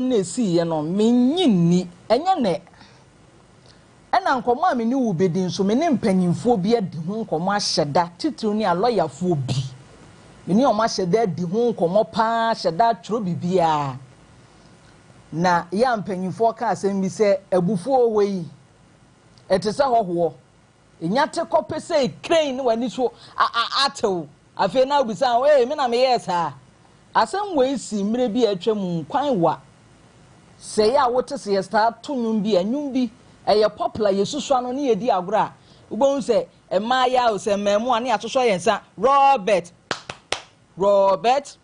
No a ɛsiiɛ no, mennye nni. Ɛnyɛ nnɛ. Ɛna nkɔmmɔ a me ne wo bɛdi nso, me ne mpanimfoɔ bi adi ho nkɔmmɔ ahyɛ da, titiriw ne alɔyafoɔ bi. Me ne wɔn ahyɛ da adi ho nkɔmmɔ pa ara, ahyɛ da atwerɛ biribiara. Na yɛ a mpanimfoɔ ka asɛm bi sɛ, abufuo wɔ hɔ yi, ɛte sɛ hɔhoɔ. Nya te kɔ pesee kren ne w'ani so atew. Afei na wobisa ho, Ee, me na meyɛɛ saa? Asɛm wei sii mmerɛ bi a atwa mu kwan wa. Sɛ yɛ a wote sɛ yɛtaa to nnwom bi a, nnwom bi, ɛyɛ popular, yɛsusu ano ne yɛdi agorɔ a, wobɛhu sɛ mmaayea o, sɛ mmaamua ne yɛasosɔ yɛn nsa, Robert! Robert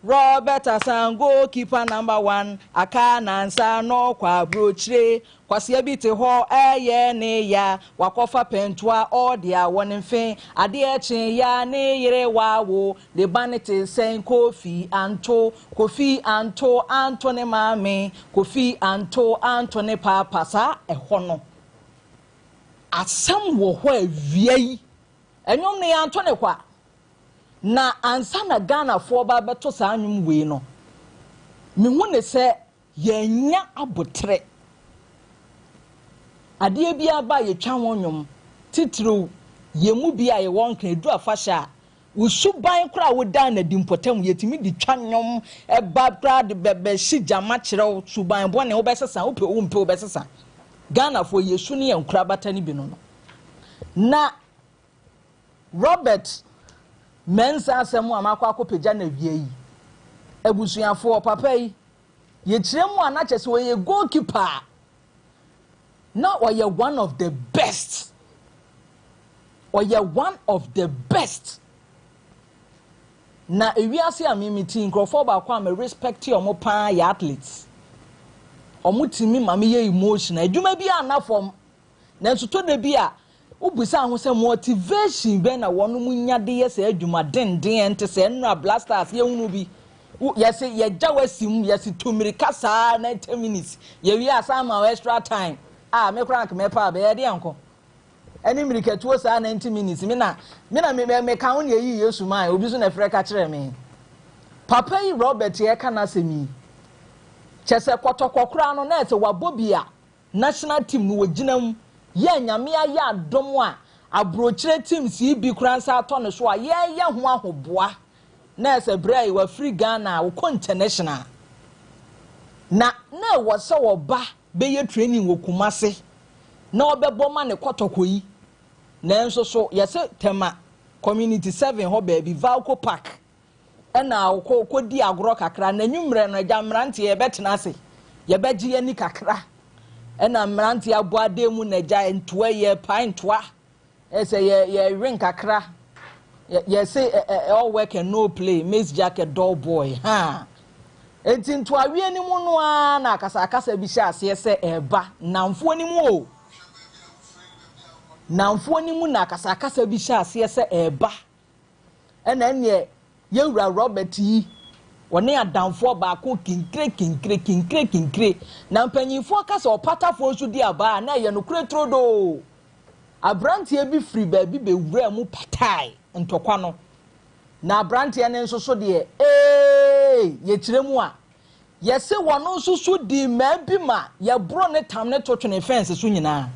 Robert Asan goalkeeper number one aka nansa na ɔkɔ aburokyire Kwasea bi te hɔ ɛyɛ ne ya wakɔfa pɛntoa ɔde awɔ ne mfe adeɛ kye ya ne yere wawo ne ba no te sɛn Kofi Anto Kofi Anto anto ne maame Kofi Anto anto ne paapa saa ɛhɔ no asɛm wɔ hɔ awia yi ɛnwom no yɛanto ne kwa. Na ansa na Ghanafoɔ ba bɛto saa nnwom wei no, mehu ne sɛ yɛnnya aboterɛ. Adeɛ biara ba a yɛtwa ho nnwom, titiriw yɛn mu bi a yɛwɔ Nkran, ɛduru afahyɛ a, wo suban koraa a wodaa no adi mpɔtam, yɛtumi de twa nnwom ba koraa de bɛhye gyama kyerɛ wo, suban bɔne wobɛsesa, wopɛ o wompɛ o wobɛsesa. Ghanafoɔ yɛn su ne yɛn nkorabata no bi no no. Na Robert Mensah asɛm a makɔ akɔpagya no awia yi, abusuafoɔ, papa yi, yɛkyerɛ mu a na kyerɛ sɛ ɔyɛ goalkeeper a na ɔyɛ one of the best. Ɔyɛ one of the best. Na ewiase a me mete yi, nkurɔfoɔ baako a me respect wɔn paa yɛ athletes. Wɔn tumi ma me yɛ emotional. Adwuma bi a na fam. Nanso tɔ da bi a, wobisa ho sɛ motivation bɛn na wɔnom nya de yɛ saa adwuma denden a ɛnte sɛɛ. Nnora Blasters yɛhunu bi, wo, yɛse yɛgya wo asi mu, yɛse tu mmirika saa 90 minutes, yɛwie a san ma wo extra time. Ah, me koraa anka mɛpɛ a bɛyɛ deɛ nko. Ɛne mmirikatuo saa 90 minutes, me na, me na me, me, meka ho na yɛyii Yesu mae, obi nso na ɛfrɛ ka kyerɛɛ me. Papa yi Robert yɛreka n'asɛm yi, kyɛ sɛ kɔtɔkɔ koraa no na ɛsɛ wabɔ bi a, National team no wɔgyina mu yɛ Nyame ayɛ adom a abrokyire teams yi bi koraa nsa atɔ ne so a yɛyɛ ho ahoboa na ɛsɛ berɛ a wafiri Ghana a ɔkɔ international na na ɛwɔ sɛ ɔba bɛyɛ training wɔ Kumase na ɔbɛbɔ ma ne kɔtɔkɔ yi nanso so yɛse Tema community 7 hɔ baabi Valco Park Ɛna ɔkɔ kɔdi agorɔ kakra. N'anwummerɛ no, agya mmeranteɛ yɛbɛtena ase, yɛbɛgye yɛn ani kakra. Ɛna mmeranteɛ abɔ adan mu na agya ntoa yɛrepae ntoa. Ɛsɛ yɛ yɛwe nkakra. Yɛ yɛse ɛ ɛ all work and no play makes Jack a dull boy. Ha! Enti ntoaweɛ no mu no ara na akasakasa bi hyɛ aseɛ sɛ ɛreba nnamfoɔ no mu o. Nnamfoɔ no mu na akasakasa bi hyɛ aseɛ sɛ ɛreba. Ɛna ɛneɛ yɛn wura Robert yi, ɔne adamfoɔ baako kinkire kinkire kinkire kinkire. Na mpanyinfoɔ ka sɛ ɔpatafoɔ nso di abaa a, na ɛyɛ nokorɛ turodoo. Abranteɛ bi firi baabi bɛwuraa mu patae ntɔkwa no. Na abranteɛ no nso so deɛ, eei, yɛkyerɛ mu a, yɛse wɔno nso so dii mmaa bi ma yɛboro ne tam ne to twene fɛnse so nyinaa.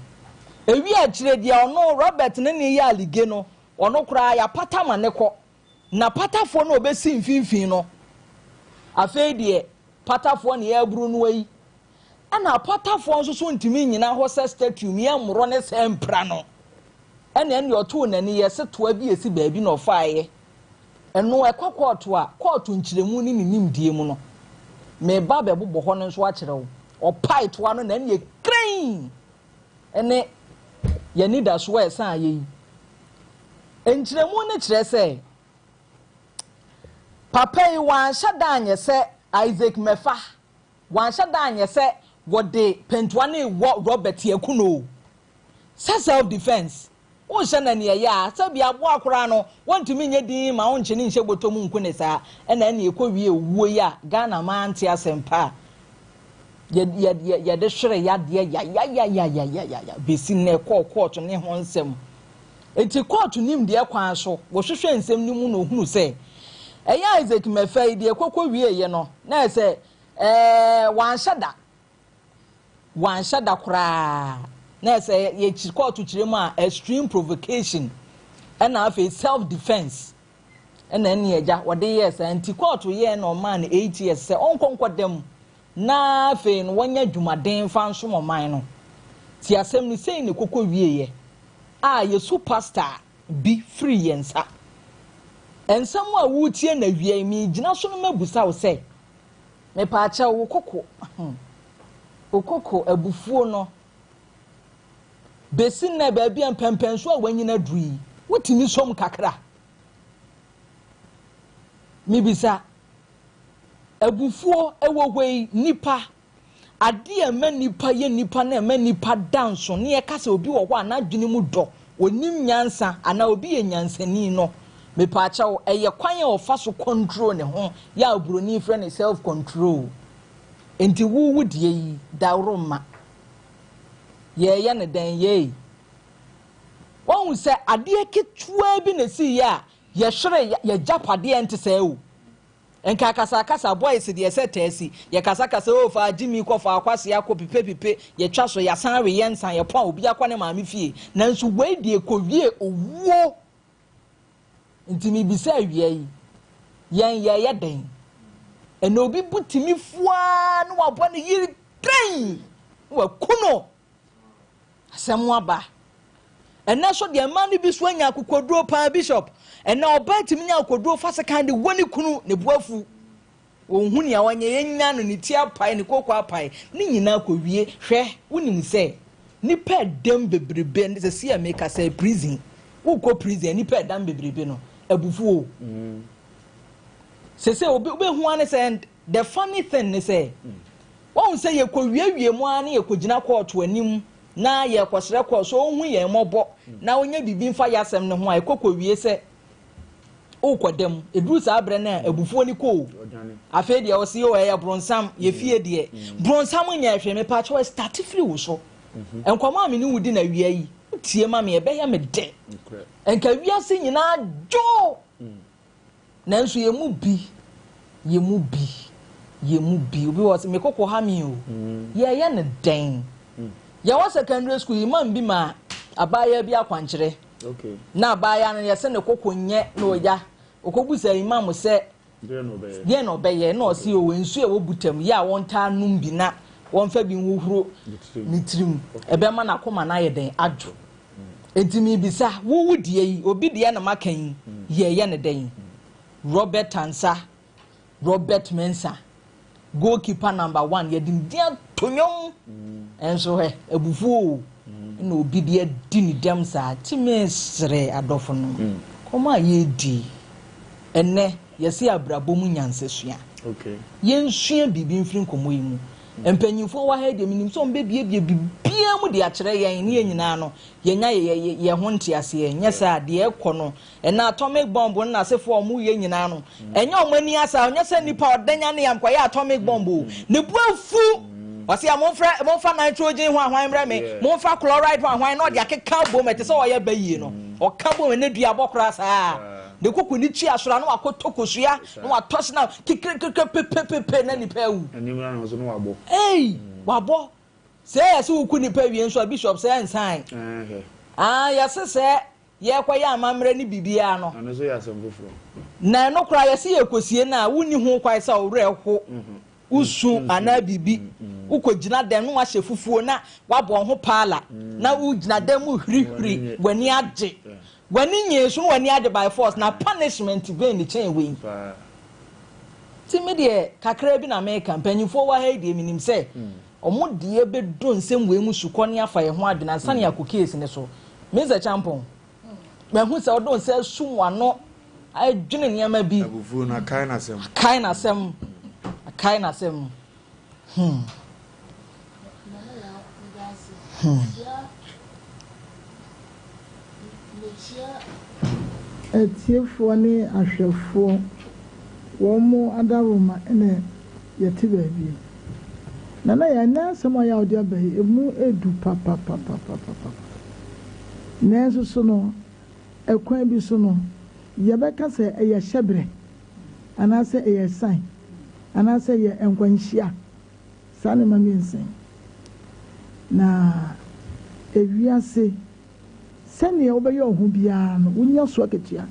Ɛwie akyire deɛ ɔno Robert ne ne yɛ alige no, Ɔno koraa yɛapata ma no kɔ. Na patafoɔ no a ɔbɛsi mfimfini no, afei deɛ patafoɔ na yɛreboro no ayi. Ɛna apatafoɔ nso so ntumi nnyina hɔ sɛ statue mu, yɛmmoro ne sɛ mpira no. Ɛna ɛndeɛ ɔtoo n'ani, yɛse toa bi ɛsi baabi na ɔfaeɛ. Ɛno ɛkɔ kɔɔto a, kɔɔto nkyerɛmu ne ne nimdeɛ mu no, meba abɛbobɔ hɔ no nso akyerɛ wo. Ɔpae toa no na ɛndeɛ krenn! ne yɛn anidasoɔ a ɛsan ayɛ yi. Nkyerɛmu no kyerɛ sɛ, papa yi wanhyɛ da anyɛ sɛ Isaac Mɛfa, wanhyɛ da anyɛ sɛ wɔde pɛntoa no rewɔ Robert Akuno o. Sɛ self defence, wonhyɛ no nea ɛyɛ a, sɛ bi aboa koraa no, wɔntumi nyɛ din ma wonkye no nhyɛ bɔtɔ mu nku ne saa, ɛna ɛne ɛkɔwie owuo yi a Ghana man ante asɛmpa a yɛde hwere yadeɛ yayayayayayaya bɛsi nnɛ kɔɔ kɔɔto ne ho nsɛm. Enti kɔɔto nimdeɛ kwan so wɔhwehwɛ nsɛm no mu na ɔhunu sɛ ɛyɛ Isaac Mɛfɛ yi deɛ ɛkɔkɔ wieeɛ no na ɛsɛ. Ɛɛ, wanhyɛ da. Wanhyɛ da koraa. Na ɛsɛ yɛkyi kɔɔto kyerɛ mu a, extreme provocation ɛna afei self defence ɛna ɛne agya wɔde yɛɛ saa nti kɔɔto yɛɛ na ɔmaa no 8 years sɛ ɔnkɔ nkɔda mu na afei no wɔnyɛ adwumaden fa nsom ɔman no. Ti asɛm no sei ne koko wieɛ a yɛsu pastor bi firi yɛn nsa. Nsɛm a wotie na wie yi, megyina so no mabusa wo sɛ, mepaakyɛw, wo koko abufuo no besi nnɛ, baabi a mpɛmpɛnso a wanyina duru yi, wotumi som kakra? Mibisa, abufuo ɛwɔ hɔ yi, nipa adeɛ a ɛma nipa yɛ nipa na ɛma nipa da nso ne yɛka sɛ obi wɔ hɔ a n'adwene mu dɔ, onim nyansa anaa obi yɛ nyansani no, mepaakyɛw, ɛyɛ kwan a ɔfa so control ne ho yɛ a oburoni frɛ no self control. Nti wuwu deɛ yi daworo ma yɛyɛ ne dɛn yɛyi wɔn sɛ adeɛ ketewa bi na esi yɛ a yɛhwere yɛgyapadeɛ nte sɛ o nka akasakasa boys deɛ sɛ tɛɛsi yɛkasakasa o fa gyimi kɔ fa akwasi akɔ pipepipe, yɛtwa so, yɛasan we yɛn nsa, yɛpɔn a obi akɔ ne maame fie. Nanso wei deɛ kɔwie owuo. Nti mibisa awia yi, yɛn yɛyɛ dɛn ɛna obi bu tumi fua na wabɔ ne yiri dɛn na waku no? Asɛm aba. Ɛnɛ so deɛ, mmaa no bi so anya akokoduro paa, Bishop. Ɛnɛ ɔbaa tumi nya akokoduro fa sekan de wɔ ne kunu ne bo afu, ohun nea wɔnyɛ yɛnya no, ne ti apae, ne koko apae, ne nyinaa kɔ wie. Hwɛ, wonim sɛ nipa ɛdɛm bebrebe sɛ si a meka sɛ prison, wokɔ prison, nipa ɛdɛm bebrebe no abufuo sese obi wobɛhu ane sɛ the funny thing ne sɛ wɔn sɛ yɛkɔ wiewie mu ara ne yɛkɔ gyina kɔɔto anim na yɛkɔsrɛ kɔɔ so ohun yɛn mmɔbɔ na onye biribi nfa yɛ asɛm ne ho a ɛkɔ kɔ wie sɛ wokɔ dɛm eduru saa abirɛ no a abufuo ni kɔ o. Afei deɛ ɔsi o ɛyɛ bronsam yɛ fie deɛ bronsam nyɛ hwɛ. Mepa kyɛw, start firi wo so. Nkɔmɔ a me ne wo di na wia yi, tie ma me, ɛbɛyɛ me dɛ nka wiase nyinaa dwo. Nanso yɛn mu bi, yɛn mu bi, yɛn mu bi, obi wɔ sɛ me koko ha mi o, yɛyɛ ne dɛn? Yɛwɔ secondary school yi, man bi ma abaayewa bi akwankyerɛ na abaayewa no yɛsɛ ne koko nyɛ na ɔya ɔkɔbusa imam sɛ deɛ na ɔbɛyɛ, na ɔsi o nsuo a ɛwɔ butam yɛ a wɔntaa num bi na wɔmfa bi nhohoro ne tirim, ɛbɛma n'akoma no ayɛ dɛn adwo. Nti mibisa wowu deɛ yi, obi deɛ na maka yi, yɛyɛ ne dɛn? Robert Ansa, Robert Mensah, goalkeeper number one, yɛde ne din ato nnwom, ɛnso hɛ abufuo na obi de adi ne dɛm saa. Ti mesrɛ adɔfo no, kɔmɔ a yɛredi ɛnɛ, yɛsi abrabɔ mu nyansasua, yɛnsua biribi mfiri nkɔmɔ yi mu. Mpanyinfoɔ wɔ ha yi deɛ, menim sɛ wɔn bɛbiebie biribiara mu de akyerɛ yɛn ne yɛn nyinaa no yɛnya yɛ yɛ ho nteaseɛ. Nyɛ sɛ adeɛ ɛkɔ no ɛna atomic bomb no n'asefoɔ a wɔn yɛ nyinaa no, ɛnyɛ wɔn ani asa, ɔnyɛ sɛ nipa ɔdanya ne yam kɔyɛ atomic bomb o, ne bu afu, ɔsi a momfrɛ, momfa nitrogen ho ahwan mrɛ me, momfa chloride ho ahwan, na ɔde akeka bom ɛte sɛ ɔyɛ bɛyie no, ɔka bom ɛne dua bɔ koraa saa ne koko ne tua soro na wakɔtɔ kosua na watɔ sena kekrekekre pepepepe na nipa awu. Ei, wabɔ sɛ yɛ sɛ woku nipa wie nso a, Bishop, sɛ nsan ah yɛse sɛ yɛkɔyɛ amammerɛ ne biribiara no, na ɛno koraa yɛse yɛkɔsie no a, wonni ho kwan sɛ ɔwerɛ ho wosu anaa biribi. Wokɔgyina dɛm na wahyɛ fufuo na wabɔ ho paala na wogyina dɛm mu hwirihwiri, w'ani agye, w'ani nyee so na w'ani agye by force na punishment bɛn ne kyɛn wei? Ti mi deɛ kakra bi na meka. Mpanyinfoɔ wɔ ha yi deɛ, menim sɛ ɔmo deɛ bɛdo nsɛm wei mu sukɔ ne afa yɛn ho adwene ansa ne akɔ case ne so. Mr Champon, mahu sɛ ɔdo nsa sum w'ano adwene nneɛma bi. Abufuo no akae n'asɛm. Akae n'asɛm, akae n'asɛm. Atiefoɔ ne ahwɛfoɔ, wɔn mo adaworoma na yɛte baabi. Nana, yɛn nɛ asɛm a yɛ a wɔde aba yi, emu edu papapapapapa. Nanso so no, ɛkwan bi so no, yɛbɛka sɛ ɛyɛ hyɛbrɛ anaasɛ ɛyɛ sign. Anaasɛ ɛyɛ nkwanhyia? Saa nneɛma mmiɛnsa yi. Na ewiase, sɛdeɛ wobɛyɛ wo ho biara no, wonya so akatua.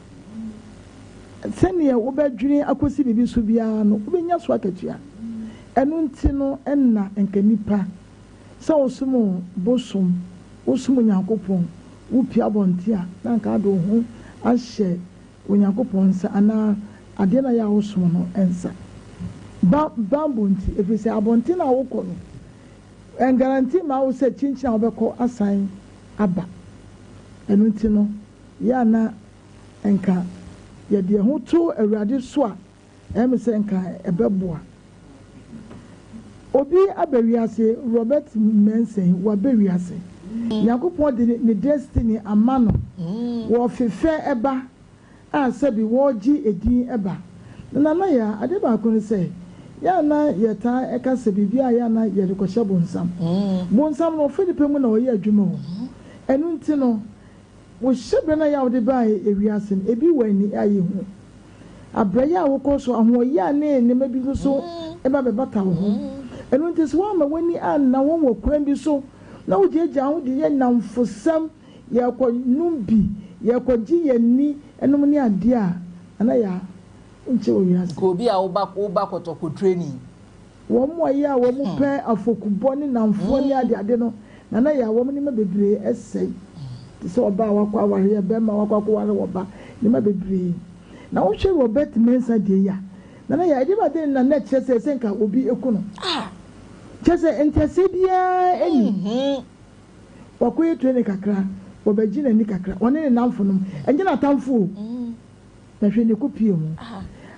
Sɛdeɛ wobɛdwene akɔsi biribi so biara no, wobɛnya so akatua. Ɛno nti no na nka nnipa, sɛ wosom bosom, wosom Onyankopɔn, wopue abɔnten a, na anka wode wo ho ahyɛ Onyankopɔn nsa anaa adeɛ no a ɛyɛ a wosom no nsa. Ba bammɔ nti, ɛfiri sɛ abɔnten a wokɔ no, ɛngaranti mma wo sɛ kyinkyin a wobɛkɔ asan aba. Ɛno nti no, yɛ a na nka yɛde yɛn ho to Awurade so a, ɛyɛ me sɛ nka ɛbɛboa. Obi aba wiase, Robert Mensah yi, waba wiase. Nyankopɔn de ne destiny ama no. Wɔfefɛ ba a sɛbi wɔregye edin ba. Na Nana Yaa, ade baako ne sɛ, yɛ a na yɛtaa ka sɛ biribiara yɛ a na yɛde kɔhyɛ bonsam. Bonsam no, ɔfa nipa mu na ɔyɛ adwuma o. Ɛno nti no, Wo hyɛbrɛ no a yɛ a wode baa ewiase no, ebi wɔ ani a yehu. Abrɛyɛ a wokɔ so, ahoɔyaa ne nneɛma bi nso so ba bɛbata wo ho. Ɛno nti, sɛ woamma w'ani anna hɔ wɔ kwan bi so na wugyaagyaa wo ho de yɛ nnamfosɛm, yɛrekɔnom bi, yɛrekɔgye yɛn ani nom ne adeɛ a, Nana Yaa, wonkyɛ wɔ wiase. Nka obi a woba woba kɔtɔkɔ training. Wɔn a ɛyɛ a wɔpɛ afɔkubɔ ne nnamfoɔ ne adeade no, na na ɛyɛ a wɔn nneɛma bebree sɛe, te sɛ ɔbaa a wakɔ awareɛ, barima a wakɔ akɔware ɔba, nneɛma bebree. Na wohwɛ Robert Mensah deɛ yi a, na na ɛyɛ a ɛdeɛ bɛn ade na na ɛkyerɛ sɛ ɛsɛ nka obi ku no? Kyerɛ sɛ nteaseɛ biara nni. Wakɔyɛ training kakra, wɔbɛgye n'ani kakra, ɔne ne nnamfonom, ɛnyɛ n'atamfo o. Na hwɛ ne kopie ho.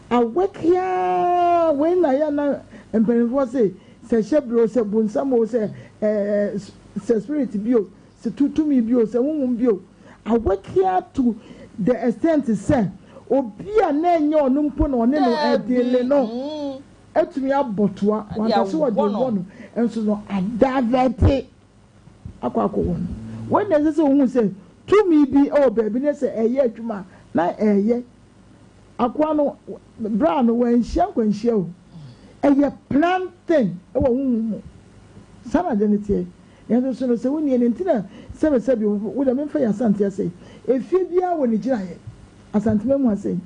Awake aa wei na yɛ na mpaninfoɔ se sɛ hyɛbrɛ o sɛ bonsam o sɛ ɛɛ sɛ spirit bi o sɛ tumi bi o sɛ honhom bi o awake aa to the extent sɛ obi a na ɛnyɛ ɔno mpo na ɔne no ɛdeele no atumi abɔ toa wanka sɛ ɔde wɔ no nso no adavɛte. akɔ akɔwɔ no. Wei na ɛsɛ sɛ ohu sɛ tumi bi wɔ baabi na sɛ ɛreyɛ adwuma a, na ɛreyɛ. Akoa no, bra no, wanhyia nkwanhyia o. Ɛyɛ plan thing wɔ honhom mu. Saa na ade no teɛ. Nanso so no, sɛ wonni ani nti na sɛbesɛbe wo deɛ memfa yɛ Asante ase. Efie biara wɔ ne gyinaeɛ. Asantema mu ase.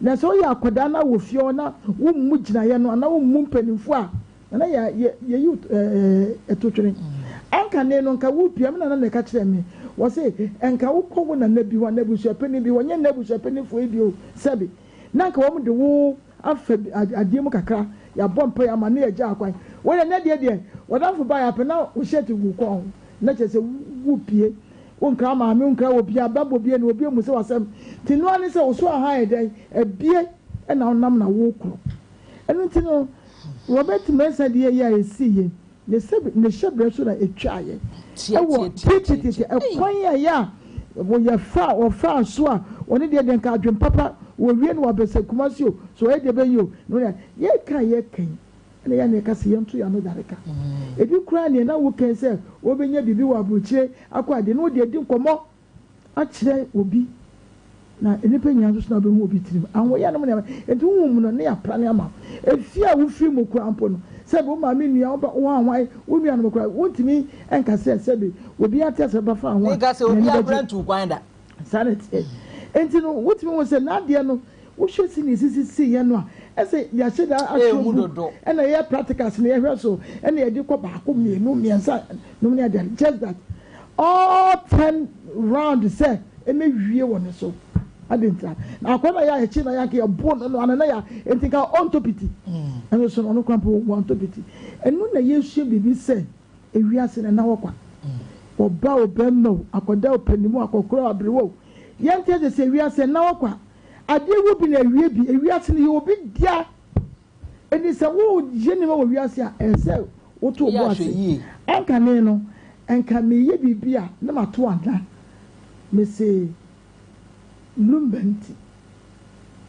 Na sɛ woyɛ akwadaa na wɔ fie hɔ na wommu gyinaeɛ no anaa wommu mpanimfoɔ a, Nana yɛ yɛ yɛyi wo ɛɛ to twene. Anka ne no nka wo pia me nana na ɛka kyerɛ me wɔse nka wo kɔ wo nana bi hɔ anaa abusuapanin bi hɔ nyɛ nnɛ abusuapaninfoɔ yi bi o sɛbe na nka wɔn de wo afa adeɛ mu kakra yɛabɔ mpaeɛ ama ne yɛgya akwan wei deɛ nnɛ deɛ deɛ wɔdamfo baeɛ apɛ na wo shirt gu kɔn ho na kyerɛ sɛ wo pie wo nkra maame wo nkra obiara bɛbɔ bie na obi emu sɛ wasɛm nti noa ne sɛ wo so aha yɛ dɛn abie ɛna wonam na wo korɔ ɛno nti no Robert Mensah deɛ yi a ɛsii yi, ne sɛ ne hyɛbrɛ so na ɛtwaeɛ wɔ titititi ɛkwan a ɛyɛ a wɔyɛ fa wɔfaa so a wɔne deɛ deɛ nka adwen papa wɔwie no wɔabɛsɛ Kumasi o so ɔyɛ deɛ bɛyi o no na yɛka a yɛka yi ɛna yɛ na yɛka sɛ yɛnto yɛn ano dareka ebi koraa neɛ na wokan sɛ wɔbɛnya biribi wɔ aburokyire akɔ adeɛ na wɔde adi nkɔmmɔ akyerɛ obi, na nnipa nyinaa nso so na wobɛhu obi tirim. Ahoɔyɛ nom nneɛma. Enti honhom mu no, ne yɛapra no ama wo. Efie a wofiri mu koraa mpo no, sɛbe wo maame nua, wo ba, wo hwanhwan, wo nuanom koraa, wontumi nka sɛ sɛbe obiara te ase bɛba fa ho a, Menka sɛ n'ani obiara bɛgye. koraa ntuu kwan da. Saa na ɛteɛ. Enti no, wotumi hu sɛ n'adeɛ no, wohwɛ sɛnea esisi siiɛ no a, ɛsɛ yɛahyɛ da atwerɛ Ɛmu book, dodo. ɛna yɛyɛ practicals na yɛhwɛ so, ɛna yɛde kɔ baako, mmienu, mmiɛnsa nom ne adeade. Just that. All turn round sɛ ɛmɛwie wɔ ne so. Adɛn ntia? Na akwadaa no a yɛ a yɛkye no a yɛ anka yɛbo no no ano na yɛ a enti nka ɔntɔ piti. Ɛno so no ɔno koraa mpo wantɔ piti. Ɛno na yɛsua biribi sɛ ewiase no ɛnna hɔ kwa. Ɔbaa o bɛrima o, akwadaa o panin o, akɔkora o aberewa o, yɛnte ase sɛ ewiase ɛnna hɔ kwa. Adeɛ wɔ bi na awie bi. Ewiase no yɛ obi dea. Enti sɛ woreyɛ nneɛma wɔ wiase a, ɛsɛ sɛ woto wo Woyɛ bo ase. ahwɛyie. Ɛnkane no, nka mereyɛ biribi a na mato ana. Mese Lumba nti.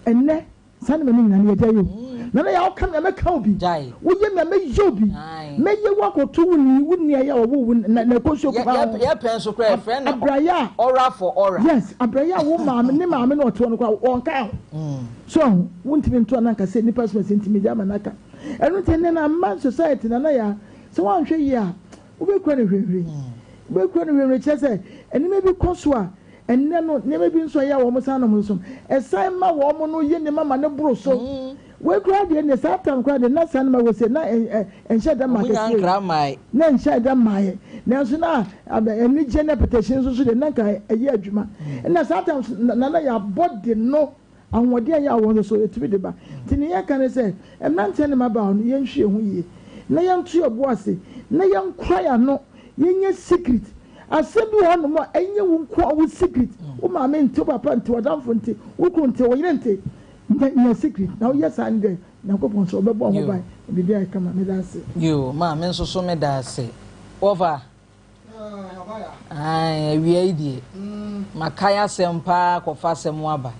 Ɛnnɛ, saa nneɛma no nyinaa no, yɛgyae o. Nana Yaa, woka me a, mɛka wo bi. Gyae. Woyɛ me a, mɛyɛ wo bi. Ae. Mɛyɛ wo akɔto wo ni, wo nua yi a ɔwoo wo na na ɛkɔ nsuo Yɛ, kumaa yɛ, ho. yɛ pɛn so koraa, yɛfrɛ no Abrayɛ a. ɔra for ɔra. Yes, abrayɛ a wo maame, ne maame na ɔte hɔ no koraa, ɔnka ho. So ahu? Wontumi nto ano anka sɛ nnipa asomasi nti megyae ma no aka. Ɛno nti ɛnnɛ no amma society Nana Yaa, sɛ woanhwɛ yie a, wobɛkura no hwirihwiri. Wobɛkura no hwirihwiri kyerɛ sɛ nneɛma bi kɔ so a, ɛnnɛ no nneɛma bi nso a ɛyɛ a wɔn san nom nso no, ɛsan ma wɔn no yɛ nneɛma ma no boro so. Wei koraa deɛ ɛnneɛ saa tam koraa deɛ na saa nneɛma wei sei na ɛnhyɛ da mmaa Wɔn nya kɛseɛ nkra mmae. Na ɛnhyɛ da mmaeɛ. Nanso na anigyeɛ ne apɛtɛhye nso so deɛ na nka ɛyɛ adwuma. Ɛna saa tam nso na na yɛabɔ de no ahoɔden a ɛyɛ a wɔn nso so ɛtumi de ba. Nti nea yɛka ne sɛ mmeranteɛ ne mmabaawa no yɛnhwɛ yɛn ho yie na yɛnto yɛn bo ase na yɛnkora yɛn ano, yɛnyɛ secret. Asɛm bi wɔ hɔnom a ɛnyɛ wo nko ara wo secret. Wo maame nte, wo papa nte, w'adamfo nte, wo kunu nte, wo yere nte. Nya nya secret na woyɛ saa no dɛ Nyankopɔn so ɔbɛbɔ ho ban na biribi ayɛ kama. Meda ase. Yoo maa me nso so meda ase. Wɔfa. Ae awia yi deɛ makae asɛm paa kɔfa asɛm aba.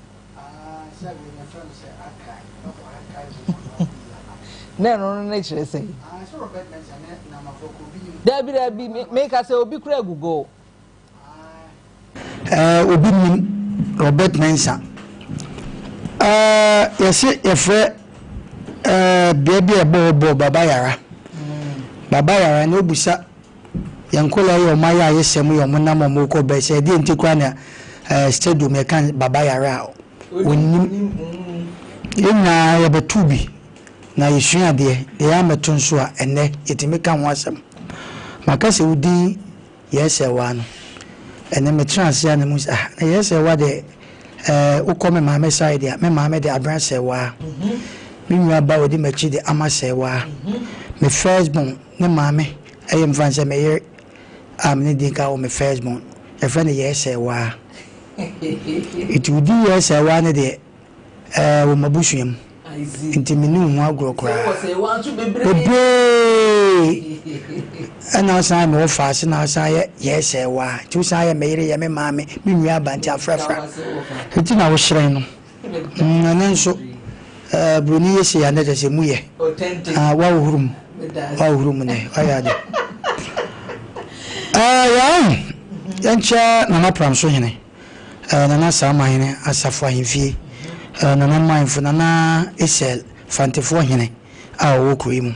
Na ɛno no ne kyerɛ sɛ. Dabi dabi meka sɛ obi kura google. Eh, obi nim Robert Mensah. Eh, yɛse yɛfrɛ eh, bea bi a ɛbɔ hɔ bɔɔl Baba Yara. Baba Yara na obusa yɛn nkɔla yi a wɔn ayɛ ayesɛm yi a wɔn nam wɔn rekɔ bɛɛ sɛ ɛdeɛ nti koraa na eh, stadium yɛka Baba Yara a wɔnnim. Yɛn nyinaa yɛbɛto bi na yɛsua adeɛ. Deɛ yɛammɛto nso a ɛnnɛ yɛtumi ka ho asɛm. Maka sɛ wo din Yɛsɛwa no, ɛnɛ metra ase a na mehu sɛ ah, na Yɛsɛwa deɛ ɛɛ wokɔ me maame side a, me maame de Abena Sɛwa, me nua ba a ɔdi m'akyi de Ama Sɛwa, me first born ne maame ɛyɛ mfa no sɛ me yere a me ne di nka wɔ me first born, yɛfrɛ no Yɛsɛwa. Nti wo din Yɛsɛwa no deɛ Ɛɛ wɔ m'abusua mu. Nti menni wo ho agorɔ koraa. Bebree! Ɛna wosan yɛ me wɔfaase na wosan yɛ yɛɛsɛɛwaa. Nti wosan yɛ me yere, yɛ me maame, me nua aba nti afrafra. Nti na wohyerɛn no. Mm, ɛnɛ nso, ɛɛ buroni yɛ sei a na kyerɛ sɛ mu yɛ. Ah, woahohoro mu. Woahohoro mu nɛ, woayɛ ade. Ɛɛ yɛn, yɛnkyɛ Nana Pramso hene. Eh, Nana Saama hene, Asafo ahemfie, eh, Nana Manfo, Nana Esel, Fantefoɔ hene a ɔwɔ kuro yi mu.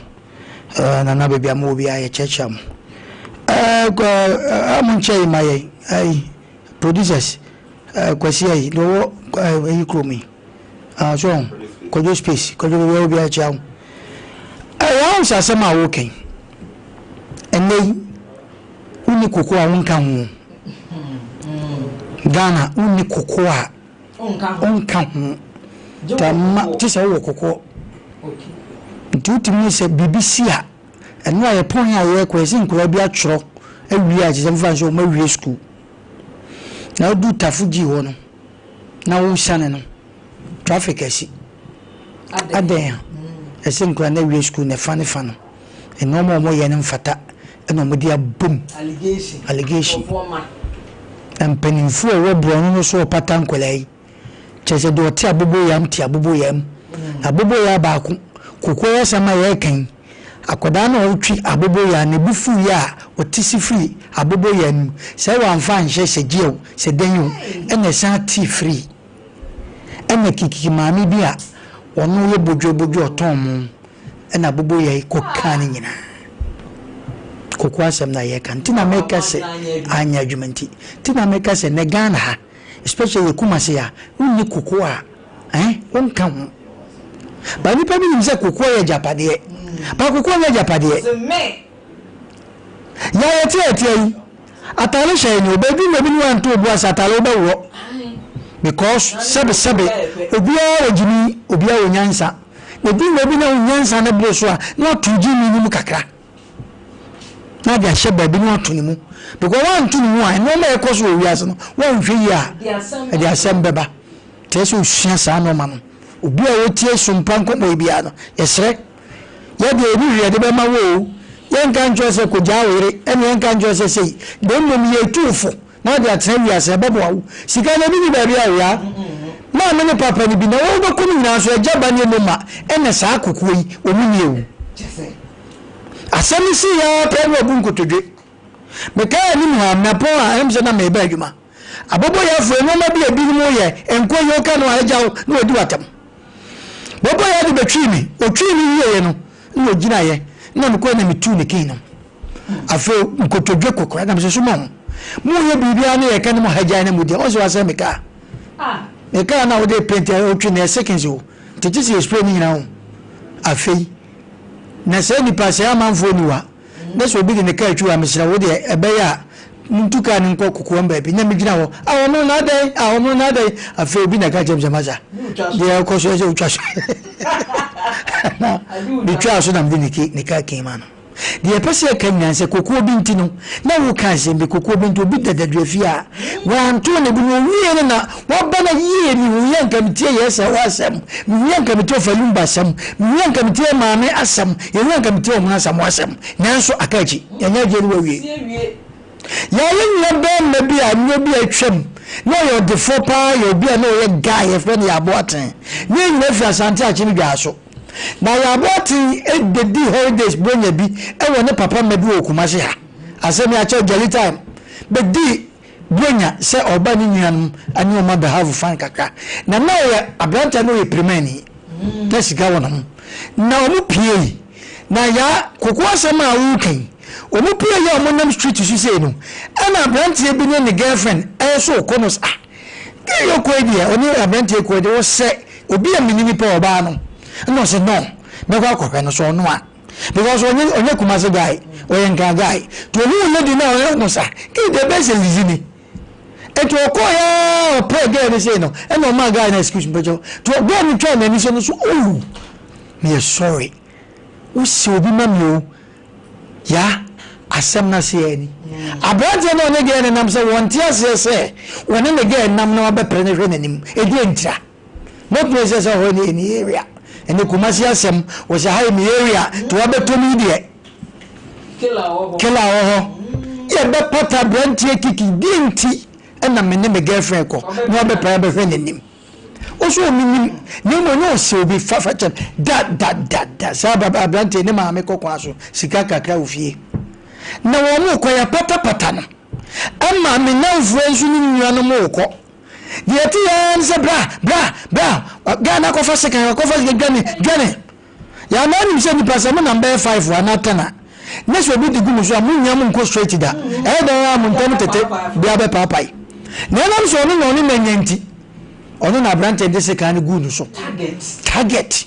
Eh, Nana baabi a mowɔ biara yɛkyerɛkyerɛ mo. Eh, eh, mo nkyɛ yi ma yɛn, eh, producers, eh, Kwasi ayi, deɛ ɔwɔ eh, ayi kurom yi. Ah, so, Kwadwo Space, Kwadwo baabi a wɔ biara kyia wo. Eh, yɛn sɛ asɛm a wɔka yi, ɛnnɛ yi, Wonni koko a wonka ho. Ghana wonni koko a wonka ho. Tama te sɛ wowɔ koko. Nti wotumi hu sɛ biribi si a, ɛno a yɛpɔn a yɛkɔ yɛsɛ nkwadaa bi atwerɛ awie a kyerɛ sɛ mfa nso wɔn awie sukuu. Na wodu Tafo G hɔ no na wosiane no. Traffic asi. Adɛn a? Ɛsɛ nkwadaa no awie sukuu na ɛfa ne fa no. Nnoɔma a wɔyɛ no mfata na wɔde abom. Allegation. Na mpanimfoɔ a ɛwɔ borɔno no so ɔpata nkwadaa yi. Kyerɛ sɛ deɛ ɔte aboboyam te aboboyam. Na aboboyaa baako, kokoa asɛm a yɛreka yi, akwadaa no a ɔretwe aboboyaa no, ne bo fuiɛ a ɔte si firi aboboyaa no mu. Sɛ wamfa anhyɛ sɛ gye o, sɛ dɛn o, ɛna ɛsan te firi. Ɛna kikiki maame bi a ɔno yɛ bodwobodwo ɔtɔn mo ɛna boboyɛi kɔ kaa ne nyinaa. Koko asɛm na yɛka nti na meka sɛ anyɛ adwuma nti nti na meka sɛ nɛ Ghana ha especially yɛ Kumasi ha wonni koko a eh wonka ho. Ba nipa bi nim sɛ koko yɛ agyapadeɛ ba koko nyɛ agyapadeɛ. Yɛ a yɛte atia yi, atare hyɛ yɛn o, baabi na obi ne wanto obu ase atare wobɛworɔ because sɛbe sɛbe obiara wɔ gyimi, obiara wɔ nyansa. Na ebi na obi na wo nyansa no boro so a na wato gyimi no mu kakra na ade ahyɛ baabi na wato ne mu because wanto ne mu a nneɛma a ɛkɔ so wɔ wiase no wanhwɛ yie a ɛde asɛm bɛba. Kyerɛ sɛ osua saa nneɛma no. Obi a ɔtie sompa nkɔmmɔ yi biara no, yɛsrɛ Yɛ deɛ yɛnni hwee yɛde bɛma wo oo, yɛnka nkyerɛ wo sɛ kɔgyaa wo yere, ɛne yɛnka nkyerɛ wo sɛ sei, na mmom yɛretu wo fo na wode atena wiase, ɛbɛboa wo. Sika no ebi nni baabi a ɔyaa. Maame ne papa no bi na wɔbɛkɔ no nyinaa nso agya ba ne ɛmu mma ɛna saa kokoɔ yi wɔn nni o. Asɛm no sii ara pɛ na wabu nkotodwe. Mekaa anim ha, mapɔn a ɛm sɛ na mereba adwuma. Aboboyafoɔ, nneɛma bi a ebinom yɛ nkɔ yie, woka no a agya wo na wadi w'atɛm. Boboya de bɛtwii me, ɔtwii me wieeɛ no, Na ɔgyinaeɛ na mekɔɛ na metuu ne key no. Afei nkotodwe kɔkɔɛ na mesɛ so ma ho. Moyɛ biribiara ne yɛka ne mo hagyae na modi a, ɔsɛ wasɛe me kaa. Me kaa na wode paint a ɔtwe no ɛyɛ seconds o. Nti gye sɛ yɛ spray ne nyinaa o. Afei na sɛ nipa sɛ amanfoɔ ni wa na sɛ obi de ne kaa twi wa mesrɛ wo deɛ ɛbɛyɛ a muntu kaa no nkɔ kokoam baabi na megyina hɔ a wɔn na adɛn a wɔn na adɛn afei obi na ɛka kyerɛ me sɛ masa deɛ ɛkɔ so ɛsɛ wotwa so na metwaa so na mede ne ki ne kaa kin ma no. Deɛ yɛpɛ sɛ yɛka nyinaa sɛ kokoɔ bi nti no na woka asɛm bi kokoɔ bi nti obi da dadua fie a wanto ne bo na owie no na waba na yie mehuiɛ nka metie yɛ sɛ wɔ asɛm mehuiɛ nka metie ɔfa lumba asɛm mehuiɛ nka metie maame asɛm yɛhuiɛ nka metie ɔhono asɛm asɛm nanso aka akyi yɛnyɛ agye no wawie yɛayɛ nua bɛrima bi a mmerɛ bi a atwam na ɔyɛ ɔdefoɔ paa yɛ obi a na ɔyɛ guy yɛfrɛ no yɛ aboaten ne yɛn nyinaa firi Asante Akyem Dwaaso Na Yɛaboaten bedi holidays bronya bi wɔ ne papa mma bi wɔ Kumasi ha. Asɛm yi akyɛ Jelly time bedi bronya sɛ ɔreba ne nuanom ne wɔn abɛ have fun kakra. Na na ɔyɛ aberante a na ɔyɛ pirimani. Na sika wɔ ne ho. Na wɔn piei. Na Yaa, koko asɛm a woreka yi, wɔn piei a wɔnam street so sei no, ɛna aberanteɛ bi ne ne girlfriend nso rekɔ no sɛ ah, Girl yi ɔkɔ yi deɛ, ɔne aberanteɛ kɔ yi deɛ, ɔsɛ obi a menni nipa ɔbaa no. Ɛna ɔsɛ no, mɛkɔ akɔhwɛ no sɛ ɔno a. Because ɔnyɛ ɔnyɛ Kumasi guy, ɔyɛ Nkran guy. Nti ohuu lady no a ɔne no sa, girl deɛ ɛbɛyɛ sɛ Lizzy ni. Nti ɔkɔɔ yɛ ara ɔpɛɛ girl no sei no, ɛna ɔmaa guy no excuse mpɛkyɛw. Nti girl no twaa n'ani so no so, oh, meyɛ sorry. Wosɛ obi ma me o. Ya, asɛm no ase ara ni. Aberanteɛ no a ɔne gɛɛ no nam sɛ wɔnte aseɛ sɛ wɔne ne gɛɛ nam na wabɛpere no hwɛ n'anim. Ɛdeɛ ntira? Not knowing sɛ sɛ hɔ ne ɛni area. Ɛne Kumasi asɛm, wɔ sɛ ha yɛ me area, nti wabɛtɔ mu yi deɛ. Kela wɔ hɔ. Yɛbɛpata aberanteɛ kiki, deɛ nti ɛna me ne me girlfriend kɔ na wabɛpere abɛhwɛ n'anim. Wo so menim na mmom ɛnyɛ ɔsɛ obi fa fa kyɛm da da da da saa aberanteɛ ne maame kɔ kwan so sika kakra wɔ fie na wɔn kɔ yɛ patapata no ɛma me namfoɔ nso ne nuanom kɔ deɛ ɛte yɛ ne sɛ bra bra bra Ghana akɔfa sekan akɔfa sekan dwane dwane Yɛ anaa nim sɛ nipa sɛ mo nam bɛyɛ five anaa ten a ne sɛ obi de gu mo so a mo nyia mo nkɔ straight da ɛyɛ dɛn a mo ntɛm tete bia bɛ paapae na ɛnam sɛ ɔno na ɔne na nya nti ɔno na aberanteɛ de sekan no guu no so target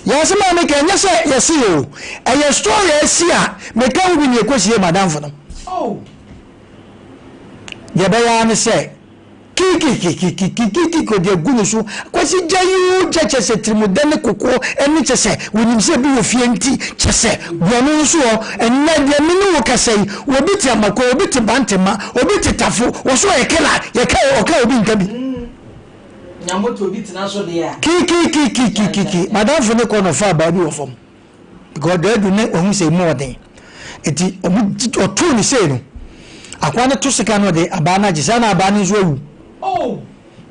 yɛ asɛm a meka ɛnyɛ sɛ yɛse yɛ o ɛyɛ story a asi a meka ho bi ne ɛkɔsie madamfo no deɛ ɛbɛyɛ ara ne sɛ Kikikikikikikiki ɔde agu ne so. Kwasi gya yi oo gya kyɛsɛ tirimudɛ ne kokoɔ ɛne kyɛsɛ wonim sɛ ebi wɔ fie nti kyɛsɛ borɔno nso hɔ ɛnɛ deɛ me ne wo kasa yi obi te amakɔ obi te bantema obi te tafo wɔ so ɔyɛ kela yɛka ɔka obi nka bi. Kikikikikikiki madamfo ne kɔ na ɔfaa baa bi wɔ fam. Because deɛ adu ne wahu sɛ emu ɔden eti ɔmo ɔtoo ne sei no akoa no to sika no ɔde abaa no agye saa na abaa no nso awu oh.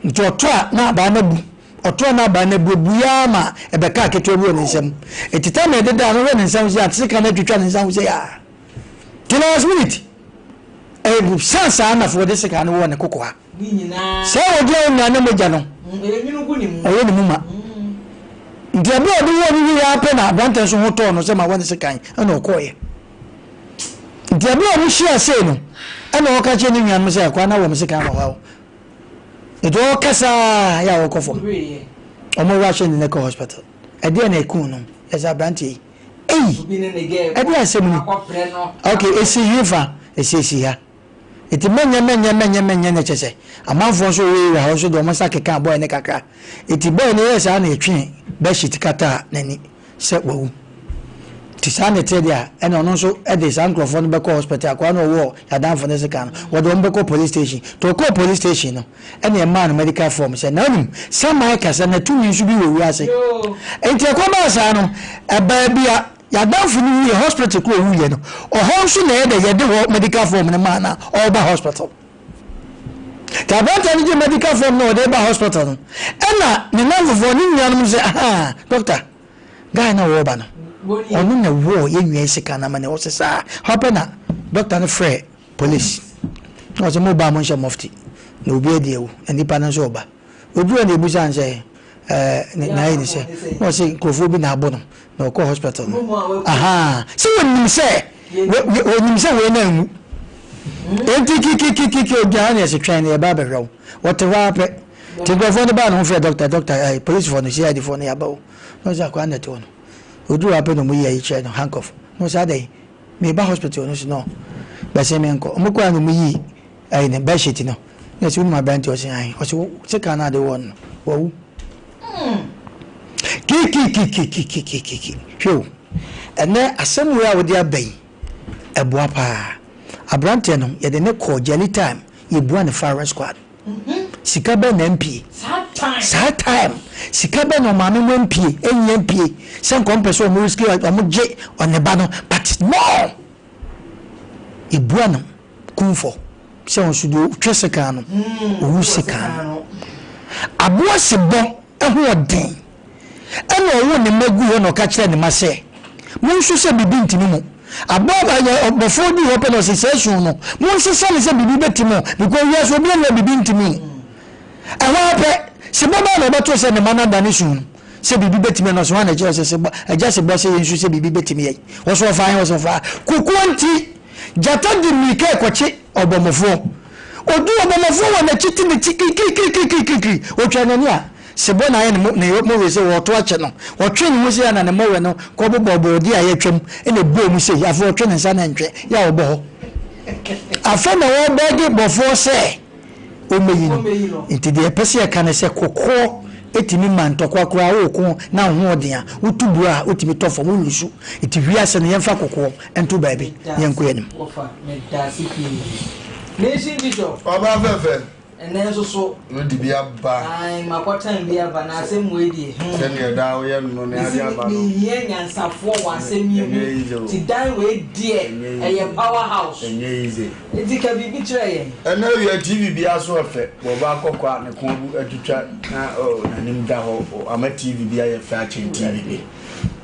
Nti ɔto a na abaa no abu ɔto a na abaa no abu ebu ya ma ɛbɛka ketewa bi wɔ ne nsam eti tam a ɛdeda no hwɛ ne nsa ho sɛ ate sika no atwitwa ne nsa ho sɛ yaa ti last minute ɛɛ san saa na fo ɔde sika no wɔ ne koko ha. Sɛ ɔgyina hɔ nyinaa na mogya no ɔyɛ ne mu ma. Nti ɛberɛ a ɔde wɔɔ no wieɛ ara pɛ na aberanteɛ nso ho tɔɔ no sɛ ma wɔ ne sekan ɛna ɔkɔɔeɛ. Nti ɛberɛ a wɔn hyia sei no ɛna ɔka kyerɛ ne nuanom sɛ akoa no awɔ me sekan wɔ hɔ. Nti ɔka saa yɛ a ɔkɔ fam. Wɔn rush ne no kɔ hospital. Ɛdeɛ na ɛkuu no ɛsɛ aberanteɛ yi. Ei! Ɛdeɛ asɛm ni. Okay, ɛsi hefa? Ɛsi ɛsi ha. Nti mɛnyɛ mɛnyɛ mɛnyɛ mɛnyɛ no kyɛsɛ amanfoɔ nso wɔ area hɔ nso de wɔn nsa kekaa boy no kakra nti boy no yɛɛ saa na yɛtwee bedsheet kataa n'ani sɛ wawu nti saa na ɛteɛ deɛ a ɛna ɔno nso de saa nkurɔfoɔ no bɛkɔ hospital akoa no ɔwɔ yɛadamfo no sekan no wɔde wɔn bɛkɔ police station nti ɔkɔɔ police station no ɛna ɛmaa no medical form sɛ na onim saman kasa na tumi nso bi wɔ wiase nti ɛkɔbaa saa no ɛbaa bi a Y'adamfo no wuiɛ, hospital koro ɔwuiɛ no, ɔhɔ nso na ɛyɛ dɛ yɛde hɔ medical form no maa na ɔreba hospital. Nti aberanteɛ no gye medical form no ɔde ba hospital no, ɛna ne namfofoɔ ne nuanom sɛ, ahaa, doctor, guy na ɔreba no, ɔno na ɛwɔɔ yɛn nua yi sika no ama no, ɔsɛ saa. Hɔ pɛ na doctor no frɛ police, na ɔsɛ mo ba mo nhyɛ mufti, na obi adi awu, na nipa no nso ɔba. Odu hɔ na ebusa no sɛ, Ɛɛ ne n'ayɛ ne sɛ na ɔsɛ nkurɔfoɔ bi na abɔ no na ɔkɔ hospital no. Ahaa sɛ wɔnim sɛ wɔnim sɛ wei na anwu. Enti kikikikiki ogyina hɔ na yɛsɛ twɛn no yɛba abɛhwɛ wo. Wɔte hɔ ara pɛ. Nti nkurɔfoɔ no baa ne ho frɛ dɔkta dɔkta ɛɛ polisifoɔ no CID foɔ no yɛaba o. Na ɔsɛ akwadaa na ɛte hɔ no. Ɔduru hɔ ara pɛ na wɔyi ayi kyerɛ no handcuff. Na ɔsɛ adɛn meba hospital no so no bɛsɛn me nkɔ. Wɔkɔɔ a na wɔyi ayi no bedsheet no. Na ɔsɛ wonim aberanteɛ ɔsɛ ae. Ɔsɛ wo sekan no ade wɔ no wawu. Kikikikikikikiki hwɛ o ɛnɛ asɛm wei a wode aba yi ɛboa paa. Aberanteɛ no yɛde ne kɔɔ jelly time yɛbua ne firing squad. Sika bɛn na ɛmpie? Saa time sika bɛn na ɔmaame mo ɛmpie ɛnyi ɛmpie sɛ nka ɔmpɛ sɛ ɔmo risk ɔmo gye ɔne ba no but no yɛbua no kumfɔ sɛ ɔnso deɛ ɔtwa sekan no ɔwu sekan no. Aboa sebɔ ho ɔden Ɛnna ɔwoo ne mma guu hɔ na ɔka kyerɛɛ ne mma sɛ, Monsu sɛ biribi nti mo mu. Aboa ɛyɛ ɔbɔfoɔ duu hɔ pɛ na ɔse, Saa su no, monsesa no sɛ biribi bɛti mo, because wiase obiara nni hɔ a biribi nti mo. Ɛhɔ ara pɛ, sebɔ baa na ɔbɛtoo sɛ ne mma no adane su no sɛ biribi bɛtumi yɛn. Na ɔse, Hwan na ɛkyerɛ wo sɛ sebɔ, agya sebɔ sɛ yɛnsu sɛ biribi bɛtumi yɛn? Wɔse, Ɔfaa he? Wɔse, Ɔfaa. Kokoa nti, gyata de mmirika rekɔkye ɔbɔmmɔfoɔ. Ɔduu ɔbɔmmɔfoɔ wɔ n'akyi te n'akyi kirikirikirikirikiri. Ɔtwaa n'ani a, Sebɔ na ayɛ ne mo ne mɔwerɛ sɛ wɔreto akyɛ no. Ɔtwee ne ho sei a na ne mɔwerɛ no kɔbobɔɔ borɔdeɛ a yɛatwam na ɛbɔɔ mu sei. Afei ɔtwe ne nsa na ɛntwe yɛ a ɔbɔ hɔ. Afei na wɔrebɛge bɔfoɔ sɛ ɔmmɛyi no. Nti deɛ yɛpɛ sɛ yɛka ne sɛ kokoɔ tumi ma ntɔkwa koraa woreko na wo ho ɔden a woto bura a wotumi tɔ fam wolusu. Nti wiase no yɛmfa kokoɔ nto baabi na yɛnkɔ yɛn anim. Wɔfa, medase pii. Nation Bishop. Ɔbaa fɛfɛ. Ɛnnɛ nso so. Wode bi aba. Ae, makɔtan bi aba, na asɛm wei deɛ, hmm. Sɛdeɛ daa woyɛ no no, nea ade aba no. Mehia nyansafoɔ wɔ asɛm yi ho. Ti dan wei deɛ, ɛyɛ power house. Ɛnyɛ easy. Nti ka biribi kyerɛ yɛn. Ɛnnɛ awia TV biara so ɛfɛ. Wɔ ɔbaa kɔkɔɔ a ne kɔn abu atwitwa na oh, n'anim da hɔ. Ama TV bi ayɛ fɛ akyɛn TV bi.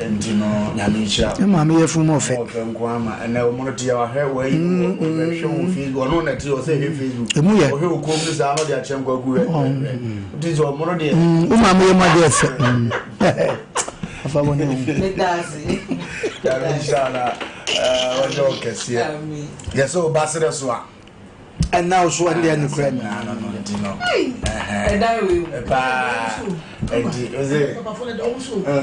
Nti no Nyame nhyira wo. Ne maame yafunu mu ɔfɛ. Ɔfɛ nko ama ɛnɛ wɔn no te yɛ wahwɛ wɔyi wɔhwɛ wɔ Facebook ɔno na te ɔsɛ hwɛ Facebook. Emu yɛ. Ɔhwɛ wɔ kɔn mu saa na ɔde akyerɛ nkwaku hwɛ hwɛ. Nti sɛ ɔmo no deɛ. Wo maame yɛ mu adeɛ fɛ. Afa wɔ ne ho. Nyame nhyira na ɔnyɛ wo kɛseɛ. Yɛ sɛ ɔba serɛ so a. Ɛna wo so ɛnde ɛnokorɛ no. Na no no nti no. Ɛdan wei mu. Paa. Ɛnti ɔsɛ.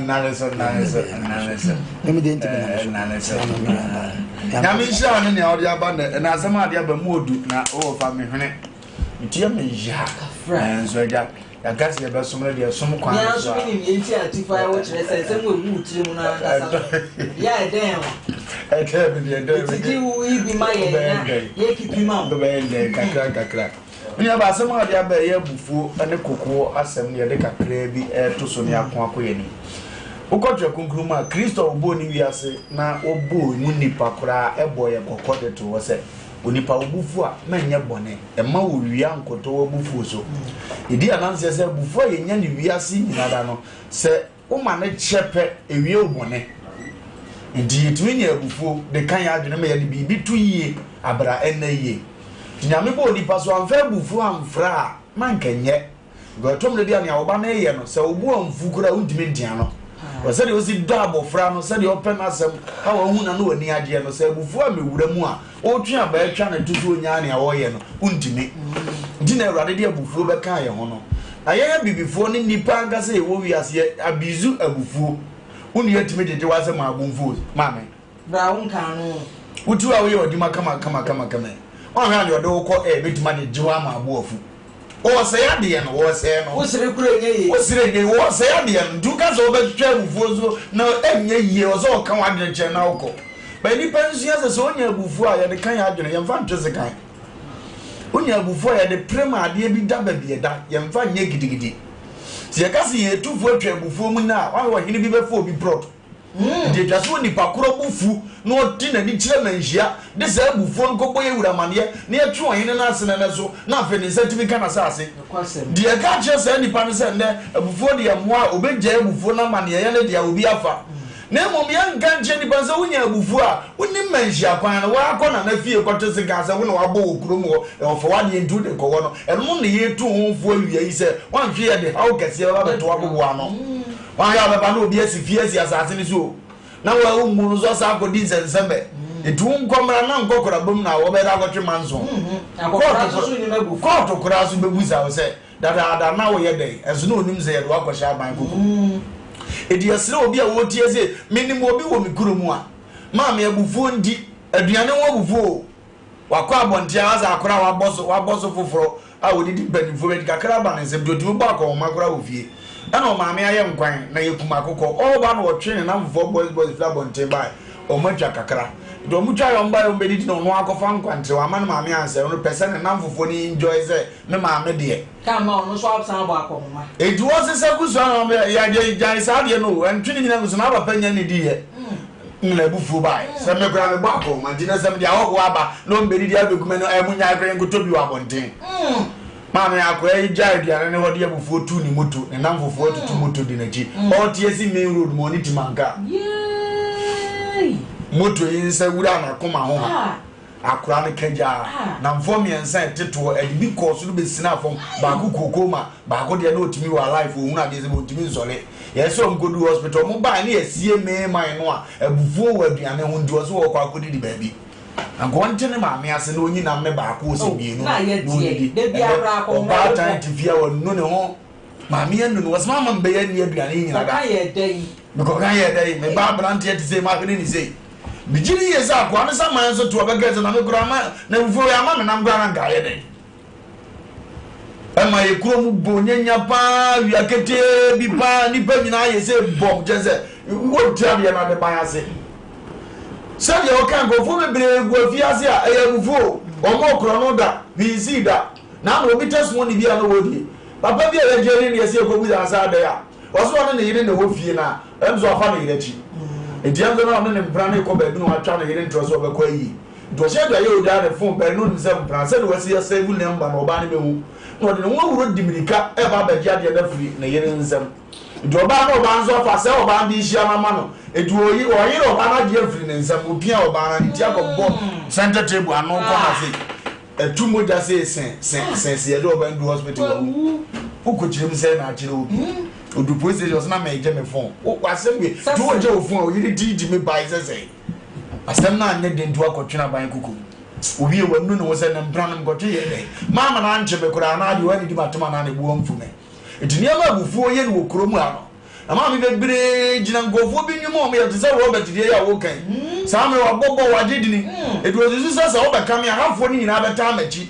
Nnane so nnane so nnane so. Ɛmi de ntumi nane so. Nnane so. Nyame nhyira wo ne nea ɔde aba nnɛ. Ɛna asɛm a ɔde aba mu odu na ɔwɔ fa me hwene. Metua me ya. Nso agya. Yɛaka sɛ yɛbɛsom no deɛ, som kwan Me ara no so nso a. menim deɛ nti a atifi ayɛ wo kyerɛ sɛ nsɛm a ɛgu wo tiri mu no ankasa no, yɛ a ɛdɛn wo? Ɛdɛn me deɛ, ɛdɛn me Ɛti deɛ. gye wo yi bi ma yɛn Wobɛyɛ na dɛn? yɛpipi ma wo. Wobɛyɛ dɛn kakra nkakra. Me nuaba, asɛm a wode aba yi yɛ abufuo ne kokoɔ asɛm na yɛde kakraa bi reto so na yɛako akɔ yɛn anim. Wokɔ Twerɛ Kronkron mu a, Kristo a ɔbɔɔ ne wiase na ɔbɔɔ emu nnipa koraa bɔɔ yɛn kɔkɔ de too hɔ sɛ, Onipa, wo bo fu a, ma ɛnyɛ bɔne. Mma owia nnkɔtɔ w'abufuo so. Yɛdi adanseɛ sɛ abufuo a yɛnya no wiase nyina da no, sɛ woma no kyɛ pɛ, ɛwie wo bɔne. Nti yɛtumi nya abufuo de ka yɛn adwene ma yɛde biribi to yie abra ɛnna yie. Nti Nyame bɔɔ nipa so amfa abufuo amfra a, na anka ɛnyɛ. Because ɛtɔ mmerɛ bi a nea wo ba no reyɛ no, sɛ wo bo amfu koraa a, wontumi ntea no. Because sɛdeɛ wosi dɔ abɔfra no, sɛdeɛ ɔpɛ n'asɛm, a wahu na na w'ani agyeɛ no, sɛ abufuo ammɛwura mu a, wotwe abaa atwa ne to so ɔnyaa nea ɔreyɛ no, wontumi. Nti na Awurade de abufuo bɛkaa yɛn ho no. Na yɛn abibifoɔ ne nnipa ankasa a yɛwɔ wiase, yɛ abuse abufuo. Wo nua tumi gyegye w'asɛm ma abo mfuo, maame. Bra wo nka ano. Wo tiri a woyɛ w'adwuma kama kama kama kama yi, woanhwɛ a deɛ ɔde wo kɔ air bɛtumi agyegye wo ama abo afu. Wɔresɛe adeɛ no, wɔresɛe no. Wo sere kura ɛnyɛ yie. Wo sere ɛnyɛ yie, wɔresɛe adeɛ no. Nti woka sɛ wobɛtwitwa abufuo so na ɛnyɛ yie, wɔ sɛ wɔka w'adwene kyerɛ na wokɔ. But nnipa nsua sɛ sɛ wonya abufuo a, yɛde ka yɛn adwene, yɛmfa ntwe sekan. Wonya abufuo a, yɛde pere ma adeɛ bi da baabi ɛda, yɛmfa nyɛ gidigidi. Sɛ yɛka sɛ yɛretu fo atwa abufuo mu nnɛ a, woahwɛ ɔhene bi bɛfa obi prɔt. Enti etwa sɛ onipa koro bo fu na ɔde n'ani kyerɛ manhyia de saa abufuo no kɔbɔ yɛn wura amanneɛ na yɛtwe ɔhene no asene no so na afei ne nsa tumi ka n'asase. Deɛ ɛka kyerɛ saa nipa no sɛ nnɛ abufuo deɛ mmoa a ɔbɛgyae abufuo no amanneɛyɛ no deɛ obi afa. Na mmom yɛnka nkyerɛ nnipa sɛ wonya abufuo a, wonim manhyia kwan no, woakɔ nana fie kɔte sekan sɛ wo na wabɔ wɔ kurom hɔ na wɔfa w'adeɛ nti wode kɔwɔ no, ɛno na yɛretu ho fo awia yi sɛ woanhwɛ yie a ɛde haw kɛseɛ bɛba abɛto w'abobow ano. Woanhwɛ a wobɛba na obi asi fie asi asase no so o, na woammu no nso asan akɔdi nsɛnsɛmmɛ. Nti wo nkɔmmra na nkɔkorabam na wɔbɛda akɔtwe manso. Kɔɔto koraa nso bɛbusa wo sɛ Dadaada na woyɛ dɛn? Ɛnso na onim sɛ yɛde wo akɔhyɛ aban koko mu. Enti yɛsrɛ obi a ɔretie se, menim obi wɔ me kuro mu a, maame abufuo nti, aduane ho abufuo o, wakɔ abɔnten a asɛ akora a wabɔ so, wabɔ so foforɔ a ɔdidi mpanimfoɔ bɛdi kakra aba ne nsam nti ɔtumi bɔ akɔnhoma koraa wɔ fie. Ɛna ɔmaame ayɛ nkwan na yɛkum akokɔ. Ɔreba na ɔtwe ne namfofoɔ boys boys firi abɔnten bae, wɔn atwa kakra. Nti wɔn twaeɛ wɔn baeɛ wɔn bɛdidi na ɔno akɔfa nkwantere, wamma ne maame ansɛe, ɔno pɛ sɛ ne namfofoɔ no enjoy sɛ Me maame deɛ. Ka ma ɔno nso asan abɔ akɔnhoma. Enti wɔsesa gu so ara na wɔyɛ yɛ gyae saa adeɛ no o, ɛntwe ne nyina ngu so na papa nya ne diiɛ na n'abufuo baeɛ sɛ me koraa mebɔ akɔnhoma nti na sɛ mede ahɔhoɔ aba na wɔmbɛdidi abɛgu me no ɛɛ monyae koraa yɛnkɔtɔ bi wɔ abɔnten. Maame akoa yi gyae aduane no hɔ de abufuo tuu ne moto, ne nnamfofoɔ atutu moto di n'akyi, ɔrete asi main road ma ɔne Timanka. Moto yi nsa wuraa n'akoma ho ha. Akora no ka gyaa. Namfoɔ miɛnsa a ɛte toɔ ɛde bi kɔɔ soro bɛsinaa fam, baako kookoo ma baako deɛ na ɔtumi wɔ alive ɔhunu adeɛ sɛ ɔntumi nsɔre. Yɛɛ sɛ ɔmo kɔduru hospital ɔmo baeɛ na yɛasie mee man no a abufuo wɔ aduane ho nti ɔse ɔɔkɔ akɔdidi baabi. Anka ɔnte ne maame ase na ɔnyi nam ne baako ɔsɛ mienu no na ɔnnidi. Ɛnɛ ɔbaatan te fie a wanu ne ho. Maame anu no wɔsɛ mama mbɛyɛ nni aduane yi nyina da. Mekɔka yɛ dɛn? Me ba aberanteɛ te sei mahwene ne sei. Megye di yie sɛ akoa no saman nso to ɔbɛka sɛ na me koraa ma na abufuo wei ama me nam koraa na nka ayɛ dɛn. Ɛma yɛ kuro mu bɔ nyanya paa wia ketee bi paa nnipa nyinaa yɛ sɛ bɔm kyɛ sɛ wɔnti adeɛ no ade ban ase. Sɛdeɛ ɔka nkurɔfoɔ bebree gu afiase a ɛyɛ abufuo wɔn ɔkorɔ no da hwee nsii da. Na ama obi testimony bi a na ɔredie. Papa bi a yɛgye ne deɛ sɛ yɛkɔbu ansa adɛn a, ɔse ɔne ne yere na ɛwɔ fie na ɛm sɛ wafa ne yere akyi. Nti ɛm sɛ na ɔne ne mpena no rekɔ baabi na watwa ne yere ntorɔ sɛ ɔbɛkɔ ayie. Nti ɔhyɛ da yɛ ogyaa ne phone bɛn na onim sɛ mpena sɛdeɛ wasi asave number no ɔbaa no bɛhu. Na ɔde ne ho awuro di mirika ɛreba abɛgye adeɛ no afiri ne yere nsam. Nti ɔbaa no ɔbaa nso afa sɛ ɔbaa no de rehyia no ama no. Nti ɔyi ɔyere ɔbaa no adeɛ afiri ne nsam. Ɔpia ɔbaa no a ne ti akɔbɔ center table ano kɔ na sei. Ɛtu mogya sei sɛ sɛ sɛ sɛ yɛde ɔba ndu hospital wawu. Wokɔ kyerɛ mu sɛ na akyerɛ obi. Odu police station ɔsɛ na mɛgye me phone. Wo asɛm wei nti wogye wo phone a oyere ti gye me bae sɛ sɛ. Asɛm no anyɛ den nti wakɔtwe aban kuku mu. Owie wanu ne ho sɛ ne mpena no mekɔtwe yɛ dɛn. Maama no ankye me koraa na adeɛ wanidi matem anaa ne bo amfu me. Nti nneɛma abufuo yɛ no wɔ kurom ha no. Na maame bebree gyina nkurɔfoɔ bi nnwuma a wɔyɛ te sɛ Robert deɛ yi a woka yi. Saa mmerɛ wabɔ bɔ wagye dini. Enti wɔsusu sɛ sɛ wobɛka me a hafoɔ no nyinaa bɛtaa m'akyi.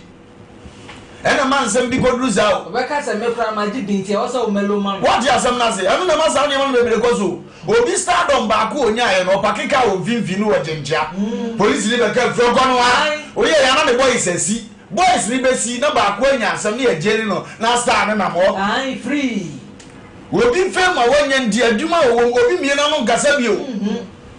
Ɛna ɛma nsɛm bi kɔduru saa o. Ɔbɛka sɛ me koraa magye din nti ɛwɔ sɛ wo mɛlo ma me. Woate asɛm no ase? Ɛno na ɛma saa nneɛma no bebree kɔ so o. Obi stardom baako a ɔnyaeɛ no, ɔpake kaa wɔ mfimfini no ɔgye nkyea. Polisini bɛka afiri ɔkɔ no ha. Woyɛeɛ a na ne boys asi. Boys no bɛsi na baako anya asɛm na yɛgyeli no na star no nam hɔ. Ae free. Obi fam a wanya nti adwuma a ɔwɔ mu obi mmue n'ano nkasa bio.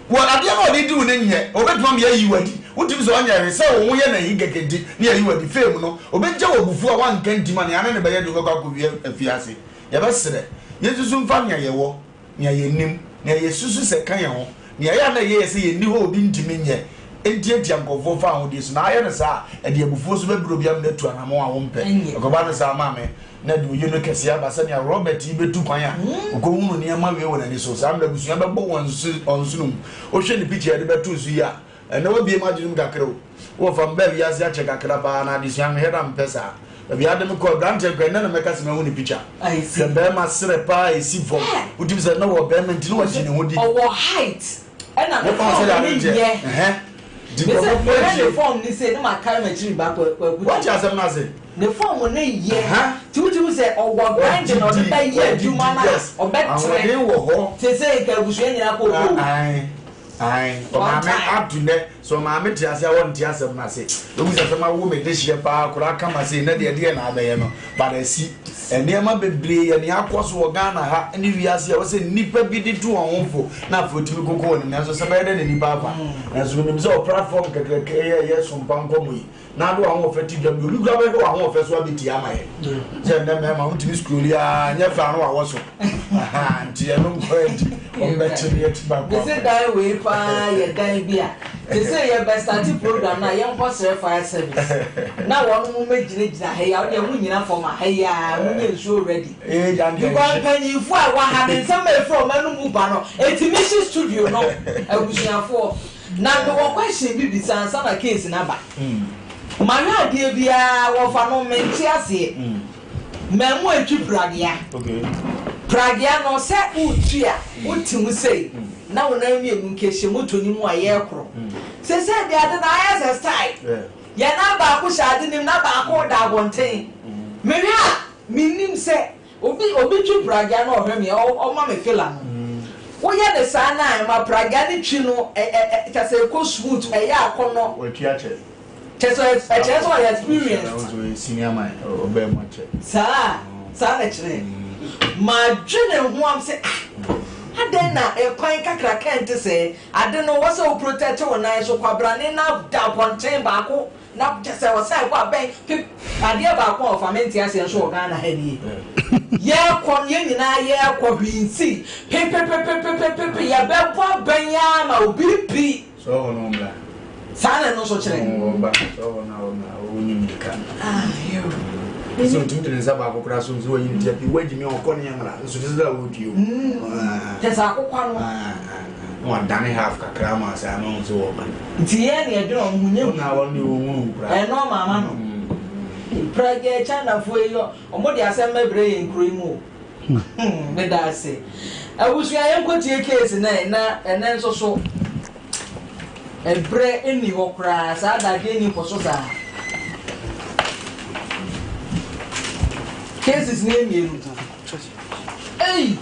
Wɔ adeɛ no a ɔde di wo no nyɛ ɔbɛtumi ama yɛayi wo adi. Wotumi sɛ ɔnyɛ hwee sɛ wo ho yɛ no ahi kɛkɛ nti na yɛayi wo adi. Fame no ɔbɛgya wo abufuo a woanka nti ma nea ne no bɛyɛ de wobɛkɔ akɔwie afiase. Yɛbɛsrɛ yɛnsusu mfa nea yɛwɔ. nea yennim, nea yesusu sɛ ɛka yɛn ho, nea ɛyɛ a na ɛyɛ yɛn sɛ yenni hɔ a obi ntumi nyɛ ntiatia nkurɔfoɔ fa ahodie so, na ayɛ no saa a, ɛde abufuo nso bɛbrɛ obi amena atu anammɔn a wompɛ. Ɛkɔba no saa ma me, na ɛde oye no kɛseɛ aba sɛnea Robert yi bɛtu kwan a ɔkɔhunu nneɛma wei wɔ n'ani so. Saa mmerɛ abusua bɛbɔ wɔn nsono mu. Wohwɛ ne pikya a yɛde bɛtoo so yi a, Ɛnɛ wabue m'adwene mu kakra o. Wo wɔfa mebaa wiase akyɛ kakra paa na adesua mehwɛ na mepɛ saa. Baabi a ade me kɔɔ abranteɛ koraa ɛnɛ na mɛka sɛ mahu ne picture. Hwɛ bɛɛma serɛ paa a ɛsi fam. Wotumi sɛ na ɔwɔ bɛɛma nti na wagye ne ho di. Ɔwɔ height ɛna ne form no yɛ. Mese mehwɛ ne form no sei na makae m'akyiri ba Kwaku. Wate asɛm no ase? Ne form no yɛ nti wotumi sɛ ɔwɔ grinding na ɔde bɛyɛ adwuma no a ɔbɛtrɛ. Ahoɔden wɔ hɔ. Seesei nka abusua nyinaa kɔ koo. Ae, ɔmaame up to nɛ, sɛ ɔmaame te ase a ɔnte asɛm no ase. Ehu sɛ sɛ mawo me dehyeɛ paa koraa kama sei nɛ deɛ ɛdeɛn na abɛyɛ no, but asi. Nneɛma bebree yɛ nea akɔ so wɔ Ghana ha ne wiase a ɛwɔ sɛ nnipa bi de tu wɔn ho fo na afei wɔtumi koko wɔn anim nanso sɛ bɛyɛ dɛn na nnipa afa. Nanso menim sɛ wɔ platform kakraka yi a ɛyɛ Sompa Nkɔmmɔ yi, na ade w'ahoɔfɛ te dwam deɛ obi koraa bɛhwɛ w'ahoɔfɛ so abɛtie ama yɛn. Sɛ nnɛ mmarima wotumi scrolli ara nyɛ fɛ a na wawɔ so. Ahaa nti ɛno nko ara nti ɔmbɛkye ne yɛte baako Mese akɔ. dan wei paa yɛ dan bi a te sɛ yɛ bɛ starte program no a yɛnkɔ srɛ fire service na wɔn mo mɛ gyina gyina ha yi a wodeɛ mo nyina fam a ha yi a mo nyɛ nsuo ready Ee gya deɛ because nhye. mpanyinfoɔ a ɛwɔ ha no nsɛm a ɛfiri wɔn anum ba no ɛtumi hye studio no abusuafoɔ na mewɔ question bi bisa ansa na case no aba mahwɛ adeɛ biara wɔfa no mente aseɛ. Mmamu retwi pragea. Pragea no, sɛ woretwi a, wote mu sei na wo nan mmienu nka hyɛ moto no mu a yɛrekoro. Seesei deɛ ade no ayɛ sɛ style. Yɛn nan baako hyɛ ade no mu na baako da abɔnten. Mehwɛ a, mennim sɛ obi obi twi pragea na ɔhwɛ me a, ɔma me fila no. Woyɛ no saa no a, ɛma pragea no twi no ɛ ɛ kyerɛ sɛ ɛkɔ smooth, ɛyɛ akɔnnɔ. Watwi akyɛ. Kyerɛ sɛ ɛkyerɛ sɛ ɔyɛ experienced. Ɔno nso ɔyɛ senior man, ɔbaa mu akyɛ. Saa, saa na ɛkyerɛ. Madwene ho am sɛ ah, adɛn na ɛkwan kakraka nte sɛɛ, ade no wɔ sɛ wo protect wo nan so, kwabrane na da abɔnten baako na kyɛ sɛ ɔsan kɔ abɛn pe, adeɛ baako a ɔfa mente aseɛ nso wɔ Ghana ha nie, yɛkɔ no yɛn nyinaa yɛkɔ hwee nsi, pepepepepepepe yɛbɛbɔ abɛn ara ma obi pi. Sɛ ɔwɔ no ɔmmra. Saa na ɛno nso kyerɛ. Ɔba sɛ ɔwɔ no a ɔmmra ɔnni mirika. Ah, yoo. Sɛ ɔtumi de ne nsa baako koraa so nso wayi ne ti api wagyi mi ɔkɔ ne mmra nso te sɛ ɔretwi o. Kyɛ sɛ akokwa no. Na wadane half kakra ama sɛ ano nso wɔ ba. Nti yɛn na yɛdwene ɔmo ho nyɛ hu. Ɔna wɔn de wɔn hunu koraa. Ɛno ama ama no. Pragya Chinafoɔ yi ɔmo de asɛm bɛbrɛ yɛn kuro yi mu o. Hmm, meda ase. Abusua yɛnkɔtie case no ɛ, na ɛnɛ nso so ɛberɛ nni hɔ koraa, saa adagyeɛ nni kɔ so saa. Cases no yɛ mmienu. Ei!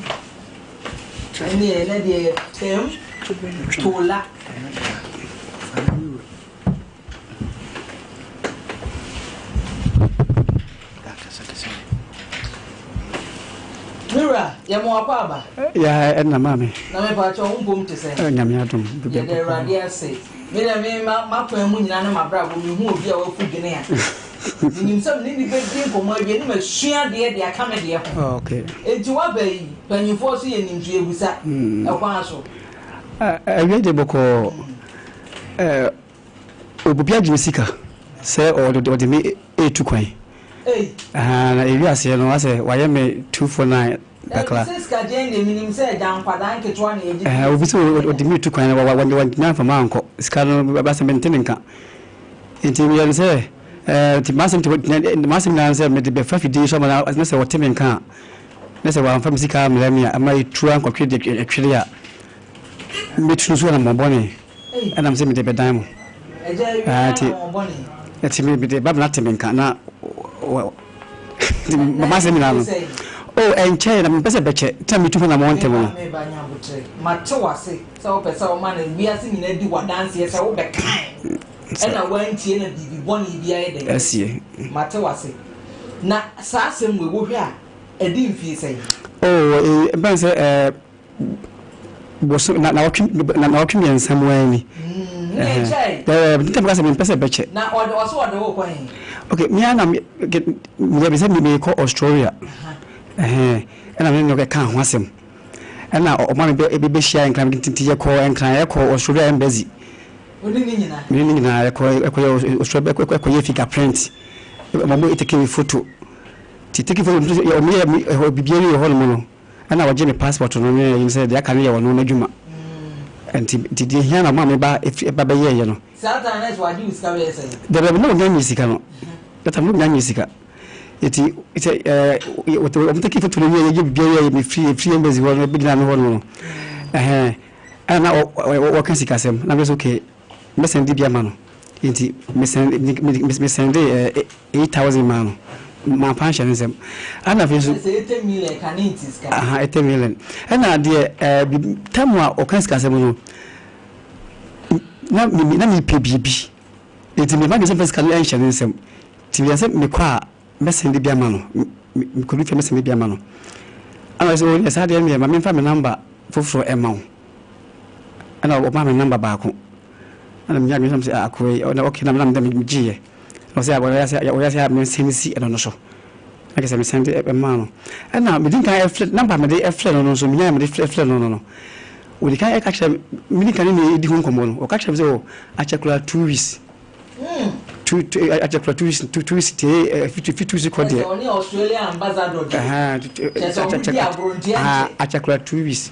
Ɛne ɛnɛ deɛ tɛm tola. Me wura, yɛ mo akɔ aba. Ya ɛna maame. Na me pa kyɛw wo mpom te sɛn? Eh, Nyame adom. Yɛda Awurade ase. Me na me ma makwan mu nyinaa ne m'abrabɔ mehu obi a wafu dwene a. Menim sɛ me ne ne bɛdi nkɔmmɔ awie ne masua adeɛ de aka me deɛ ho. Oh, okay. Enti woaba yi, panyinfoɔ so yɛ nim so yɛbusa. Ɛkwan so. Awie de bɔkɔɔ. Eh, Obi agye me sika sɛ ɔde me retu kwan. Na ewi aseɛ no asɛ wayɛ me 249 kakra. Obi sɛ ɔde me retu kwan na wantumi amfa me ankɔ. Sika no asɛ mente ne nka. Nti meyɛ no sɛ nti m'asɛm m'asɛm nyinaa ne sɛ mede bɛfa fidie so ama no na sɛ ɔte me nka a na sɛ wamfa me sika ammrɛ me a ama ɛtu ankɔtwe deɛ ɛtwere a mɛtu nso anammɔn bɔne. Ɛna mese mede bɛdan mo. Nti nti mede ba bena te me nka na nti m'asɛm nyinaa no oh ɛnkyɛe na mempɛ sɛ ɛbɛkyɛ nti na metu ho na wɔn ntɛm no. Meba nya abotrɛ mate wase sɛ wopɛ sɛ woma no wiase nyinaa di wadanseɛ sɛ wobɛkae ɛna wantie na biribi bɔne bi ayɛ dɛn asie mate wase na saa asɛm wei wohwɛ a ɛdi mfie sɛn? Oh ɛbɛn sɛ ɛɛ. Boso na nawɔtwe na nawɔtwe mmiɛnsa mu ara ni. Mm, ne ɛkyɛe. Ɛɛ nti na sɛ mempɛ sɛ ɛbɛkyɛ. Na ɔde ɔso ɔde wo kɔ he? Okay, me ara na me meyɛ me sɛ merekɔ Australia. Ɛhɛn, ɛna me ne no kɛkaa ho asɛm. Ɛna ɔma me bɛ bɛhyia Nkran nti yɛkɔɔ Nkran yɛkɔɔ Australia embassy. Wo ne ne nyinaa? Me ne ne nyinaa yɛkɔ yɛkɔyɛ Australia ɛkɔyɛ fingerprint. Wɔn mo take photo. Nti take photo nso wɔn yɛ ɛhɔ biribiara wie wɔ hɔnom no. Ɛna ɔgye me passport no ne ɛyi sɛ deɛ aka no yɛ ɔno n'adwuma. Nti nti deɛ ehia na ɔma me ba efi ba bɛyɛɛyɛ no. Saa time no ɛsɛ wagye wo sika bɛyɛ sɛn? Dabi dabi na ɔnya nyɛ sika no. That time na ɔnya nyɛ sika. Nti sɛ ɛɛ wɔn take photo no wie yɛ biribiara wie me firi efiri embassy hɔ no bɛgyina me hɔ no no. Ɛhɛn ɛna na ɔ ɔka sikasɛm na me sɛ okay. Mɛsɛnde bi ama no. Enti mesɛndee 8,000 maa no. Mamfa anhyɛ ne nsam. Ɛna afei nso. Sɛ 80 million ka ne nti sika. Aha, 80 million. Ɛna deɛ ɛɛ tam a ɔka sikasɛm no, na na mepɛ biribi. Enti mema de sɛ mfa sika no nhyɛ ne nsam. Nti meyɛ sɛ mekɔ a mɛsɛnde bi ama no. Mekɔdu fie a mɛsɛnde bi ama no. Ɛna ɔsɛ o deɛ saa deɛ no deɛ ma memfa me namba foforɔ ɛma wo. Ɛna ɔmaa me namba baako. Ɛna menya adwene sɛ mesɛ ah akoa yi, ɔna okay na na mede megyeeɛ. Ɛna ɔsɛ ɔyɛ sɛ ɔyɛ sɛ mensɛnde si ɛno no so. Na kyerɛ sɛ mesan de maa no. Ɛna medi kan frɛ, number a mede frɛ no no nso, menyae a mede frɛ no no no, ɔdi kan ka kyerɛ me, medi kan ne no di ho nkɔmmɔ no, ɔka kyerɛ me sɛ, oh, akyɛ koraa 2 weeks. Two, two, akyɛ koraa 2 weeks, 2 weeks tie, fi 2 weeks kɔ deɛ. Ɔne Australian ambassador deɛ. Kyerɛ sɛ ɔmo di agorɔ nti ɛnkyɛ. Akyɛ koraa 2 weeks.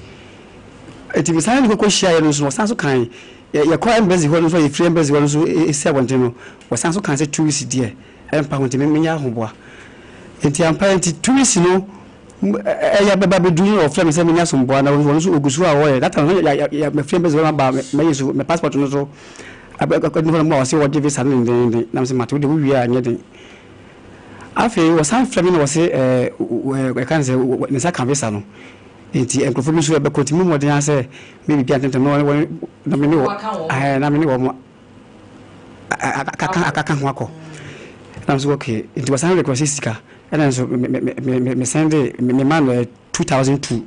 Nti mesan ne kɔkɔ hyiaeɛ no nso, ɔsan so kan, yɛkɔ embassy hɔ no nso, yɛfiri embassy hɔ no nso ɛsi abɔnten no, ɔsan so kan sɛ 2 weeks deɛ. Ɛmpa ho nti me menyɛ ahoboa. Nti ampa nti 2 weeks no ɛyɛ bɛba bɛduru na ɔfrɛ me sɛ menyɛ asomboa na ɔno nso ɔgu so a ɔyɛ that time no ya ya mafiri embassy hɔ maba mɛyɛ so me passport no so abɛkɔ hɔ no mu a ɔse ɔgye visa no dendenden na mesɛ mate wode wowie a nyɛ den. Afei wɔsan frɛ me na wɔse ɛɛ ɛka ne sɛ ne nsa ka visa no nti nkurɔfoɔ bi nso ɛbɛkɔ nti mo mmɔden ara sɛ me biribi antɛntɛm na me ne wɔ na me ne wɔn akaka akaka ho akɔ ɛna nso okay nti wɔsan request sika ɛna nso me me me me me send me me ma no 2002.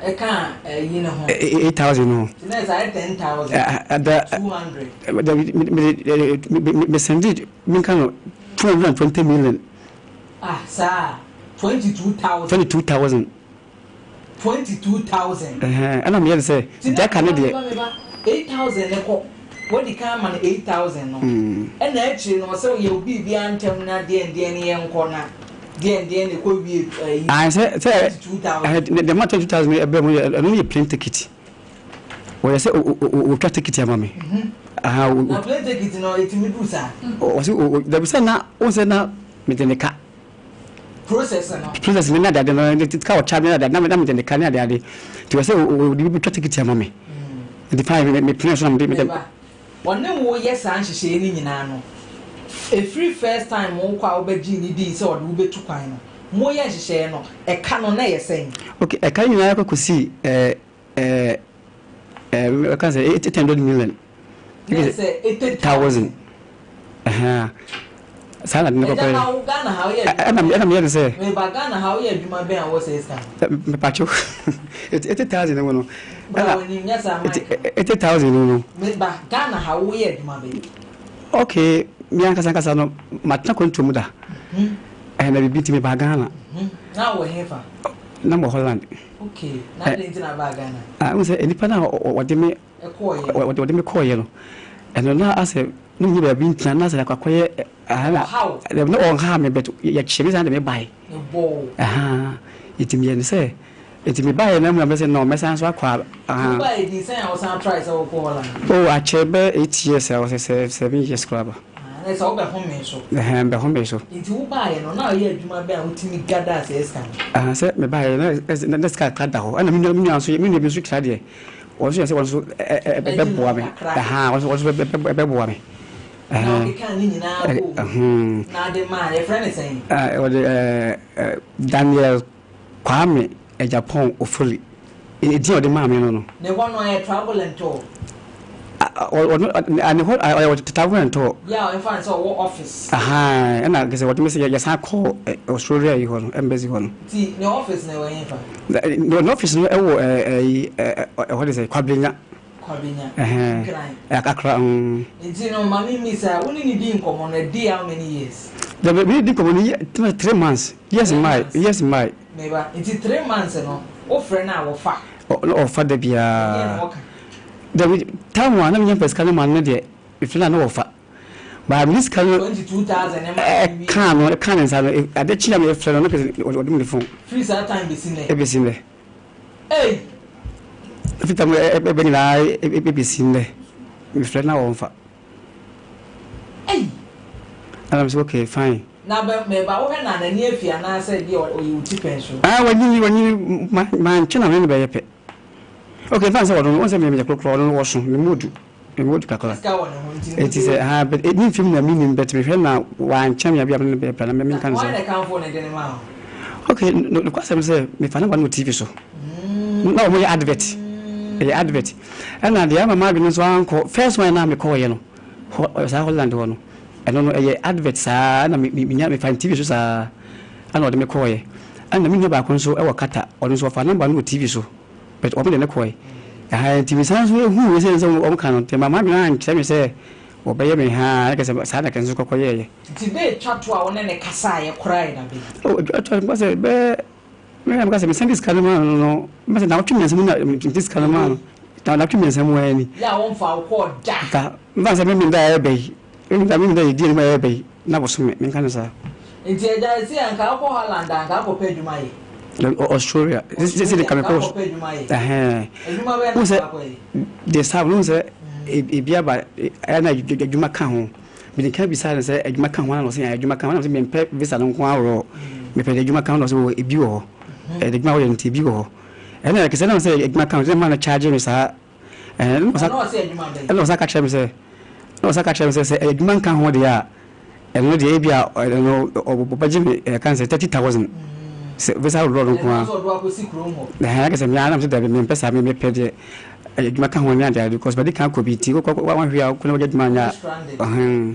Ɛka ɛyi ne ho. 8000 no. Nti na ɛsɛ ayɛ 10,000. Ɛda 200. Dabi me me me me send me nka no 220 million. Ah saa 22,000. 22,000. 22,000. Ɛhɛn, ɛna meyɛ no sɛ, deɛ aka no deɛ. Meba, meba, 8,000 no kɔ, wadi kan ama no 8,000 no, ɛna akyire no ɔsɛ yɛ wo biribiara ntɛm na deɛn deɛn no yɛnkɔ na deɛn deɛn na ɛkɔ wie ɛyi, Ae, sɛ, sɛ, 22,000. ɛhɛn, deɛ ma 22,000 no ɛbrɛ mu no, ɛno yɛ plane ticket. Wɔyɛ sɛ o, o, o, otwa ticket ama me. Aha, o, Na plane ticket no ɛtumi duru saa? Ɔse, o, o, dabi sɛ na, wohu sɛ na mede ne ka. Process no. Process no ne adeade no ne ka ɔkya ne adeade na me na me de ne ka ne adeade nti wɔ sɛ ɔde bi twa tikiti ama me nti fine me me pene so na me de me de. Meba ɔne wo yɛ saa nhyehyɛeɛ no nyinaa no ɛfiri first time wo kɔ a wobɛgyee ne dii sɛ ɔde wo bɛtu kwan no moyɛ nhyehyɛeɛ no ɛka no na ɛyɛ sɛn? Okay ɛka no nyinaa kɔ kɔsii ɛɛ. ɛɛ ɛɛ mɛka sɛ 800 million. Ne sɛ 80,000. Ɛhɛn saa na ne kɔkɔ yɛ. Ɛgya Ghana ha woyɛ adwuma. Ɛna ɛna meyɛ ne sɛ. Meba Ghana ha woyɛ adwuma bɛn a wɔ sɛ sika. Mepatwo 80,000 no no. Bra wɔ anim nyɛ saa mic. 80,000 no no. Meba Ghana ha woyɛ adwuma bɛn. Okay, mi ankasa ankasa no matena kwantuo mu da. Ɛna biribi nti meba Ghana. Na wɔ hefa? Na wɔ Holland. Okay, na adɛn nti na abaa Ghana? Ah, wohu sɛ nnipa no a wɔde me wɔde me kɔɔeɛ no, ɛno na asɛ na menni baabi ntena na asɛ akɔyɛ na na ɔnhaa me but yɛkyee me san de me bae. Ɛhaa, nti meyɛ no sɛ nti mebaeɛ na mu na mɛsɛ no mɛsan so akɔ a. Wobaeɛ di sɛn a wosan try sɛ wokɔ Holland? Oh, akyɛ bɛ 8 years a wɔsɛ sɛ 7 years koraa ba. Na sɛ wobɛhome so. Ɛhɛn, bɛhome so. Nti wobaeɛ no, na ɔyɛ adwuma bɛn a wotumi gada saa sika no? Ah, sɛ mebaeɛ no na sika kakra da hɔ. Ɛna me nua me nua nso me nua bi nso kyerɛ adeɛ. Wɔn nso yɛ sɛ wɔn nso ɛbɛboa me. Ɛhaa, wɔn nso wɔn nso ɛbɛboa me. Na ɔkeka ne nyinaa bɔ mu. Na ade maa yɛfrɛ ne sɛn? Wɔde ɛɛ Daniel Kwame Agyapong Ofori. Edin a ɔde maa me no no. Ne hɔ no ɔyɛ travel and tour. Ɔno ne hɔ ɔyɛ travel and tour. Yɛ a ɔmfa ne sɛ ɔwɔ office. Ahan ɛna kɛsɛ wɔde me sɛ yɛsan kɔ Australia yi hɔ no, embassy hɔ no. Ti ne office na ɛwɔ hefa? Ne office no ɛwɔ ɛyi ɛhɔ de sɛ Kwabenya. Kwabenya. Nkran. Akra. Nti no maame mi sa wo ne ne di nkɔmɔ no ɛdi how many years? Dabi mi di nkɔmɔ no yɛ 3 months, years mai, years mai. Meba nti 3 months no wofrɛ no a wɔfa. Ɔfa da biara. Dabi time a na menya mpɛ sika no ma no deɛ mefrɛ no a na wɔfa. Baa mede sika no 22,000 ɛkaa no ɛkaa ne nsa no ade kye a mefrɛ no na kɛsɛ ɔde me ne phone. Firi saa time bɛsi nnɛ. Ɛbɛsi nnɛ. Ei. Firi tam ɛbɛ nyinaa ɛbɛsi nnɛ mefrɛ no a wɔmfa. Ei. Ɛna mesɛ okay fine. Na bɛ meba wohwɛ na n'ani afi anaasɛ bi a ɔyɛ wo ti pɛn so. Ah wanyini wanyini ma mankyɛ na me ne bɛyɛ pɛ. Okay nfa sɛ ɔno no wɔn sɛ meyɛ korokoro ɔno no wɔso me mu odu me mu odu kakra. Sika wɔ ne ho nti. Eti sɛ ha but ne mfim na mi nim but mehwɛ na wankyɛn me abi a me ne bɛyɛ pɛ na me nka ne sɛ. Na wɔn na ɛkanfo ne de ne ma o. Okay no no kwasɛm sɛ mefa ne ba no wɔ TV so. Na wɔn yɛ advert ɛyɛ advert ɛna deɛ ama maa bi no nso ankɔ first one na mekɔɔyɛ no hɔ saa Holland hɔ no. Ɛno no ɛyɛ advert saa na me me nya mefa no TV so saa ɛna ɔde me kɔɔyɛ. Ɛna me nua baako nso ɛwɔ Qatar, ɔno nso ɔfaa number no wɔ TV so but wɔn de no kɔɔɛ. Ɛhaa nti me san nso ehuu wei sɛ sɛ wɔn ka no nti ma m'adwene ankyerɛ me sɛ Wɔbɛyɛ me haa, na kyerɛ sɛ saa na kɛ nso kɔkɔ yɛɛyɛ. Nti da etwa to a wo ne no kasaeɛ koraa yɛ da bɛn? Oh, etwa to a, meka sɛ bɛyɛ, me na meka sɛ mesan de sika no maa no no, meka sɛ naawɔtwe mmiɛnsa mu na mede sika no maa no, naawɔtwe mmiɛnsa mu ara ni. Yɛ a wɔmfaa wo kɔɔ da. Da, mfa no sɛ me meda a ɛreba yi, me meda me meda a yɛdi anim a ɛreba yi, na bosome, menka no saa. Nti agya ɛsei anka wokɔ Holland a anka akɔpɛ adwuma ayɛ? Australia, sɛ de ka mekɔ. Australia, anka akɔpɛ adwuma ayɛ? Ɛhɛn. Adwuma bɛn na anka akɔyɛ? Deɛ saa no, wohu sɛ ebi aba ɛyɛ na adwuma ka ho. Mede kan bisaa no sɛ adwuma ka ho ana na ɔsɛ adwuma ka ho na ɔsɛ mempɛ visa no nko aworɔ mepɛ deɛ adwuma ka ho na ɔsɛ wɔ ebi wɔ hɔ ɛde adwuma wɔyɛ nti ebi wɔ hɔ ɛna ɛkɛsɛ na ɔsɛ adwuma ka ho sɛ ma no charge me saa ɛna ɔsa ka kyerɛ me sɛ ɛna ɔsa ka kyerɛ me sɛ sɛ adwuma nka ho deɛ a Ɛno deɛ ebi a ɛno ɔbɛgye me ɛka ne sɛ 30,000 sɛ visa road nko ara. Ɛhɛn ɛka sɛ me ara na me sɛ dabi mempɛ saa me mepɛ deɛ adwuma ka ho ne adeade because madi kan akɔ bi nti wokɔ wanhwɛ a wokɔ na wagya adwuma anyɛ a ɛhɛn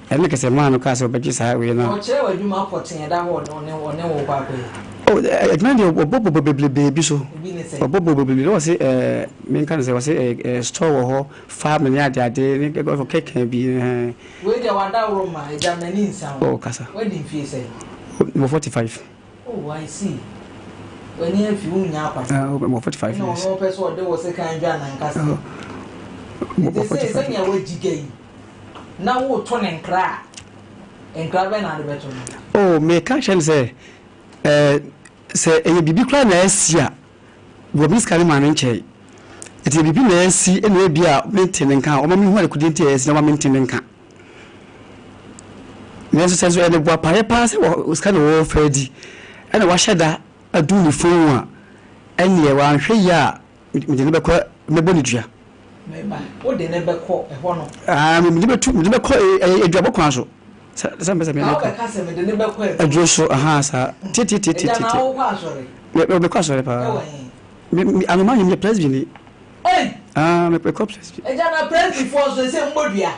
ɛno kɛsɛ maa no kaa sɛ ɔbɛgye saa wei no. Ɔkyerɛ w'adwuma pɔtee ɛda hɔ ɔne ɔne wo kɔ akɔyɛ. Oh adwuma deɛ ɔbɔ bɔ bebrebe bi so ɔbɔ bɔ bebrebe ɔse ɛɛ menka ne sɛ ɔse ɛɛ store wɔ hɔ farm ne adeade ne kɛkɛ bi ɛhɛn. Wei deɛ w'adaworo ma agya m'ani nsa wo. Oh kasa. W'adi mfie sɛn? Mewɔ 45. Oh I see. W'ani afi wo nnya akwan. Ah mewɔ 45 years. Ɛna ɔno pɛ sɛ ɔde wo sekan dwa nankasa. Oh. Nti sɛ sɛnea w'agyiga yi na woreto ne nkra a, nkra bɛn na ade bɛto no? Oh meka kyerɛ no sɛ ɛɛ sɛ ɛyɛ biribi koraa na asi a. Wɔ me sika no maa no nkyɛe. Enti sɛ biribi na asi na ebia mente ne nka a, ɔma mihu adekodeɛ nti a asi na ɔma mente ne nka. Nanso sɛ nso ɛyɛ ne boapayɛ paa sɛ wɔ sika na wɔrefa adi ɛna wahyɛ da adum ne fon a, ɛnneɛ wanhwɛ yie a mede no bɛkɔ mɛbɔ no dua. Meba, wode no bɛkɔ ɛhɔ no? Ah, mede bɛtu mede bɛkɔ ɛyɛ aduabɔ kwan so. Sɛ sɛ mpɛ sɛ meka. Na wobɛka sɛ mede no bɛkɔ aduro. Aduro so, aha saa. Tietietie. Agya na wokɔ asɔre? Me me mekɔ asɔre paa. Ɛwɔ he? Me me anoma nyɛ meyɛ presby ni. Ei! Ah me mekɔ presby. Agya na presby foɔ nso ɛsɛ mbɔ dua.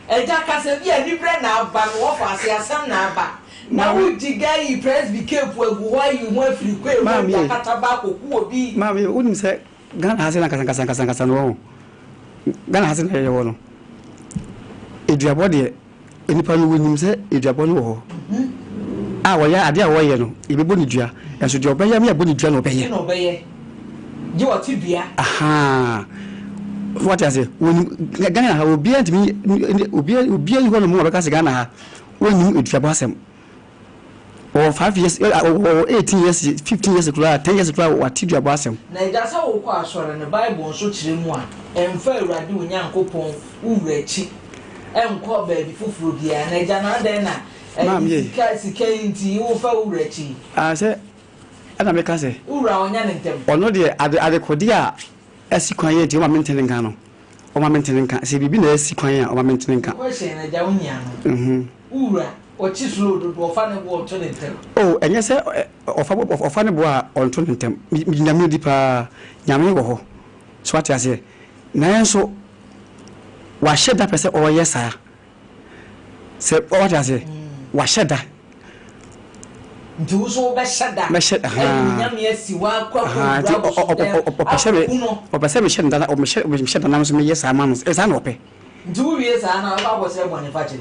Agya kasa bi a anibrɛ na aba no wɔfa ase asɛm na aba. Na wo gyiga yi presby cape agu hɔ ayi wo ho afiri kwae mu Maame adi ei. akataba akɔku obi. Maame ei wonim sɛ Ghana ha se na ankasa ankasa ankasa no wɔho. Ghana ha se na yɛwɔ no. Eduabɔ deɛ. Nnipa no wɔnim sɛ duabɔ no wɔ hɔ a wɔyɛ adeɛ a wɔyɛ no yɛbɛbɔ no dua nso deɛ ɔbɛyɛ ama yɛabɔ no dua na ɔbɛyɛ. Na ɔbɛyɛ gye ɔte dua. Ahaa wate aseɛ wɔnim Ghana ha obiara ntumi obiara obiara nni hɔ nom a ɔbɛka sɛ Ghana ha wɔnnim duabɔ asɛm. Ɔwɔ 5 years ɔwɔ 18 years 15 years koraa 10 years koraa wate duabɔ asɛm. Na agya sɛ wokɔ asɔre no bible nso kyerɛ mu a ɛmfa Awurade wo Nyankopɔn wo wura akyi nkɔ baabi foforɔ biara na agya no adɛn na ɛyi sika sika yi nti wofa wo wura akyi yi. Ah sɛ ɛna meka sɛ. Wo wura ɔnyɛ ne ntɛm. Ɔno deɛ ade adekodeɛ a asi kwan yɛ nti ɔma mente ne nka no ɔma mente ne nka sɛ biribi na asi kwan a ɔma mente ne nka. Question agya wo nya no wo wura ɔkye slow dodo ɔfa ne bo ɔto ne ntɛm. Oh ɛnyɛ sɛ ɔfa ɔfa ne bo a ɔnto ne ntɛm megye Nyame di paa Nyame wɔ hɔ so wate aseɛ nanso wahyɛ da pɛ sɛ ɔyɛ saa sɛ wate aseɛ wahyɛ da. Nti wo nso wobɛhyɛ da mɛhyɛ ayi wo nyame asi hɔ akɔ akɔwura abosomdan akɔku no. Ɔpɛ sɛ mehyɛ no da na mehyɛ mehyɛ da na nso meyɛ saa ma no saa na ɔpɛ. Nti wowie saa na wobɛkɔ akɔsrɛ bɔne fakyɛ.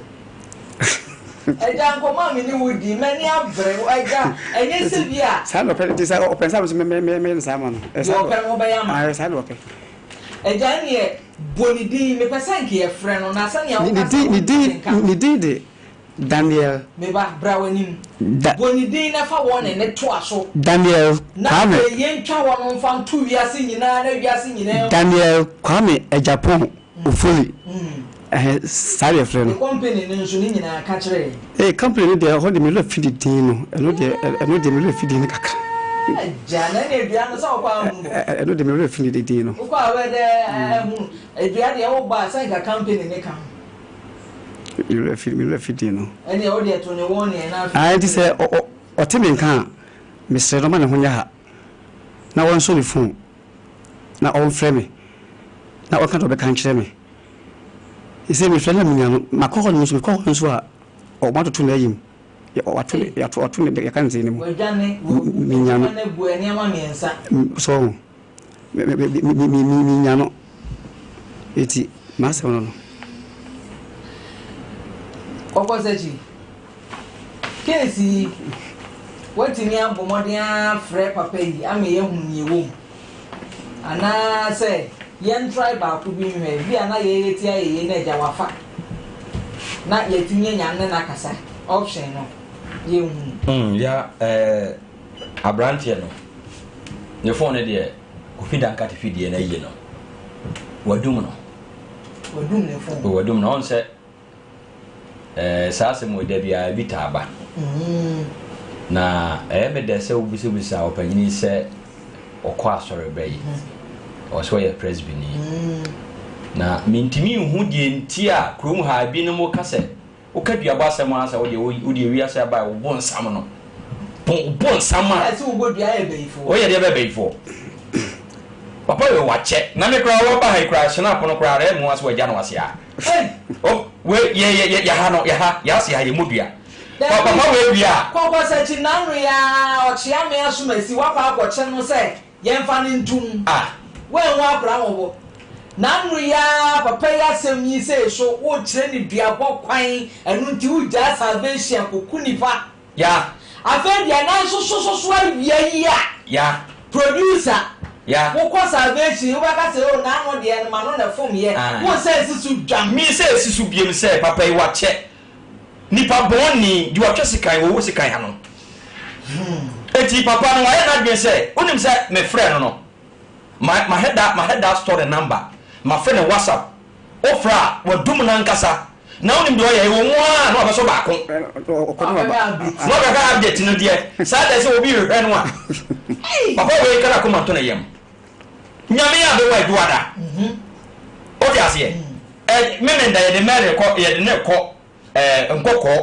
Agya nkɔmmɔ a me ne wo di m'ani abere agya ɛnyɛ sɛ bi a. Saa na ɔpɛ nti sɛ ɔpɛ saa nso mɛyɛ no saa ma no. Deɛ ɔpɛ no wobɛyɛ ama no. Saa na ɔpɛ. Agya ɛneɛ bɔ ne din mepɛ sɛ nka yɛfrɛ no na sɛnea woka sɛ wonte ne nka no. Ne din de Daniel. Me ba, bra w'anim. Da. Bɔ ne din na fa wɔn ne no toa so. Daniel Na Kwame. afei yɛntwa hɔ no mfa nto wiase nyinaa na wiase nyinaa nhu. Daniel Kwame Agyapong Ofori. Ɛhɛ, saa na yɛfrɛ no. Ne company no nso, ne nyinaa, ka kyerɛ yɛn. Ee, company no deɛ, ɛhɔ deɛ me werɛ fi ne din no. Ɛno deɛ, ɛno deɛ me werɛ fi din no kakra. Agya, na ɛnna dua no, sɛ wokɔ a wohunu bɔ. Ɛno deɛ me werɛ fi ne din no. Wokɔ a wobɛyɛ dɛ ahunu. Dua deɛ wobɔ a, sɛ nka company no ka ho. Me werɛ fi me werɛ fi din no. Ɛnneɛ wo deɛ to ne wɔn neɛ na afei. Ae nti sɛ ɔte me nka a, mesrɛ no ɔmma ne ho nyɛ ha na ɔnsɔ ne phone na ɔmfrɛ me na ɔnka deɛ ɔbɛka nkyerɛ me. Sɛ mefrɛ no a menya no, makɔ hɔ nom nso mekɔ hɔ nso a wɔatoto no ayim, wɔato no yɛato wɔato no yɛka no sɛ ne mu. Wadwane, wawu, Menya no. adwuma no agu nneɛma mmiɛnsa. So ɔho. Me me me me menya no. Eti m'asɛm no no. Kɔkɔ Sakyi, case yi, woatumi abɔ mmɔden ara afrɛ papa yi ama yɛahu nea ɛwɔ mu? Anaasɛ yɛn try baako bi nhwɛ, ebi a na yɛyɛ ti ayɛ yei na agya wafa na yɛatumi anya ne no akasa, option no yɛnhunu. Mm, ya eh, aberanteɛ no, ne phone no deɛ, Kofi Dankate fidie no ayi no, wadum no. Wadum ne phone. Wadum no, ɔn sɛ Eh, saa asɛm wei da biara ebi taa ba. Na ɛyɛ me dɛ sɛ wobisabisa ɔpanyin yi sɛ ɔkɔ asɔre bɛ yi. Ɔsɛ ɔyɛ presbyni. Na mentumi nhu deɛ nti a kurom ha ebinom ka sɛ woka duabɔ asɛm a sɛ wodeɛ wodeɛ wiase aba a wobo nsam no. Bo bo nsam a. Ɛsɛ wobɔ dua yɛ bayifoɔ. Woyɛ deɛ bɛ bayifoɔ. Papa wei wakyɛ. Na me koraa wɔba ha yi koraa hyena pono koraa rɛ mu ase wagya no ase a. Ei! Oh, wei, yɛ, yɛ, yɛ, yɛ ha no, yɛ ha, yɛ ase ha, yɛ mmɔ dua. Pa, Dabi, papa wei wie a. Kɔkɔsakyi n'ano yi ara, ɔkyea me asomasi, wakɔ akɔkye no sɛ yɛmfa no ntom. Ah. Woanhu akora nwɔbɔ. N'ano yi ara, papa yi asɛm yi sei so, worekyerɛ no duabɔ kwan, ɛno nti wogyaa salvation kɔku nipa. Ya. Afei deɛ nan so so so so awia yi a. Ya. Producer. Ya. Wo kɔ salvation yi wo bɛka sɛ oh n'ano deɛ no m'ano na ɛfom yɛ. Aye. Wo nsa nsi so dwam. Me nsa nsi so biom sɛ papa yi wakyɛ nipa bɔne di watwa sekan wɔ wo sekan ano. Eti papa no wayɛ n'adwene sɛ wonim sɛ me frɛ no no ma mahɛ da mahɛ da store ne number mafrɛ no whatsapp Wofrɛ a, wadum no ankasa. Na wonim deɛ ɔyɛ, ɛwɔ mu ara na wabɛsɔ baako. Na wabɛhwɛ update no deɛ, saa deɛ sɛ obi rehwɛ no a, papa wei nka n'akoma nto ne yam. Nyame yɛ adom a Adwuada. Wote aseɛ? Ɛ, Memenda yɛde Mary kɔ, yɛde ne kɔ ɛɛ, Nkɔkɔɔ.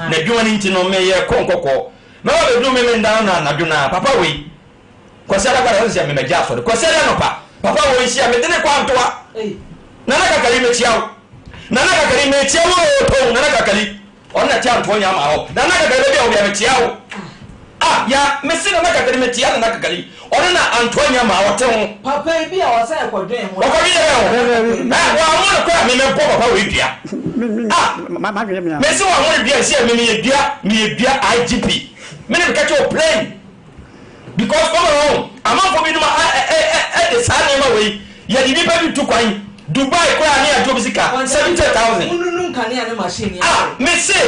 N'adwuma no nti no, me yɛkɔ Nkɔkɔɔ. Mɛba bɛduru Memenda no na anadwo no ara, papa wei, Kwasiada kora sɛ me mɛgya asɔre. Kwasiada anɔpa, papa wɔ nhyia, mede ne kɔ antoa. Nana Kakari mekyia wo. Nana Kakari mekyia wo oo tɔn Nana Kakari. Ɔno na te antoa nya ama hɔ. Nana Kakari baabi a wɔ bia mekyia wo. Ah ya mese Nana Kakari mekyia Nana Kakari. Ɔno na antoa nya ma ɔte ho. Papa yi bi a ɔsɛ ɛkɔdwen ho. Ɔkɔdwen yɛ ho. Ɛ wɔn amo no kora me mɛbɔ papa wɔ dua. Ah mese wɔn amo no dua nsi a me meyɛ dua meyɛ dua IGP. Me ne meka kyɛ wɔ plain. Because ɔma wɔn amanfoɔ binom a ɛ ɛ ɛ ɛde saa nneɛma wei yɛde nnipa bi tu kwan Dubai koraa ne agye obi sika 70,000. Mununu nkanea ne machine yɛ Ah sɛ. me se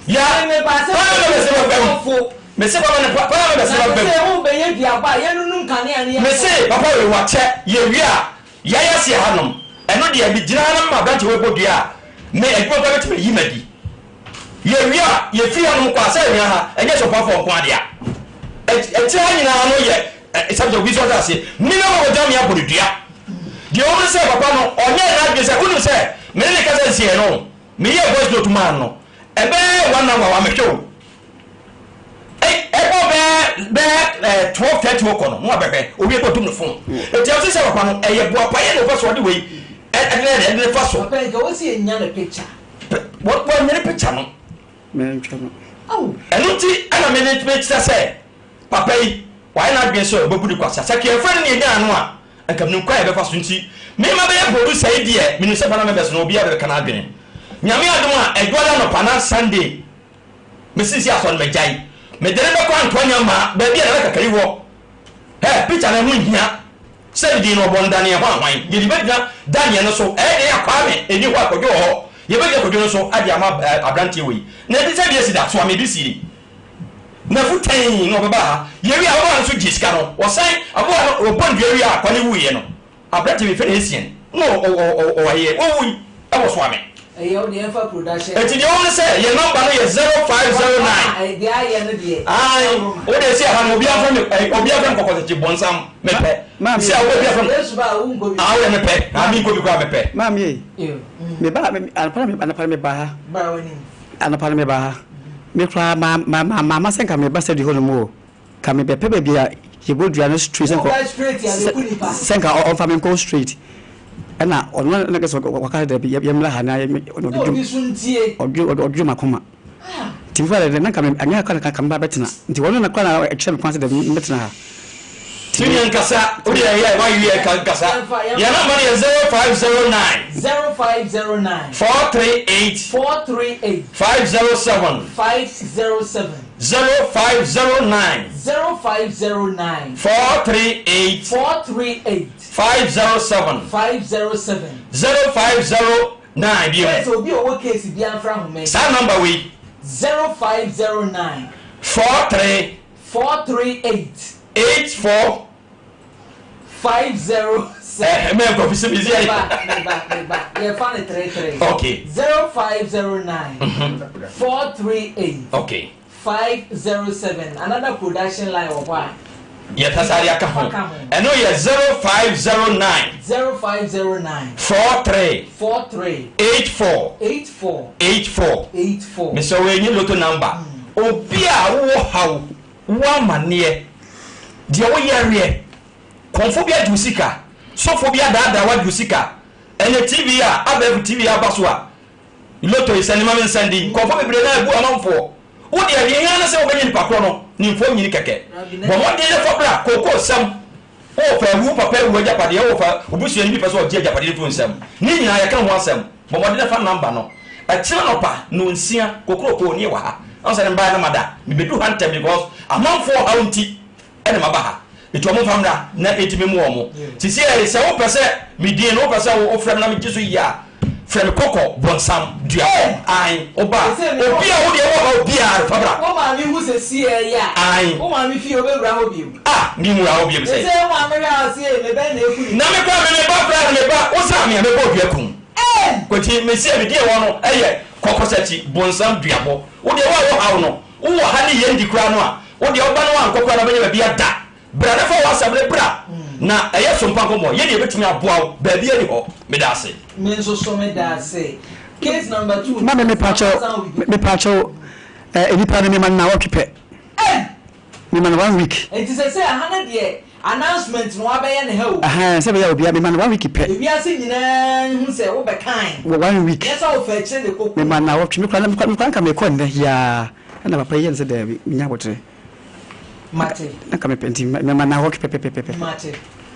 ya Me me ba sɛ paa me bɛsɛ ba bɛm fo. me se papa ne paa me bɛsɛ ba Na bɛm. sɛ wo bɛyɛ duaba a yɛnunu nkanea ne yɛ Me se papa wei wakyɛ yɛ wie a yɛayɛ aseɛ hanom ɛno deɛ me gyina ha na mema aberanteɛ wei bɔ dua a me adwuma koraa bɛtumi ayi madi. Yɛwie a, yɛfiri hanom kɔ a, sɛ anwea ha, ɛnyɛ Sɔpafoɔ nko ara dea. Akyire ha nyinaa no yɛ sɛbsɛ obi nso asase. Me na wɔbɛgya me abɔ no dua. Deɛ ɛwɔ mu ne sɛ papa no, ɔnyɛɛ n'adwene sɛ, wonim sɛ me ne no kasa nsieɛ no, meyɛɛ voice note maa no no, ɛbɛyɛ one hour wammɛhwɛ o. Ɛbɔ bɛɛ bɛɛ 12:30 hɔ kɔ no, na wabɛhwɛ. Owie na ɔdum ne phone. Enti ɛwɔ sɛ sɛ papa no, ɛyɛ boapayɛ na ɔpɛ sɛ ɔde wei ɛde ne fa so. Papa yi nka wɔsi yɛnnya ne picture. Wɔnyɛ ne picture no. Mentwa no. Ɛno nti ɛna me ne mekyerɛ sɛ papa yi wayɛ n'adwene sɛ ɔbɛbu ne kwasea. Sɛ kɛmfrɛ no ne yɛnyaa no a, nka menim kwan a yɛbɛfa so nti me ma bɛyɛ producer yi deɛ menim sɛ Panama Members no obiara bɛka n'adwene. Nyame adom a Ɛdwoada anɔpa na Sunday mesisi asɔre no magyae. Mede no bɛkɔ Antoa Nyamaa baabi a Nana Kakari wɔ. Hɛ, picture no ɛho nhia. Sɛ ne din no ɔbɔ no Daniel hwan hwan, yɛde bɛgyina Daniel no so, ɛyɛ dɛn a Kwame nni hɔ a Kwadwo wɔ hɔ, yɛbɛgyina Kwadwo no so de ama aberanteɛ wei. Na ɛte sɛ bi asi da, soa me bi sie. Nafu tɛnn na ɔbɛbaa ha, yɛwie a ababaawa no nso gyee sika no, ɔsan, ababaawa no ɔbɔ nnua wie a Kwame wuiɛ no, aberanteɛ bi yɛfrɛ no Essien, na ɔyɛ, ɔwui wɔ Soame. Ɛyɛ wo deɛ ɛmfa production. Eti deɛ ɔwɔ ne sɛ yɛn number no yɛ 0509. Ɛɛ deɛ ayɛ no deɛ. Ayi wo deɛ si ɛha no obi afrɛ me ɛɛ obi afrɛ me kɔkɔsakyi bɔnsam mepɛ. Maame Si a obi afrɛ me. Yesu ba a wo nkɔ bi. Ah wo deɛ mepɛ ah mi nkɔ bi koraa mepɛ. Maame ei me ba anɔpa na anɔpa na me ba ha. Bra w'anim. Anɔpa na me ba ha me koraa ma ma ma ma ma sɛ nka me ba sɛ di hɔ nom o. Ka me bɛpɛ baabi a yɛbɔ dua no straight sɛ nka sɛ nka ɔmfa me nkɔ straight ɛna ɔno na kɛsɛ waka sɛ dabi yɛmmra ha na ɔdwo makoma nti mefa dɛ na nka anyɛ ha kora na ka meba bɛtena nti ɔno na kora na ɛkyerɛ me kwan sɛ dabi mɛtena ha. Tumi nkasa, wo deɛ yɛ wa yɛ ka nkasa. Yɛn namba no yɛ 0509. 0509. 438. 438. 507. 507. 0509. 0509. 438. 438. 507. 507. 0509 bio. Sɛ obi a ɔwɔ case bi anfra ahoma yi. Saa namba wei. 0509. 43. 438. 84. 507. Ɛɛ mɛ nkɔfi sɛ mi si ayi. Meba meba meba yɛfa ne 33. Okay. 0509. 438. Okay. 507 another production line wɔ hɔ a. Yɛtasa de aka ho. Aka ho. Ɛno yɛ 0509. 0509. 43. 43. 84. 84. 84. 84. Mesɛ wo enye lotto number. Obi a wowɔ haw, wo amanneɛ, deɛ woyɛreɛ, kɔmfo bi agye wo sika, sɔfo bi adaadaa wo agye wo sika, ɛnɛ TV a abɛɛfo TV aba so a, lotto yi sɛne ma me nsɛnde, kɔmfo bebree na abu amanfoɔ. Wo deɛ deɛ hia ne sɛ wobɛnya nipa korɔ no ne mfo nyini kɛkɛ. Bɔ mmɔden na fa bra kookoo sɛm. Wowɔ fa awu, papa awu agyapadeɛ, wowɔ fa obusuani bi pɛ sɛ ɔgye agyapadeɛ no firi wo nsam. Ne nyinaa yɛka ho asɛm. Bɔ mmɔden na fa namba no. Ɛkyena nɔpa nonsia kokrokoo nie wɔ ha. Ɔn sɛ ne mbaeɛ no mada. Mebɛduru ha ntɛm because amanfoɔ haw nti ɛna maba ha. Nti ɔmo mfa mmra na ɛntumi mmoa ɔmo. Sisiɛ sɛ wopɛ sɛ me din no wopɛ sɛ wofrɛ me na megye so yie a, frɛ me kɔkɔ bɔnsam dua. Ae woba a obi a wodeɛ wɔ haw biara fa bra. Wo maame hu sɛ siɛ yɛ a. Ae. Wo maame fie wobɛwura hɔ bio. Ah me nwura hɔ bio sɛ. Sɛ wo maame hwɛ a ɔse ee me bɛn na eku ne. Na me koraa me me ba koraa no me ba wo saa me a mɛbɔ dua kum. Kwati me se me deɛ wɔ no ɛyɛ kɔkɔsakyi bonsam duabɔ. Wo deɛ wo a wo haw no wo wɔ ha ne yɛn di koraa no a wo deɛ wo ba no ankɔ koraa na wobɛnya baabi ada. Bra na fa w'asɛm no bra na ɛyɛ sompa nkɔmmɔ yɛ deɛ yɛbɛtumi aboa wo baabi ani hɔ. Meda ase. Me nso so me da ase. Case number 2. Mame mepakyɛw mepakyɛw eh nipa no mema no nawɔtwe pɛ. Ei! Mema no one week. Nti sɛsɛ aha no deɛ announcement no wabɛyɛ ne ha o. Ahaa sɛ ɛbɛyɛ a obiara mema no one week pɛ. Ewiase nyinaa nhu sɛ wobɛkae. Wɔ one week. Nyɛ sɛ wofa akyire de kɔ kurom. Mema nawɔtwe me koraa me koraa nka mekɔ nnɛ yiaa ɛna papa yi yɛ no sɛ daabi menya abotere. Mate. Na nka mepɛ nti mema nawɔtwe pɛpɛpɛpɛ. Mate.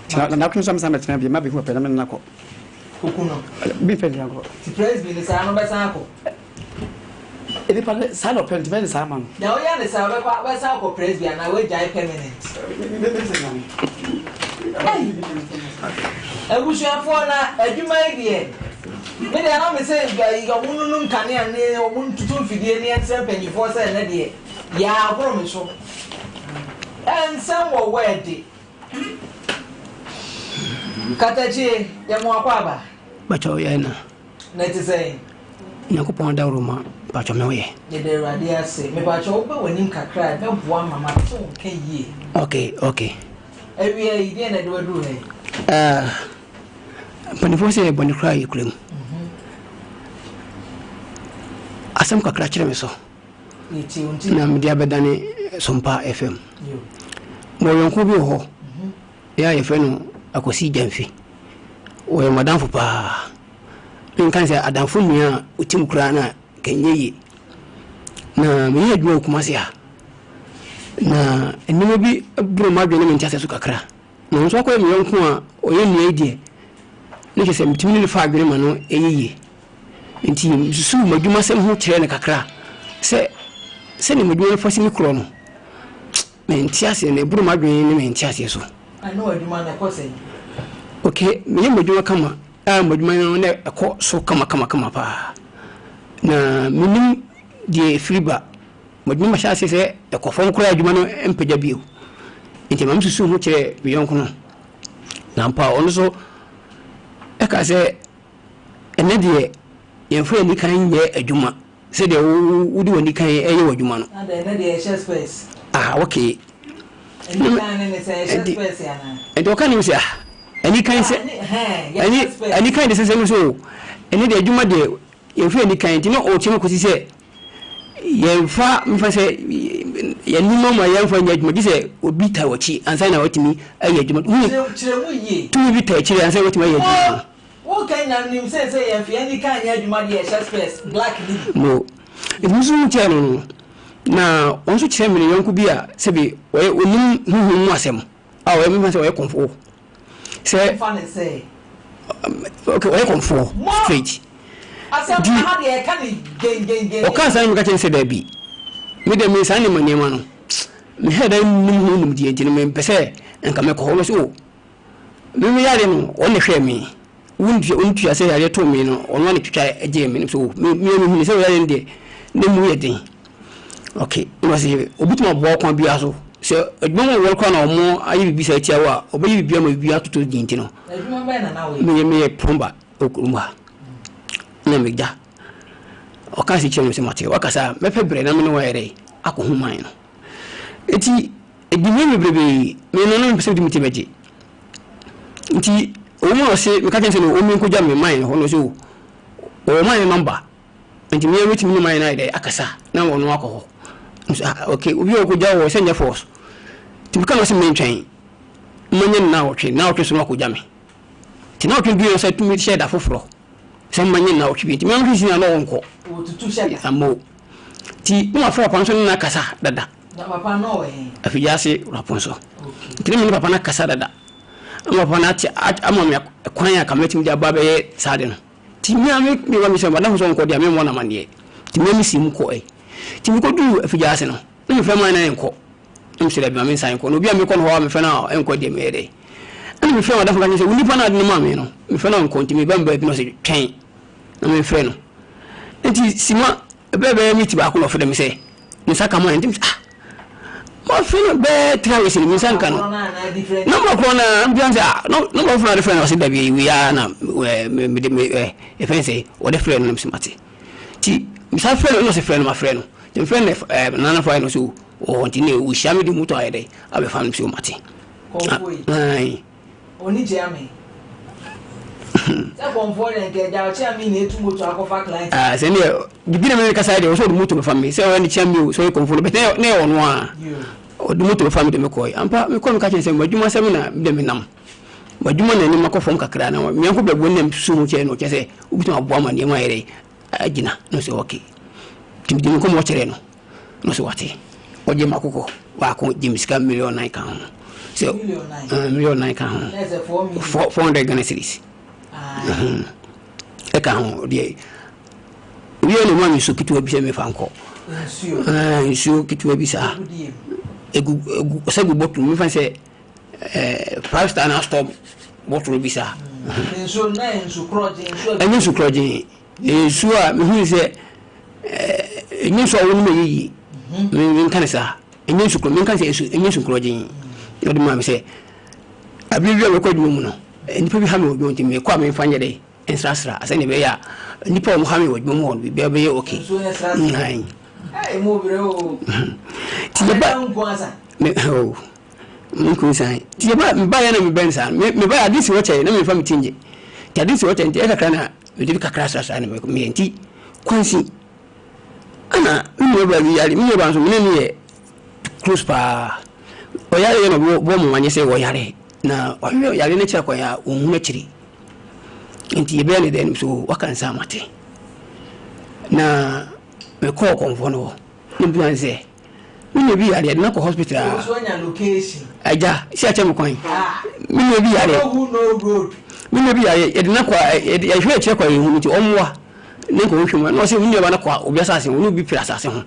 Nti na nawɔtwe nso a mesan bɛtena bio mabɛhu papa yi na me ne no akɔ. Koku no. Bi mfɛ nti ankɔ. Ti presby no saa no bɛsan akɔ. Nipa no saa na ɔpɛ nti mɛyɛ ne saa ama no. Na woyɛ ne saa wobɛkɔ wobɛsan akɔ presby anaa woagyae permanent. Ei! Abusuafoɔ na adwuma yi deɛ me deɛ na me sɛ ɔmo nunum kanea ne ɔmo ntutu mfidie ne ɛnsrɛ mpanyinfoɔ sɛ ɛnɛ deɛ yɛahoro me so. Ɛnsɛm wɔ wɛɛde. Katakyie, yɛ mo akwaaba. Mpakyɛw yɛn na. Na ɛte sɛn? Nyankopɔn adaworo ma mpakyɛw me ho yɛ. Yɛda Awurade ase. Mepakyɛw wobɛ w'anim kakra a ɛbɛboa ma mate wo nka yie. Okay, okay. Awia yi, deɛn na ɛde wo aduru ha yi? Ah, mpanimfoɔ sɛ bɔne koraa yɛ kura mu. Asɛm kakra kyerɛ me so. Na mede abɛdane Sompa FM. Mewɔ yɔnko bi wɔ hɔ yɛ a yɛfrɛ no Akwasi Gyamfi. Ɔyɛ m'adamfo paa. Menka ne sɛ adamfo nua a ɔtim koraa no a kɛnyɛ yie. Na meyɛ adwuma wɔ Kumasi ha. Na nneɛma bi boro m'adwene ne me nteaseɛ so kakra. Na ɔno nso akɔyɛ me yɔnko a ɔyɛ nua yi deɛ, ne kyerɛ sɛ metumi ne no fa adwene ma no ɛyɛ yie. Nti mesusuw m'adwumasɛm ho kyerɛɛ no kakra sɛ sɛnea m'adwuma no fa si me korɔ no, mente aseɛ na ɛboro m'adwene ne me nteaseɛ so. Ɛne w'adwuma no ɛkɔ sɛn? Ok, meyɛ m'adwuma kama a m'adwuma no na ɛkɔ so kama kama kama paa. Na menim deɛ ɛfiri ba. M'adwuma mahyɛ aseɛ sɛ ɛkɔ fam koraa adwuma no mpagya bio. Nti ma mesusuw ho kyerɛɛ me yɔnko no. Na ampa ɔno nso ɛka sɛ Ɛnnɛ deɛ, yɛmfa yɛn anikan nyɛ adwuma sɛdeɛ wode w'ani kan yɛ w'adwuma no. Adɛn, ɛnnɛ deɛ yɛhyɛ spɛs. Ah, okay. Anikan ne ne sɛ yɛhyɛ spɛs anaa? Nti ɔka ne sɛ, ah, anikan sɛ, ani, anikan de sɛ sɛ no so, ɛnnɛ deɛ adwuma deɛ yɛmfa yɛn anikan, nti na ɔkyerɛ mu kɔsi sɛ yɛmfa mfa sɛ yɛn nnwuma ma yɛmfa nyɛ adwuma gye sɛ obi taa w'akyi ansa na watumi ayɛ adwuma. Kyerɛ mu yie. Tumi bi taa akyire ansa na watumi ayɛ adwuma. Wo ka nyinaa menim sɛ sɛ yɛn fie ani kan nyɛ adwuma deɛ yɛhyɛ spɛs black ne bi. Mo nti me nso ho kyerɛ no no na ɔno nso kyerɛ me ne yɔnko bi a sɛbi ɔyɛ onim honhom mu asɛm. a ɔyɛ mefa sɛ ɔyɛ kɔmfoɔ sɛ okay ɔyɛ kɔmfoɔ straight nti ɔka saa no meka kyerɛ sɛ daabi me dɛ me saa nneɛma nneɛma no mehɛ dɛ nim ho nimdeɛ nti no mempɛ sɛ nka mɛkɔ hɔ no so o me me yare no ɔno na ɛhwɛɛ me wontua wontua sɛ yareɛ too me no ɔno na twitwa gyee me no so me me mehunu sɛ yareɛ no deɛ ne mu yɛ den okay ɛna ɔsɛ obi tuma aboa kwan biara so sɛ adwuma mu wɔn kora na wɔn ayɛ biribi saa atia wo a ɔbɛyɛ biribi ama biribi atoto din nti no meyɛ meyɛ plumber wɔ kurom ha na megya ɔka si kyerɛ me sɛ mate wakasa mɛpɛ berɛ na me ne wɔayɛ dɛ akɔ ho man no eti Edi hɔ bebrebe, me no na mepɛ sɛ mede me ti bɛgye. Nti ɔwɔ mu a ɔse meka kyerɛ no sɛ no ɔmmɛ nkɔgya me man hɔ no ɔse o ɔwɔ man no nɔmba nti me mɛtumi ne man no ayɛ dɛ akasa na ɔno akɔ hɔ. Nso ah ok obi a ɔkɔgya wɔ sɛ nyɛ force. Nti meka no ɔse mentwɛn manyɛ no naawɔtwe, naawɔtwe so no akɔgya me. Nti naawɔtwe duiɛ no sɛ tumi hyɛ da foforɔ sɛ manyɛ no naawɔtwe bi nti me mehwɛ si na na ɔnkɔ. Ammo. Nti na mafrɛ papa no nso ne no akasa dada. Na papa no wɔ he? Afigyase Wurapɔn so. Nti na me ne papa no akasa dada. Ama papa no ate ama me kwan a ka mɛtumi de aba abɛyɛ saa ade no. Nti me a me me ba me sɛ madamfo sɛ ɔnkɔ deɛ a memmɔ no amanneɛ. Nti me a mesii mu kɔe. Nti mekɔduu Afigyase no, na mefrɛ man no a ɛnkɔ. Na mesɛ dabi ma mensan nkɔ. Na obi a mekɔ no hɔ a mefrɛ no a ɛnkɔ deɛ meyɛ dɛn. Ɛna mefrɛ madamfo ka kyerɛ sɛ wo nipa no a ade no maa me no, mefrɛ no a ɔnkɔ nti meba me baabi na ɔsɛ twɛn na memfrɛ no. Nti sima Bere bɛyɛ miniti baako na ɔfrɛɛ me sɛ ne nsa ka mine. Nti ah, mafrɛ no bɛyɛ 3 hours ni me nsa nka no. Nɔmba korɔ no ara, mbisa sɛ ah, nɔmba foforɔ na ɔde frɛ no ɔse dabi wei ara na mede me ɛfɛn sɛ ɔde frɛ no na mese mate. Nti mesan frɛ no na ɔse frɛ no mafrɛ no. Nti mefrɛ no ɛɛ nana fo ayɛ no so wɔ hɔ nti ne ɔhyia me de moto ayɛ dɛ abɛfa no mese mate. Ayi. Oni kyea me. Sɛ kɔnfoɔ deɛ nka agya ɔkyea me na etu moto akɔfa client. Ah, sɛ neɛ bibi na mene kasa deɛ ɔsɛ ɔde moto bɛfa me sɛ ɔyɛ ne kyea me o sɛ ɔyɛ kɔnfoɔ no bɛtɛ ne yɛ ɔno a ɔde moto bɛfa me de me kɔɛ ampa mekɔ meka kyɛn sɛ m'adwuma sɛm na de me nam m'adwuma na anim akɔ fam kakra na meɛnko brɛboɔ nam susu ho kyerɛ no kyɛ sɛ wobɛtumi aboa ma nneɛma ayɛ dɛ agyina na ɔsɛ ɔke nti mede me nkɔmmɔ kyerɛ no Na ɔsɛ wate. Ɔgye m'akokɔ baako gye me sika million nan ka ho. Sɛ million nan ka ho. 400 Ghana cedis. Ɛka ho deɛ. Wie na ɔma me nsuo ketewa bi sɛ mefa nkɔ. Nsuo ketewa bi saa. Egu egu sɛ gu bottle mefa sɛ 5 star na stop bottle bi saa. Nsuo na nsu korɔgye nsuo. Ɛnyɛ nsu korɔgye. Nsuo a mehunu sɛ ɛnyɛ nsuo a wɔnom ɛyɛ yie menka ne saa ɛnyɛ nsu korɔ menka sɛ nsu ɛnyɛ nsu korɔ gyen na ɔde maa me sɛ abere bi a mekɔ adwuma mu no nnipa bi ha me wɔ adwuma nti mekɔ a memfa nyɛ dɛ nsrasra asɛ ne ɛbɛyɛ a nnipa a wɔn ha me wɔ adwuma mu hɔ no biribiara bɛyɛ okay nti yɛba me oh me nsan nti yɛba mebaeɛ na mebɛn saa mebaeɛ ade si hɔ kyɛe na memfa me ti ngye nti ade si hɔ kyɛe nti ɛkakra na Mede bi kakra srasra na meyɛ nti kwansi ɛna me nua baa bi yare me nua baa nso me ne no yɛ close paa ɔyare yɛ na ɔbɔ mo wanyɛ sɛ ɔyare na ɔhwehwɛ yare no kyerɛ kwan a ɔnhunu akyiri nti yɛbɛyɛ ne dɛn so waka nsa amate na mekɔɔ kɔmfoɔ no hɔ ne mbisa sɛ Me nua bi yare yɛde no akɔ hospital a agya si akyɛ me kwan me nua bi yare me nua bi yare yɛde no akɔ yɛhwɛ akyerɛ kwan yɛhu no nti ɔmmoa ne nkɔ nhwɛ mu na ɔsɛ me nua ba no kɔ obi asase ho ne obi pere asase ho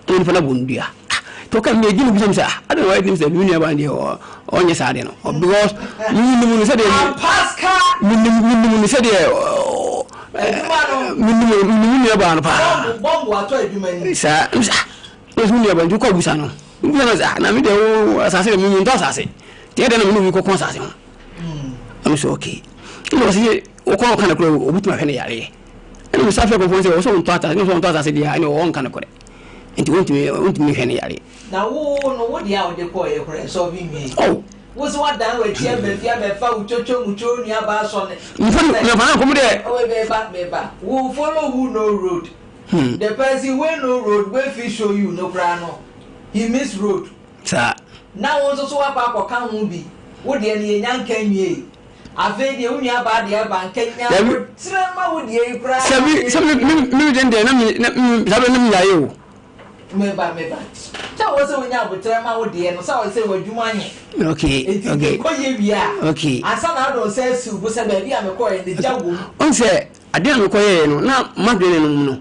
na nipa no abɔ no dua nti ɔka me di no bisa me sɛ ah adɛn na wayɛ dim sɛ me nua ba no deɛ ɔnyɛ saa de no because menim no sɛdeɛ menim no sɛdeɛ menim me nua ba no paa saa Na ɔse me nua ba nti wokɔ abusa no wobisa no sɛ ah na me deɛ wo asase deɛ me mentɔ asase nti ɛdɛn na me ne obi kɔko asase ho ɛna sɛ okay ɛna ɔse wokɔ ɔka no korɛ obɛtumi ahwɛ no yareɛ ɛna mesa frɛ kɔfoɔ sɛ ɔsɛ ɔntɔ asase na ɔsɛ ɔntɔ asase deɛ ɛna ɔnka no korɛ nti wontumi wontumi nhwɛ no yareɛ. Na wo no wo deɛ a wode kɔɔyɛ korɛ nsɛ ɔbi nwie oh wo sɛ wadan w'akyi aba fie abɛfa wo twotwo mutwo nua baa sɔ ne mfa no mfa no nkɔm dɛ meba meba wo follow who no road The person wey know road wey fit show you no koraa no, he miss road. Saa. Na wo nso so woakɔ akɔka ho bi, wo deɛ no yɛnnya nka nwiei. Afei deɛ wo nuabaa deɛ ba nka nya aboterɛ ma wo deɛ yi koraa. Sɛbi sɛ me me me deɛ deɛ na me na me saa bɛ na me nyae o. Meba meba. Kyɛ wɔ sɛ wonya aboterɛ ma wo deɛ no sɛ wɔ sɛ w'adwuma nye. Okay, Enti okay. kɔ yɛ wie a. Okay. Ansa na wode wo nsa asi wo bo sɛ baabi a mekɔeɛ no gya wom. Ɔn sɛ adeɛ a mekɔyɛeɛ no na m'adwene no mu no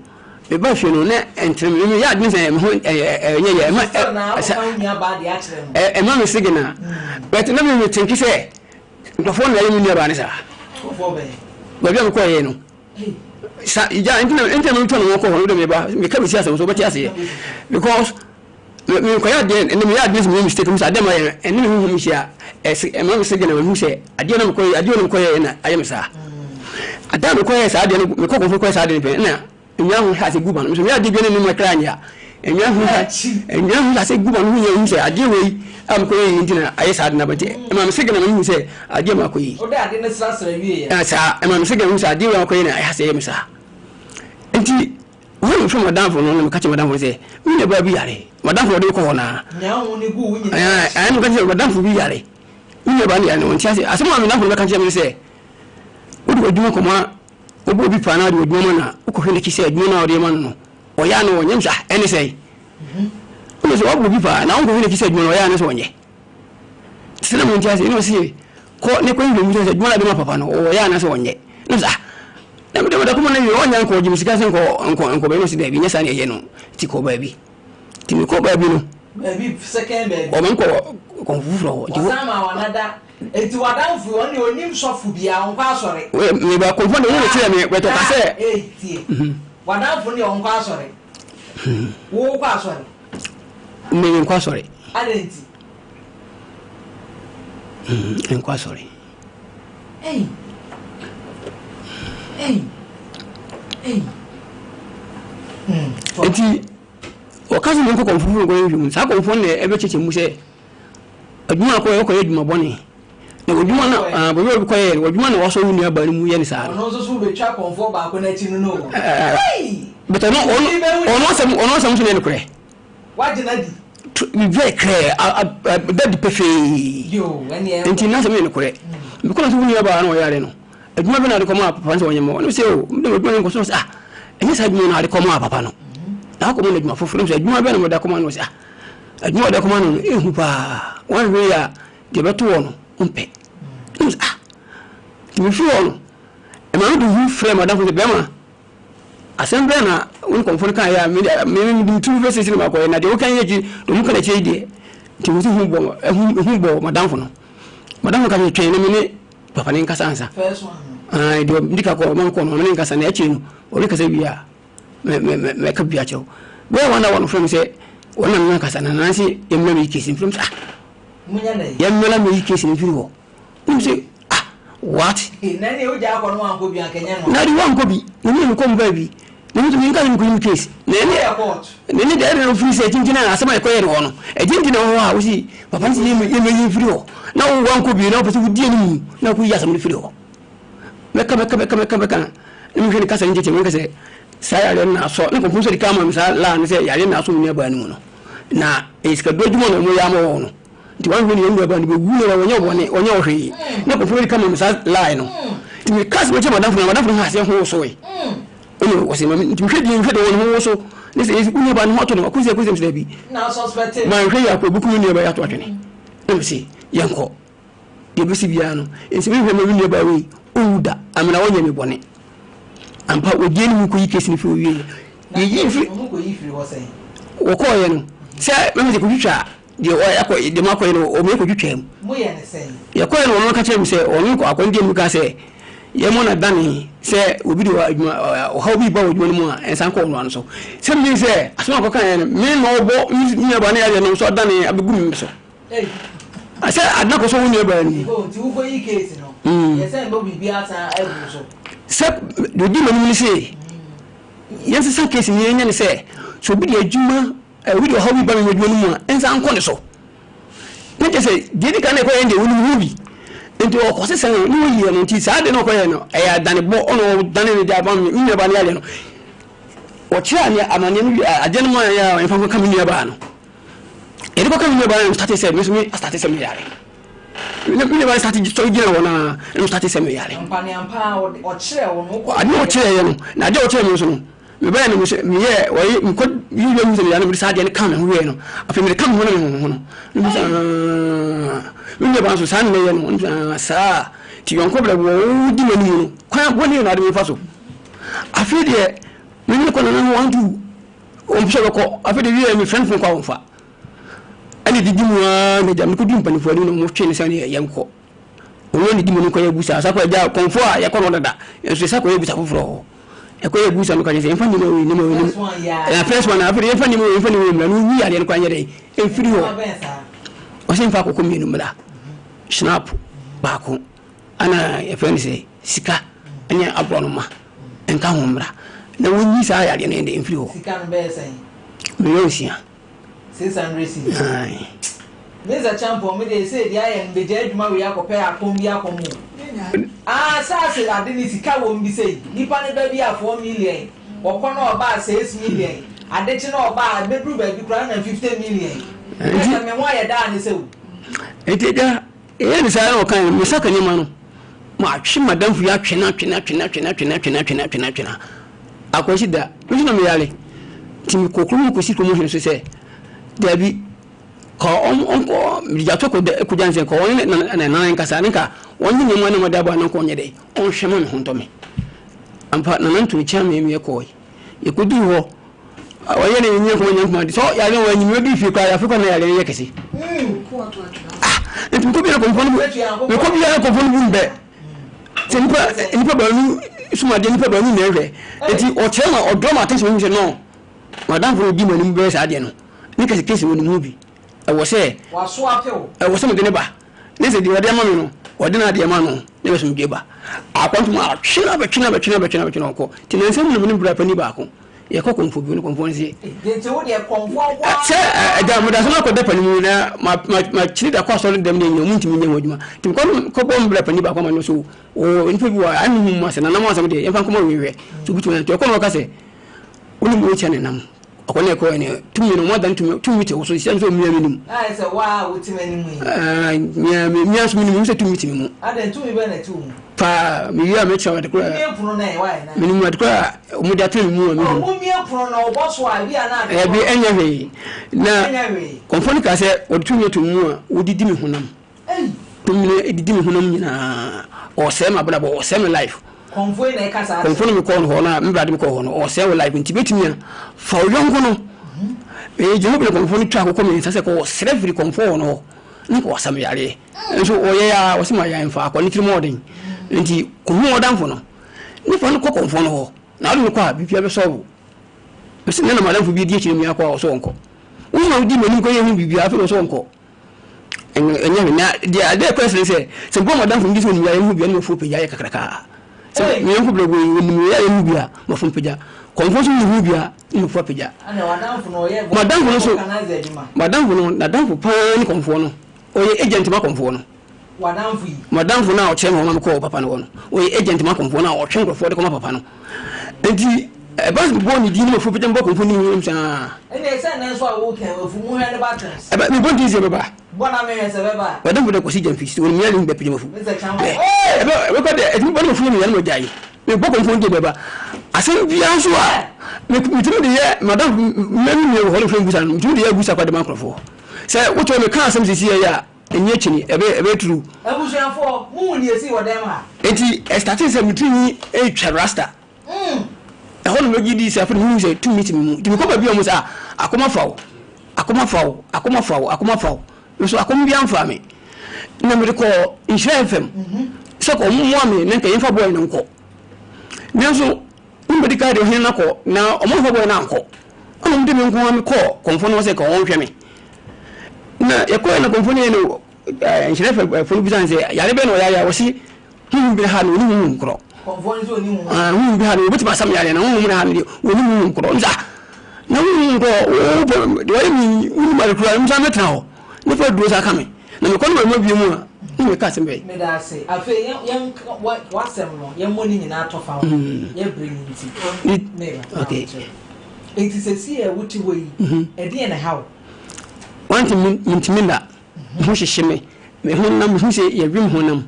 meba fie no na ɛntere me meyɛ adwene sɛ me ho ɛnyɛ yɛ ɛma Still na wokɔka wo nua baa deɛ akyerɛ no. ɛma me sigina but na me me tenke sɛ nkurɔfoɔ na ɛyɛ me nua baa ne saa. Nkurɔfoɔ bɛn? Baabi a mekɔyɛeɛ no sa gya nti na nti na metwa ne ho kɔ hɔ no de meba meka mesi asɛm so wobɛte aseɛ because mekɔyɛ adeɛ ɛnɛ meyɛ adeɛ sɛ meyɛ mistake mu sɛ adeɛ ma yɛ ɛne me honhom hyia ɛsɛ ɛma me sɛ gyina mahu sɛ adeɛ na mekɔyɛ adeɛ na mekɔyɛ na ayɛ me saa adeɛ a mekɔyɛ saa adeɛ no mekɔ kɔfo kɔyɛ saa adeɛ no pɛ na nnwa ho hyɛ ase gu ma no nso meyɛ adeɛ bi ne ne kra nyɛ a nnwa ho hyɛ nnwa ho hyɛ ase gu ma no ho yɛ hu sɛ adeɛ wei a mekɔyɛ yi nti na ayɛ saa ade no abɛnti ɛma me sɛ gyina mahu sɛ adeɛ ma akɔyɛ yi Wode ade no srasra wie yɛ. Saa ɛma me sɛ gyina mahu sɛ adeɛ wei a makɔyɛ na ayɛ sɛ ɛyɛ me saa nti Wɔn mefrɛ m'adamfo no na meka kyerɛ m'adamfo no sɛ me nua baa bi yare. M'adamfo na ɔde me kɔ hɔ naa. Nea wo ne gu wo nyinaa akyi. Ɛɛ meka kyerɛ m'adamfo bi yare. Me nua baa no yare no ɔnte ase. Asɛm a m'adamfo no bɛka kyerɛ me ne sɛ wode w'adwuma kɔma wobɔ obi paa na wode w'adwuma ma no a wokɔhwɛ n'akyi sɛ adwuma no a wode ma no no ɔyɛ a na ɔnyɛ. Mesɛ ah ɛne sɛn? Wone sɛ wabɔ obi paa na wonkɔhwɛ n'akyi sɛ adwuma no ɔyɛ a na sɛ ɔnyɛ. Sɛ na mente ase, ɛna ɔse kɔ ne kɔ nhwɛ mu sɛ adwuma no ade ma papa no ɔyɛ anaasɛ ɔnyɛ. Na sɛ ah na mede meda kɔma no wie ɔnyɛ nkɔ ɔgye me sika sɛ nkɔ nkɔ nkɔ baabi na ɔse daabi nyɛ saa na ɛyɛ no nti kɔ baabi. Nti mekɔ baabi no baabi second baabi ɔma nkɔ kɔnfo foforɔ hɔ. Nti ɔsan ma wanada nti wadanfo ɔne onim sɔfo bia ɔnkɔ asɔre. Meba kɔnfo de wɔn kyerɛ me bɛtɔ ka sɛ. Ee tie wadanfo ne ɔnkɔ asɔre wo kɔ asɔre. Me nkɔ asɔre. Adɛn nti? Nkɔ asɔre. Ei. Ei. Ei. Nti wɔka sɛ menkɔ kɔmfo foforo nkɔyɛ nhwehwɛmu. Saa kɔmfo no na ɛbɛkyekyɛ mu sɛ adwuma akɔyɛ ɔkɔyɛ adwuma bɔne. Na adwuma no baabi a ɔkɔyɛ no adwuma na wasɔ wo nua baa no mu yɛ no saa no. Ɔno nso so bɛtwa kɔmfoɔ baako no akyi no no. But ɔno ɔno asɛm ɔno asɛm nso na ɛyɛ nokorɛ. Wagye no adi. Very clear, ɛda di pefee. Nti n'asɛm yɛ nokorɛ. Mekɔ no sɛ wo nua baa na ɔyare no, adwuma bɛ na ade kɔmaa papa no sɛ ɔnyɛ ma wo. Ɔno sɛ o, mede adwuma no nkɔ so sɛ ah, ɛnyɛ saa adwuma no ade kɔmaa papa no. Na akɔma no adwuma foforɔ sɛ adwuma bɛ na mede akɔma no sɛ ah, adwuma ɔde akɔma no no ɛhu paa. Wɔnhwɛ yi a deɛ ɛbɛto wɔ no ɔmpɛ. Ɛna sɛ ah, nti mefiri hɔ no, ɛma mede hu frɛ madamfo sɛ bɛrima Asɛm bɛn na wo ne kɔmfo no kaeɛ a me deɛ me mede me tiri fɛ sisi na makɔyɛ na deɛ woka yi akyi deɛ wɔka no akyire yi deɛ nti wo sɛ hu bɔ hu bɔ madamfo no madamfo ka kyerɛ twɛn na me ne papa ne nkasa ansa deɛ mede ka kɔ ɔma kɔ no ɔne ne nkasa na akyire no ɔne kasa wie a mɛka bi akyerɛ wo bɛyɛ wɔn na wɔn frɛ me sɛ wɔn na mena kasa na nanse yɛmmla me yi kesi mfrɛ me sɛ ah yɛmmla me yi kesi no mfiri hɔ Wonim sɛ ah what? Na ne wogya akɔ no wankɔ bi anka nyɛ no. Na de wankɔ bi na me mekɔ mba bi na me nso menka sɛ mekɔyi me case na ɛne na ɛne deɛ ɛde firi sɛ kyinkyini a asɛm a ɛkɔyɛ no hɔ no ɛgyingyina hɔ a wosi papa no sɛ yɛmɛyi mfiri hɔ na wo wankɔ bi na wopɛ sɛ wodi anim na wokɔyi asɛm no firi hɔ mɛka mɛka mɛka mɛka mɛka na mehwɛ ne kasa no nkyɛkyɛ mɛka sɛ saa yareɛ no na asɔ ne kɔmfo sɛ de ka ma me saa laa no sɛ yareɛ no na asɔ me nuabaa no mu no na ɛyɛ sikaduro adwuma na ɔmo yɛ ama wɔ no Nti wanhwɛ ne yɛn nuabaa no bɛwu na wɔnyɛ wɔne wɔnyɛ wɔ hwee na kɔfo no kama me saa lie no nti me ka sɛ mekyɛ madamfo no madamfo no ha aseɛ ho so e ɛna wɔsɛ ma nti mehwɛ deɛ mehwɛ deɛ wɔn ho so ne sɛ wo nuabaa no ho ato no akɔsi akɔsi sɛ bi manhwɛ yɛ akɔ ebuku me nuabaa yɛ ato atwene na me se yɛnkɔ deɛ bɛsi biara no nti mehwɛ ma me nuabaa wei ɔwu da amena wɔnyɛ me bɔne ampa wɔdie no mu kɔyi kesi no fi owie yɛyi mfiri wɔkɔɔyɛ no sɛ mɛmɛ sɛ kɔtwitwa Deɛ ɔyɛ akɔ deɛ makɔyɛ no wɔn yɛkɔtwitwaa mu. Moyɛ no sɛn? Yɛkɔɛ no wɔn ka kyerɛ me sɛ wɔn kɔ akɔngye mu ka sɛ yɛmmɔ no adane sɛ obi de adwuma ɔhaw bi ba wɔ adwuma no mu a ɛnsan kɔ ɔno ano so. Sɛ mi sɛ asɛm akɔka yɛ no me na ɔbɔ me nuabaa no yadeɛ no nso adane abɛgu me so. Sɛ adena kɔ so wo nuabaa no mu. Nti wokɔyi case no yɛsɛn bɔ biribi asan agu so. Sɛ deɛ ɔdi m'anim no se yɛnsesa case no yɛnyɛ no sɛ sɛ obi de adwuma Obi de ɔhaw bi ba me adwuma no mu a, ɛnsa nkɔ ne so. Na kyerɛ sɛ, deɛ edi kan na ɛkɔyɛ deɛ wonim ho bi. Nti ɔkɔ sesa no na wɔyi no nti saa de na ɔkɔyɛ no ɛyɛ adanebɔ ɔna ɔdane no de ama me nuabaa no yadeɛ no. Ɔkyerɛ aneɛ amaneɛ no adeɛ no ma yɛ a ɛmfa nkɔka me nuabaa no. Yɛde kɔka me nuabaa no starte sɛ me nso me starte sɛ me yare. Me nuabaa no starte sɔre gyina hɔ na me starte sɛ me yare. Adeɛ ɔkyerɛ yɛ no na adeɛ ɔkyerɛ me nso no. Mebaeɛ no mesɛ meyɛɛ wɔye mekɔ yi wia mu sɛ meyare no mede saa adeɛ no ka me ho wieɛ no afei mede ka me ho na me ho no na mesɛ aah me nua baa nso saa na mɛyɛ no mesɛ aah saa nti yɔnko brɛ wɔ wodi m'anim no kwan bɔne na ade mefa so afei deɛ me ne kɔ nana ho wantu wɔn sɛ bɛkɔ afei deɛ wieɛ me friend fo kɔ a wɔmfa ɛne didi mu ara na gya mekɔdu mpanimfoɔ anim na wɔtwe ne sɛ ne yɛnkɔ Ɔno ne di mu no kɔyɛ abusa. Sa kɔ agya kɔnfo a yɛkɔ no dada. Nso sa kɔyɛ abusa foforɔ hɔ. Ɛkɔyɛ abusa no kakyɛ sɛ yɛmfa nneɛma wei nneɛma wei nneɛma. First one afei yɛmfa nneɛma wei yɛmfa nneɛma wei mmra na ɔnyi yadeɛ no koraa nyɛ dɛn mfiri hɔ. Ɔsɛ mfa akokɔ mmienu mmra. Snap baako ana yɛfrɛ no sɛ sika ne aborɔnoma nka ho mmra na wɔnyi saa yadeɛ no yɛ dɛn mfiri hɔ. Sika no bɛyɛ sɛn? 600,000. 600 cedis. Aye. Mesa Champon, me deɛ sei deɛ ayɛ no megyae adwuma wei akɔpɛ akɔm bi akɔm o. Ah saase ade ne sika wom bi sei, nipa no ba bi a 4 million, ɔkɔ na ɔba a 6 million, ade kye na ɔba a ɛbɛduru baabi koraa na 50 million. Ɛsɛ me ho ayɛ daa ne sɛ o. Nti agya, ɛyɛ ne saa na ɔka mesa ka nneɛma no, matwe madamfo yi atwe no atwe no atwe no atwe no atwe no atwe no atwe no atwe no atwe no akɔsi da, me nso na meyare. Nti mekɔ kurom kɔsi kurom hene so sɛ, daabi, Kɔ ɔm ɔnkɔ mede kɔ da kɔgya nsɛ kɔ ɔne ne ne nan nkasa ne nka ɔnye nneɛma na ɔde aboa no nkɔ ɔnyɛ dɛ ɔnhwɛ ma me ho ntɔ me ampa nana nto nkyɛn me me kɔe yɛkɔduru hɔ ɔyɛ ne nyɛ nkɔmɔ nyɛ nkɔmɔ de sɛ yare no wɔanyim bɛduru fie koraa yɛafe kɔ na yare no yɛ kɛse ah nti mekɔ biara kɔmfɔ no bu mekɔ biara kɔmfɔ no bu mbɛ sɛ nipa nipa baanu sumadeɛ nipa baanu na ɛhwɛ nti ɔkyerɛ ma ɔdɔ ma attention mu sɛ no madamfo no di m'anim bɛyɛ saa adeɛ no ne kɛse kɛse wɔ ne mu bi. Ɛwɔ sɛ ɛwɔ sɛ mede ne ba ne sɛ deɛ ɔde ama me no ɔde n'adeɛ ma no ne bɛsomdwe ba. Akwantu mu atwe no abɛtwe no abɛtwe no abɛtwe no abɛtwe no ɔkɔ. Nti nansa mu na me ne bra panin baako yɛkɔ kɔmfo bi ne kɔmfo no se sɛ ɛda meda so no akɔda panin mu na makyiri da kɔ asɔre dɛm ne nyina ɔmu ntumi nyɛ ho adwuma. Nti mekɔ kɔbɔ me bra panin baako ama no so wɔ nipa bi wɔ a ɛne hu mu asɛ nanam asɛm deɛ yɛmfa nkɔmɔ wei hwɛ. So wobɛtumi nti ɔkɔ na ɔka sɛ Wo ne mu kyɛ ne nam. Ɔkɔ na ɛkɔ ɛne tumi no wɔn tumi tumi te wo so sɛ sɛ omia mi nim. Na ayɛ sɛ waa a wote m'anim yi. Ɛɛ mia mi mia nso mi nim sɛ tumi te mi mu. Adɛn tumi bɛ na ɛte wo mu. Paa mi wie a mi kyerɛ ade koro a. Mumie pono na ɛwɔ ayɛ na. Mi nim ade koro a wɔn de atena mi mu a mi hu. Mumie pono na ɔbɔ so a ebi a na ade. Ɛbi ɛnyɛ hwee na kɔnfɔ no kaa sɛ wɔde tumi ato mu a wɔdidi mi honam. Tumi no didi me honam nyinaa. Ɔsɛe m'abrabɔ, ɔsɛe me life. Kɔmfoɔ yi na ɛka saa Kɔmfoɔ no mekɔɔ no hɔ no a, me brade mekɔɔ hɔ no, ɔsɛe wo life nti bɛtumi a fa wo yɔnko no. Ɛyɛ gyina hɔ bi na kɔmfoɔ no twa akokɔ mmiɛnsa sɛ kɔ ɔsrɛ firi kɔmfoɔ hɔ no hɔ na kɔ ɔsam yareɛ. Nso ɔyɛ a ɔsɛ ma yɛn fa akɔ ne tirim ɔden. Nti kɔhu ɔdamfo no ne fa no kɔ kɔmfoɔ no hɔ na wode no kɔ a biribiara bɛsɔlvo. Mese ne na madamfo bi di akyire mi akɔ a ɔsɛ ɔnkɔ. Wo na wodi m'anim kɔyɛ ho biribiara afei na ɔsɛ ɔnkɔ. Ɛnyɛ hwee. Na deɛ adeɛ ɛkɔ ɛsene sɛ, sɛ mpo madamfo no gye sɛ onim yɛ ho bi a, ne mafuo pagya yɛ kakraka. Sɛ me yɔnko brɛbo yi, onim yɛ ho bi a, mafuo mpagya. Kɔmfo nso nim ho bi a, ne mafuo apagya. Madamfo no nso, madamfo no, n'adamfo paa ne kɔmfoɔ no. Ɔyɛ agent ma kɔmfoɔ no. W'adamfo yi. M'adamfo no a ɔkyerɛ me hɔ ma mekɔɔ papa no hɔ no, ɔyɛ agent ma kɔmfoɔ no a ɔtwe nkurɔfoɔ de kɔma papa no. Nti ɛba sɛ mebɔɔ ne din ne mafuo pagya mebɔ kɔmfoɔ no nim saa. Ɛnna ɛsɛ nnɛ nso a woka wafu mu hwɛ ne buttons. Ɛbɛ mebɔ din sɛ ɛbɛba. Bɔ na mehwɛ sɛ ɛbɛba a. W'adamfo dɛ Kwasi Gyamfi sɛ onim yare hu bɛpagya mafu. Mr. Chambo. Hey! Ɛbɛ ɛbɛkɔ dɛ ɛtumi bɔ ne mafuo no yɛ na magyae. Mebɔ kɔmfoɔ no din ɛbɛba. Asɛm biara nso a metumi de yɛ m'adamfo mɛmi wɔ hɔ no mfrɛ mbusa no metumi de yɛ abusa kɔ de ma nkurɔfoɔ. Sɛ wotɔ meka asɛm sisi yɛ a Ɛnyɛ kyini, ɛbɛyɛ ɛbɛyɛ true. Abusuafoɔ, mo hu deɛ esii wɔ dɛm ha? Enti ɛstartee sɛ me tirinwi retwa rasta. Ɛhɔ na megye dii sɛ afei na mehu sɛ tumi te me mu. Nti mekɔ baabi a wɔn sɛ ah, akɔm afa wo, akɔm afa wo, akɔm afa wo, akɔm afa wo. Nso akɔm biara mfaa me. Na mede kɔɔ Nhyira FM sɛ kɔ wɔn mmoa me na nka yɛmfa boy no nkɔ. Nanso wɔn bɛdi kan de ɔhene no akɔ na wɔn amfa boy no ankɔ. Ɛna wɔde me nko ara mekɔɔ kɔmfoɔ no hɔ sɛ ka wɔnhwɛ me. Na yɛkɔɛ na kɔmfoɔ no yɛ no nhyerɛ fɛ no bisa no sɛ yare bɛn na ɔyare a wɔse honhom bi ha no ɔni honhom korɔ. Honhom bi ha no wɔbɛtumi asam yare na honhom no ha no deɛ ɔni honhom korɔ. Nsa na honhom korɔ wopɛ deɛ ɔyɛ me wonim ade korɔ a nsa mɛtena hɔ ne fa duro sa ka me na mekɔ no mɛma bie mu a ne meka asɛm bɛyi. Meda ase. Afei yɛn yɛn w'asɛm no yɛmmɔ ne nyinaa tɔ fa ho yɛ bere no nti. Meba. Okay. Enti seesei a wote hɔ yi, ɛdeɛn na ɛha wo? One thing, mentumi nna. Me ho hyehye me. Me honam, mehu sɛ yɛwe me honam.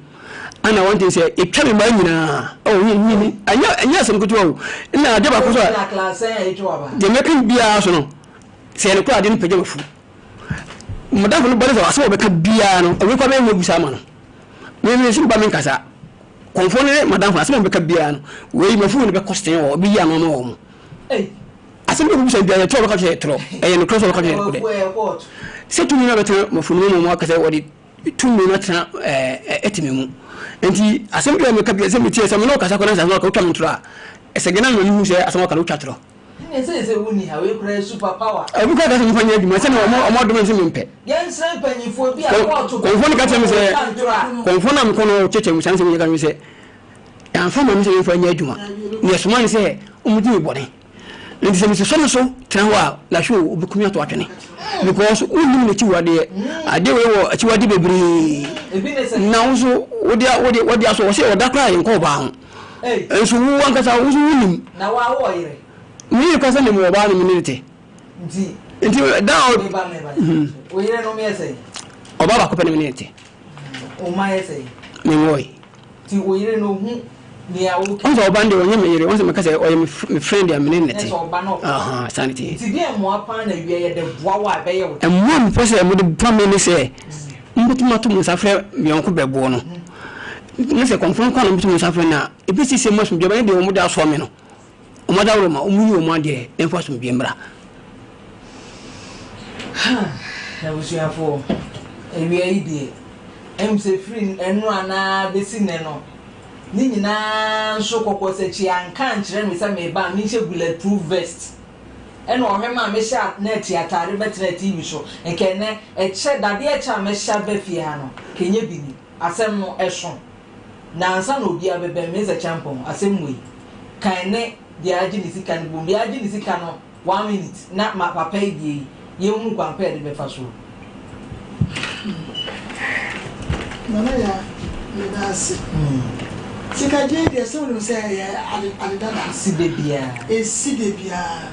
Ana wɔn te sɛ etwa me mmaa nyinaa ɛwɔ oh, nyini ɛnyɛ ɛnyɛ asɛm ketewa o ɛna ade baako so a deɛ mɛka biara so no sɛ yɛn kora ade no pagya mafu madamfo no bɔne sɛ asɛm a wɔbɛka biara no ɛwɔ kɔ bɛyɛ mu abusa ama no meme nso ba me nkasa kɔnfoɔ no ne madamfo asɛm a wɔbɛka biara no wei mafu no bɛkɔ sɛn wɔ bɛyi ano ama wɔ mo asɛm bi a wɔbisa biara yɛtorɔ wɔbɛka kyerɛ yɛtorɔ ɛyɛ nokorɛ sɛ wɔbɛka kyerɛ nokorɛ sɛ tumi no abɛtena mafu no mu ma wɔaka sɛ wɔde tumi no atena ɛte me mu nti asɛm bi a meka bi sɛ metie sɛ me ne ɔkasa kɔ na sɛ asɛm ɔka wotwa me ntorɔ a ɛsɛ gana na mehu sɛ asɛm ɔka no wotwa torɔ. Ɛnna sɛ sɛ wonni ha wei koraa super power. Obi koraa ka sɛ mefa nyɛ adwuma sɛ na ɔmo ɔmo adome sɛ mempɛ. Yɛnsrɛ mpanyinfoɔ bi a kɔɔto bɛ Kɔnfoɔ no ka kyerɛ me sɛ kɔnfoɔ no a mekɔ no kyɛkyɛ mu saa nsɛm yi ka kyerɛ me sɛ yɛamfa ma me sɛ memfa nyɛ adwuma na yɛsoma ne sɛ ɔmo di me bɔne. Nti sɛ mesosɔ no so tena hɔ a na hwɛ o obɛkumi ato atwene because wonnim n'akyiwadeɛ adeɛ wei wɔ akyiwadeɛ bebree na wo nso wode wode wode asɔ wɔ sɛ ɔda koraa yɛnkɔ ɔbaa ho nso wo ankasa wo nso wonim na wa wɔ yere me yere kasa nim ɔbaa no me ne te nti nti da o meba meba o yere no yɛ sɛ ɔbaa baako pɛ ne me ne te o ma yɛ sɛ me nwɔe Nti wo yere no hu nea wo Ɔn sɛ ɔba no deɛ ɔnyɛ me yere, ɔn sɛ meka sɛ ɔyɛ me friend a me ne no te. Sɛ ɔba no ɔkɔ. Ahaa, saa ne teɛ. Nti deɛn mmoa paa na awia yɛde boa wo a ɛbɛyɛ wo dɛ? Mmoa a mepɛ sɛ mode boa me ne sɛ mobɛtumi ato mo nsa afrɛ me yɔnko bɛboɔ no. Ne sɛ kɔmfoɔ nko ara na mobɛto mo nsa afrɛ no a, ɛbɛsiesie mo asomdwoeɛ aba ne deɛ wɔde asoa me no. Wɔn adaworoma, wɔnyi wɔn adeɛ na ɛmfa asomdwoeɛ mmra. Haa, abusuafoɔ, awia yi deɛ, ɛm sɛ firi ɛnora no ara bɛsi nnɛ no, ne nyinaa nso kɔkɔsakyi anka ankyerɛ me sɛ meba a menhyɛ bullet proof vest. Ɛna ɔhwɛ maa mehyɛ nɛɛte ataade bɛtenaa TV so. Nka ɛnnɛ, ɛkyɛ, dadeɛ kyɛ a mɛhyɛ aba fie ha no, nka ɛnyɛ bi ni. Asɛm no, ɛso. Na ansa na obiara bɛbɛn me sɛ Kyampɔn, asɛm wei, kan ne deɛ agye ne sika no bom, deɛ agye ne sika no one minute na ma papa yi deɛ yi, yɛnhunu kwan pa a yɛde bɛfa soɔ. Nana Yaa, meda ase. Sikagye yi deɛ sɛ wonim sɛ ɛyɛ ade ade dada. Ɛsi da biara. Ɛsi da biara.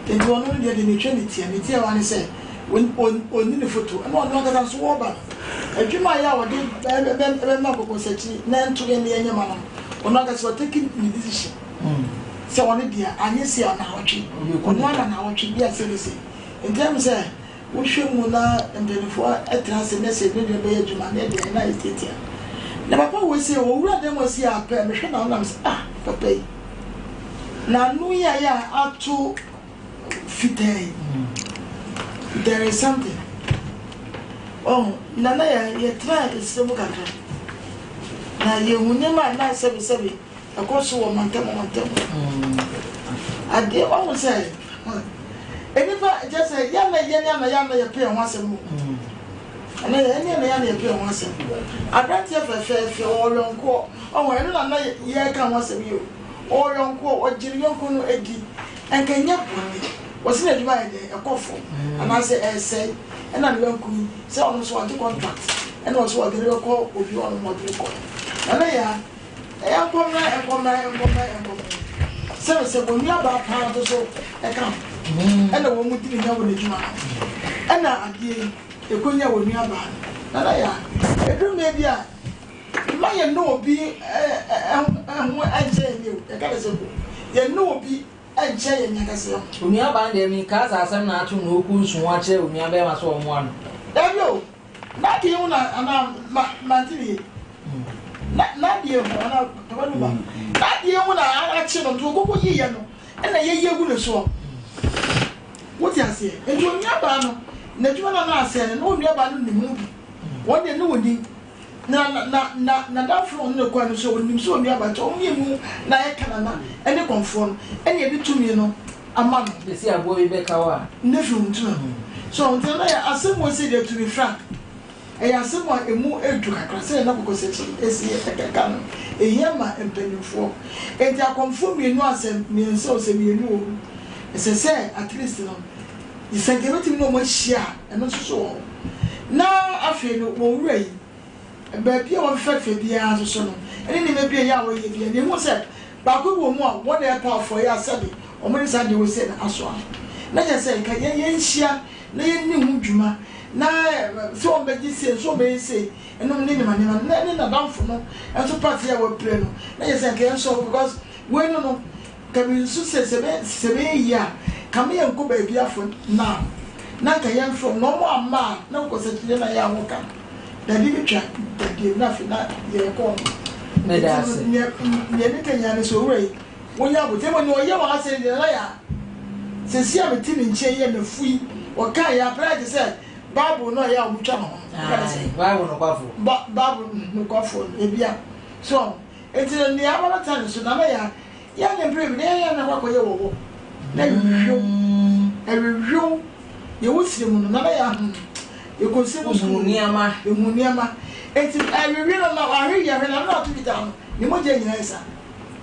Nti ɔno no deɛ deɛ metwa ne tia, ne tiawa ne sɛ ɔnni ne foto ɛna ɔno ankasa nso wɔba no adwuma a yɛ a ɔde bɛma kɔkɔsakyi na ɛnto yɛn deɛ nyɛ ma no no ɔno ankasa ɔtake ne decision sɛ ɔno deɛ anyɛ sei a naawɔtwe ɔno ana naawɔtwe bi a sei ne sei nti ɛm sɛ wohwɛ mu na mpanimfoɔ ɛtena ase ne sɛ ne deɛ bɛyɛ adwuma ne deɛ na ɛtiatia na papa wei sɛ ɔwura dɛm ɔsi apɛ mehwɛ na ɔnam sɛ ah papa yi na ano yi a yɛ a ato fitaa yi there is something ɔho na na yɛ yɛtena esrɛ mu kakra na yɛhu nneɛma a na sɛbesɛbe ɛkɔ so wɔ mantam mantam adeɛ ɔho sɛ nnipa kyɛ sɛ yɛn na yɛn na yɛn na yɛpɛ yɛn ho asɛm o ɛnna yɛn na yɛn na yɛpɛ yɛn ho asɛm aberanteɛ fɛfɛɛfɛ ɔwɔ yɔnkoɔ ɔho ɛno na na yɛka ho asɛm yi o Ɔwɔ yɔnko a ɔgye ne yɔnko no di. Anka ɛnyɛ bɔne. Wɔse n'adwuma ayɛ dɛn? Ɛkɔ fam anaasɛ ɛresɛe. Ɛna ne yɔnko yi, sɛ ɔno nso wagye contract ɛna ɔse ɔde no bɛkɔ obi hɔ nom ɔde no kɔɛ. Nana Yaa, ɛnkɔ mmra, ɛnkɔ mmra, ɛnkɔ mmra, ɛnkɔ mmra. Sɛbe sɛ wɔn nuabaa paa nso so ɛka ho. Ɛna wɔn mu di ne nya wɔ n'adwuma no ho. Ɛna adeɛ yi, ɛkɔnya wɔn nuabaa no. Nana Yaa, ɛduru mmerɛ bi a, Mma yɛnnɔ obi ho nkyɛ yɛn o, yɛka no sɛ mpo, yɛnnɔ obi nkyɛ yɛn ankasa yɛn ho. Onuabaa no deɛ menkaa sɛ asɛm na ato no na ɔkɔ nsu ho akyerɛ onuabɛrima sɛ ɔmmoa no. Dabi o, n'adeɛ ho na anaa ma mante ne yie. Na n'adeɛ ho anaa papa no ba n'adeɛ ho na akye no nti ɔkɔkɔ yiiɛ no ɛna yɛyi agu ne soɔ. Wote aseɛ? Nti onuabaa no n'adwuma no a na asɛe no na onuabaa no nim ho bi. Wɔn deɛ ne wɔnim. Na na na na n'adamfo no a ɔne no kɔe no nso, onim sɛ onua ba, nti wɔn mmienu na ayɛ Kanana ne kɔmfoɔ no, ɛnna yɛde tumi no ama no. Bɛsi aboa bi bɛka wo a. Ne fi wo ntoma mu. So nti na yɛ asɛm wei sei deɛ to be frank, ɛyɛ asɛm a ɛmu du kakra sɛdeɛ na Kɔkɔsakyi si ka no, ɛhia ma mpanimfoɔ. Nti akɔmfoɔ mmienu a sɛ mmiɛnsa o, sɛ mmienu o, ɛsɛ sɛ at least no, Sɛ nka yɛbɛtumi ne wɔn ahyia a, ɛno nso so wɔ hɔ. Na afei no, wɔn wura yi, baabi a wɔfefɛfefɛ biara nso so no, ne nneɛma bi a ɛyɛ a wɔyɛ biara, na ehu sɛ baako bi wɔ mu a wɔn na ɛpaw afɔre a sɛbe wɔde saa deɛ wɔsɛ no asoa no. Na kyerɛ sɛ nka yɛn yɛnhyia na yɛnni ho dwuma na sɛ wɔbɛgye sei nso wɔbɛyɛ sei ɛnom ne nneɛma nneɛma na ne nadamfo no nso part a wapire no na kyerɛ sɛ nka yɛn nso because wei no no nka me nso sɛ sɛ bɛ sɛ bɛyɛ yie a ka me yɛn nkɔ baabi afo now na nka yɛn frɛ na wɔn amma a na nkɔ sɛ kyerɛ na yɛ a wɔka dade bi twa dadeɛ na afei na yɛkɔ no Meda ase. Nea nea meka nyinaa ne sɛ owura yi wonya abotire mmom nea ɔyɛ wɔn asɛe deɛ na yɛ a seesei a mete ne nkyɛn yi a mafu yi ɔkaa yɛ apɛ ayɛ te sɛ Bible no a ɛyɛ a wɔtwa ne ho no wɔka ne sɛ Bible nokwafo. Ba Bible nokwafoɔ no ebia so ɔho nti no nea aba bɛtena ne so na na yɛ a yɛ ne mpere bi na yɛyɛ na akɔ akɔyɛ wɔ hɔ na ɛhwehwɛw ɛhwehwɛw yɛwɔ sire mu no na na yɛ ahom yɛkɔ sire mu sukuu nneɛma ehu nneɛma nti ɛhwehwɛ no na wahwe yɛ hwɛ na na ato fitaa no ne mogya nyinaa yɛ saa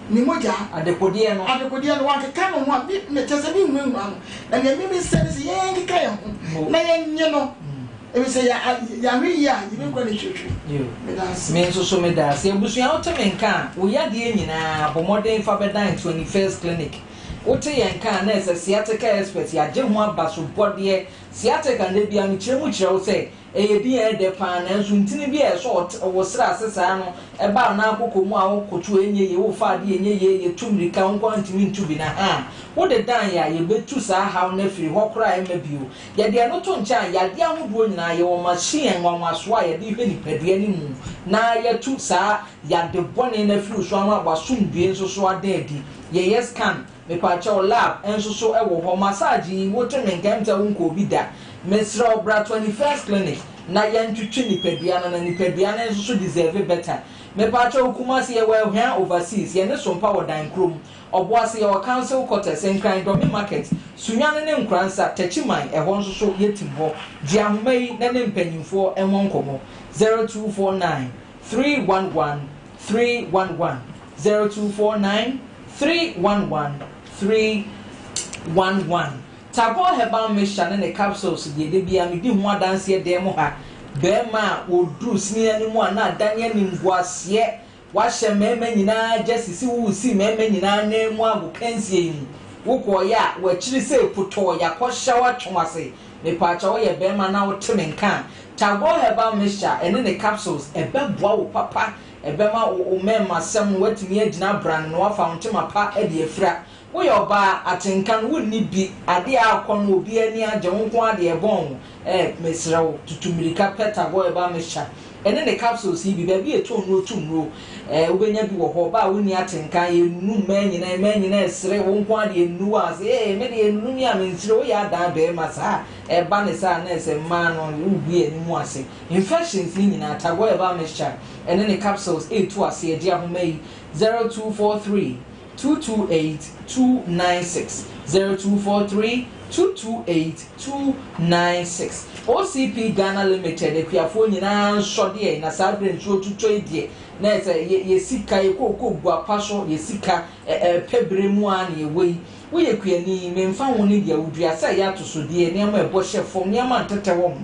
ne mogya adekodeɛ no adekodeɛ no wankeka ne ho a mi mi kyɛ sɛ mi nwurawura no na nea mi mi sɛ ne sɛ yɛn nkeka yɛn ho na yɛn nye no ebi sɛ yɛ yɛahwe yie a yɛbɛkura ne twetwe meda ase. Me nso so meda ase. Abusua wote me nka a, wo yadeɛ nyinaa bɔ mmɔden fa bɛdan 21st Clinic. Wote yɛn nka a na ɛsɛ sciatica expert yɛagye ho aba so bɔdeɛ. Sciatica nnɛ biara mekyerɛ mu kyerɛ wo sɛ ɛyɛ din a ɛyɛ dɛ paa nanso ntini bi a ɛsɔ wo srɛ ase saa no ɛba wo nan koko mu a wokoto a ɛnyɛ yie, wofa adeɛ ɛnyɛ yie, yɛtu mmirika wo nko ara ntumi ntu bi na haa wode dan yɛ a yɛbɛtu saa haw no afiri hɔ koraa ɛmma bio. Yɛde ɛno to nkyɛn a, yadeɛ ahodoɔ nyinaa, yɛwɔ machine nwanwasoɔ a yɛde hwɛ nipadua no mu na yɛatu saa yade bɔne no afiri wo so ama w'asomdwoeɛ nso so ada adi. Yɛyɛ scan, mepaakyɛw, lab nso so wɔ hɔ. Massage yi, wote me nka, ɛmtɛ wonkɔɔ bi da. Mesrɛ wo, bra 21st Clinic na yɛntwetwe nipadua no na nipadua no nso so deserve better. Mepaakyɛw, Kumasi yɛwɔ Ahwea Overseas, yɛne Sompa wɔ dan koro mu. Ɔboase yɛwɔ Council Quarters, Nkran Dɔme Market, Sunyani ne Nkoransa, Techiman, ɛhɔ nso so yɛtim hɔ. Gye ahoma yi na ne mpanyimfoɔ mmɔ nkɔmmɔ. 0249 311 311, 0249 311 311. Tagore Herbal Mixture ne ne capsules deɛ da biara medi ho adanseɛ dan mu ha. Barima a wɔduru sini anim a na adane animguaseɛ Woahyɛ mmarima nyinaa gya sisi wo resi mmarima nyinaa ananmu agokansie yi mu. Wokɔɔeɛ a, w'akyiri sei potɔɔ, yɛakɔhyɛ wo atwe w'ase. Mepaakyɛw woyɛ barima na wote me nka a, Tagore Herbal Mixture ɛne ne capsules ɛbɛboa wo papa, ɛbɛma wo wo mmarimasɛm no woatumi agyina abrane na woafa wo ntoma pa de afira. Woyɛ ɔbaa, atenka no wonni bi, adeɛ a akɔ no obiara ani agye, wo nko ara deɛ ɛbɔn wo, eh, mesrɛ wo, tutu mmirika pɛ Tagore Herbal Mixture ɛne ne capsules yi bi, baabi a yɛtɔn nnuro tu nnuro, eh, wobɛnya bi wɔ hɔ, ɔbaa a wonni atenka, yɛnnunu mmaa nyinaa, mmaa nyinaa ɛsere, wo nko ara deɛ nnuru wo a, sɛ ee, me deɛ nnuru me a mensere, woyɛ adan barima saa, ɛba ne saa na ɛsɛ mmaa no wogu yɛn anim ase. Infections ne nyinaa, Tagore Herbal Mixture ɛne ne capsules ɛretu aseɛ, gye ahoma yi, 0243 228 296 0243 228 296 OCP Ghana Limited akuafoɔ nyinaa nsɔ deɛ na saa berɛ nsuo tutɔ yi deɛ na ɛsɛ yɛ yɛ sika yɛ kooko gu apa so yɛ sika ɛ ɛ pɛ berɛ mu ara na yɛwɔ yi woyɛ kuani memfa ho ne deɛ wodua sɛ ɛyɛ atosodeɛ nneɛma ɛbɔ hyɛ fam nneɛma ntetɛ wɔ ho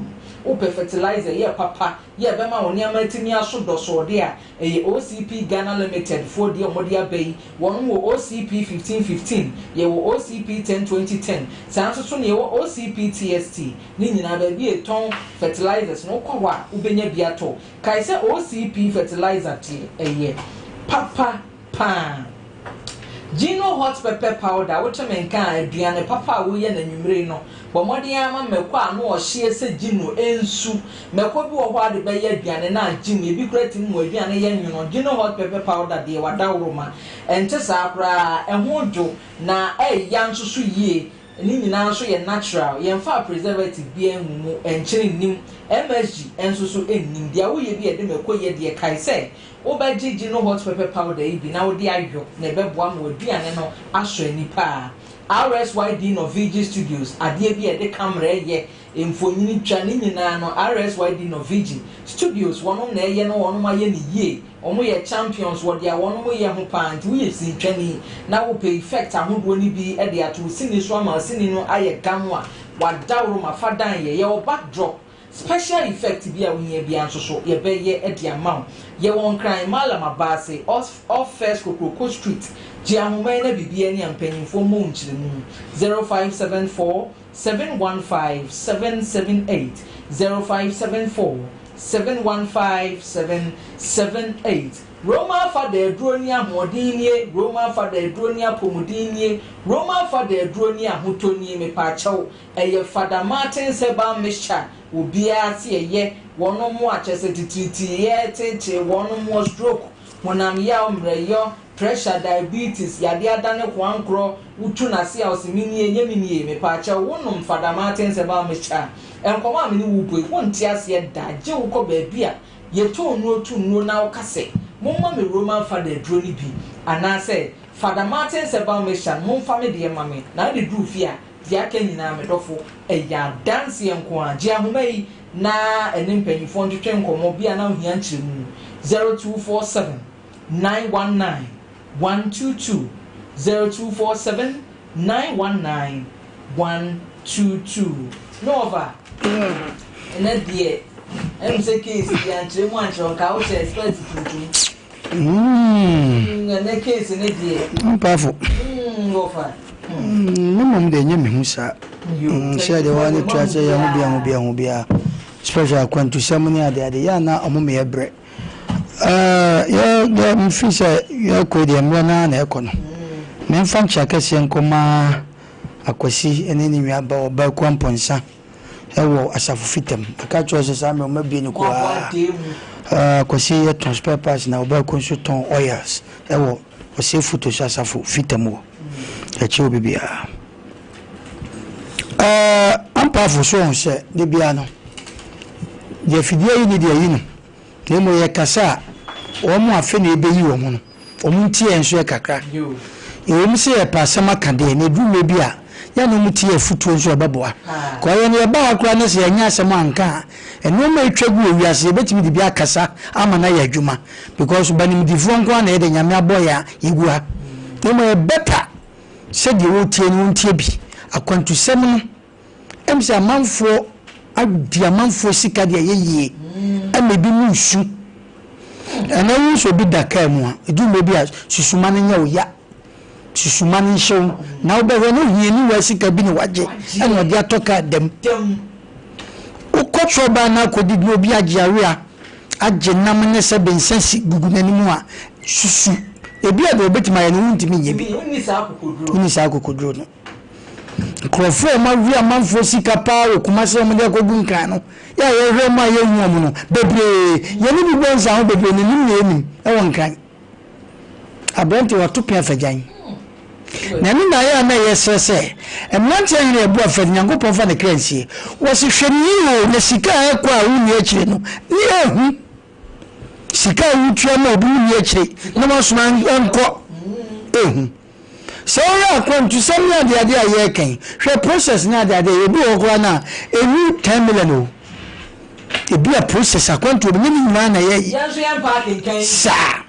wopɛ fertilizer yɛ papa yɛ ɛbɛma wo nneɛma atumi aso dɔsɔɔde a Ɛyɛ OCP Ghana Limited foɔ deɛ wɔde aba yi, wɔnom wɔ OCP 1515, yɛwɔ OCP 10 2010, saa nso so na yɛwɔ OCP TST, ne nyinaa baabi a yɛtɔn fertilizers no wokɔ hɔ a wobɛnya bi atɔ. Kae sɛ OCP fertilizer deɛ ɛyɛ papa paa. Gino hot pepper powder, wote me nka a, aduane papa a woyɛ no anwummere yi no, bɔ mmɔden ara ma mako a ano ɔhyeɛ sɛ Gino nsu. Mako bi wɔ hɔ a de bɛyɛ aduane no a gye mu, ebi koraa tumi ma w'aduane yɛ nwono. Gino hot pepper powder deɛ w'adaworoma, ɛnte saa koraa, ɛho dwo na ɛya nso so yie. Ne nyinaa nso yɛ natural, yɛmfaa preservative biara ngu mu, nkyene nnim, MSG nso so nnim. Deɛ woyɛ bi a ɛde mako yɛ deɛ, kae sɛ Wobɛgye Gino Hot Pepper Powder yi bi na wode ayɔ na ɛbɛboa ma w'aduane no asɔ ani paa. RSYD Norvigi Studios, adeɛ bi a yɛde camera yɛ, mfonini twa, ne nyinaa no RSYD Norvigi Studios wɔnom na ɛyɛ na wɔnom ayɛ no yie. Wɔn yɛ champions wɔ deɛ wɔnom yɛ ho paa nti woyɛ sintwani na wopɛ effect ahodoɔ no bi de ato wo sini so ama sini no ayɛ gam a, wadaworo fa dan yɛ. Yɛwɔ backdrop Special effect bi a wohia biara nso so yɛbɛyɛ de ama wo. Yɛwɔ Nkran, Mallam Abaase, off off First Kokroko Street, Gye ahoma yi na biribiara ni a mpanyimfoɔ mmɔ wo nkyerɛmu. 0574 715 778 0574 715 778 Roma Fada aduro ni ahoɔden nie Roma Fada aduro ni apɔmuden nie Roma Fada aduro ni ahotɔ nie Mepaakyɛw ɛyɛ Fada Martins Herbal Mixture Obiara se ɛyɛ wɔnom a kyerɛ sɛ titiritii yɛreteetee wɔnom wɔ stroke, honam yaw, mmerɛyɔ, pressure, diabetes, yadeɛ adane koankorɔ, wotu no ase a ɔse menie nyɛ menie, mepaakyɛw wo nom Fada Martins Herbal Mixture a, nkɔmɔ a mene wo bɔ yi wonte aseɛ da gye wo kɔ baabi a yɛtɔn nnuro to nnuro na woka sɛ momma me Roman Fada aduro no bi anaasɛ Fada Martins Herbal Mixture no momfa me deɛ ma me na wode duru fie a Deɛ aka nyinaa, me dɔfo, ɛyɛ adanseɛ nko ara. Gye ahoma yi na ɛne mpanimfoɔ ntwetwe nkɔmmɔ, bi a na wohia nkyerɛmu. 0247 919 122, 0247 919 122. Me wɔfa, ɛnɛ deɛ, ɛm sɛ case yi ankyerɛ mu ankyerɛ wo, nka wohyɛ expert tuntum. Mm. Ɛnɛ case ne deɛ. Mpaafo. Wɔfa. Me mmom deɛ ɛnyɛ me hu saa. Sɛ deɛ wɔn ani tua sɛ yɛn ho bia ho bia ho bia special akwantusɛm ne ade ade yɛ ana ɔmo meyɛ brɛ. Ɛɛ yɛ yɛ mfi sɛ yɛkɔ deɛ mmerɛ naa na ɛkɔ no. Memfa nkyia kɛseɛ nkɔma Akwasi ne ne nua ba ɔbaa Kuampɔnsa. wɔ asafo fitam. Meka kyerɛ wo sɛ saa mmerɛ wɔabue no koraa. Kwasi yɛ tɔn spare parts na Ɔbɛko nso tɔn oils wɔ Ɔsɛe Foto so asafo fitam hɔ. Ɛkyɛ obi biara. Ampaafo so wɔn sɛ de biara no deɛ afidie ayi ne deɛ ayi no na mmom yɛkasa a wɔn a afei na ɛbɛyi wɔn no Wɔn nteɛɛ nso yɛ kakra. Ɛwom sɛ yɛpɛ asɛm aka deɛ, na ɛduru mmerɛ bi a, yɛ a na wɔtie afotuo nso a ɛbɛboa. Kɔ yɛn yɛba ha koraa na sɛ yɛanyɛ asɛm anka a, nnoɔma a ɛtwa gu wɔ wiase yɛbɛtumi de bi akasa ama no ayɛ adwuma because banimdifoɔ nko ara na yɛde Nyame abɔ yɛn a yɛgu ha. Na mmom ɛyɛ better sɛ deɛ wɔretie no wɔntie bi. Akwantusɛm no. Ɛm sɛ amanfoɔ adi amanfoɔ sika de ayɛ yie ɛma ebi mu nsu. Ɛnɛ wo sɛ obi da kaa mu a, ɛdu mmerɛ bi a susuma no nyɛ wo ya, susuma no nhyɛ wo na wobɛhwɛ no ohiani wɔ sika bi na wagye ɛna ɔde atɔ kaa dam. Wokɔ trɔbaa na akɔdidi na obi agye awea agye nam ne sɛ bensa si gugu n'anim a, susu ebi a deɛ obɛtumi ayɛ no wontumi nyɛ bi. Wonni saa akokoduro no. Nkurɔfoɔ a wɔawe amanfoɔ sika paa wɔ Kumasi a wɔde akɔgu Nkran no, yɛ a yɛhwɛ wɔn a yɛnhu wɔn no, bebree. Yɛne bi bɔ nsa ho bebree, n'anim na yɛnim wɔ Nkran. Aberante wato pea fagyan. Na ɛno na ayɛ a na ɛyɛ serɛ sɛ, mmeranteɛ hene abu afɛde, Nyankopɔn fa ne kra nsie. Wɔse hwɛ no yie o, na sika a ɛkɔ a wonni akyire no, ne ɛhu. Sika a wotua ma obi wonni akyire na wasoma nkɔ, ɛhu. Sɛ wohwɛ akwantusɛm ne adeade a yɛreka yi, hwɛ process ne adeade a ebi wɔ hɔ koraa no a, ɛnnu ten million o. Ebi a process akwantuo bi, nyɛ ne nyinaa na ɛyɛ Yɛn nso yɛn mpa akenkan. saa.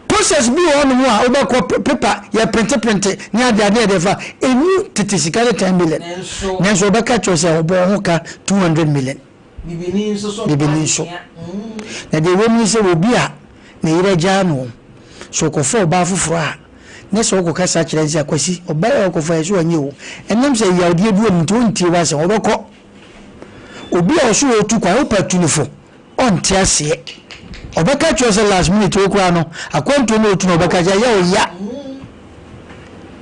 Process bi wɔ hɔnom a wobɛkɔ paper yɛ printe printe ne adeade a yɛde fa, ɛnnu tete sika ne ten million. Nanso. Nanso wɔbɛka kyerɛ wo sɛ wɔbɔ wo ho ka 200 million. Bibini nso so Bibini nso. Na deɛ ɛwɔ mu ne sɛ obi a ne yere agyaa no, sɛ ɔkɔfa ɔbaa foforɔ a, na sɛ wokɔkasa kyerɛ no sɛ, Akwasi, ɔbaa yi a wokɔfa yi, so wanyɛ o? Ɛnam sɛ yawdeɛ bi wɔ mu nti, ɔntie w'asɛm, ɔbɛkɔ. Obi a ɔso ɔretu kwan, wopɛ atu no fo, ɔnte aseɛ. Ɔbɛka kyerɛ sɛ last minute wo koraa no, akwantuo no ɔtu no ɔbɛka kyerɛ yɛ ɔya.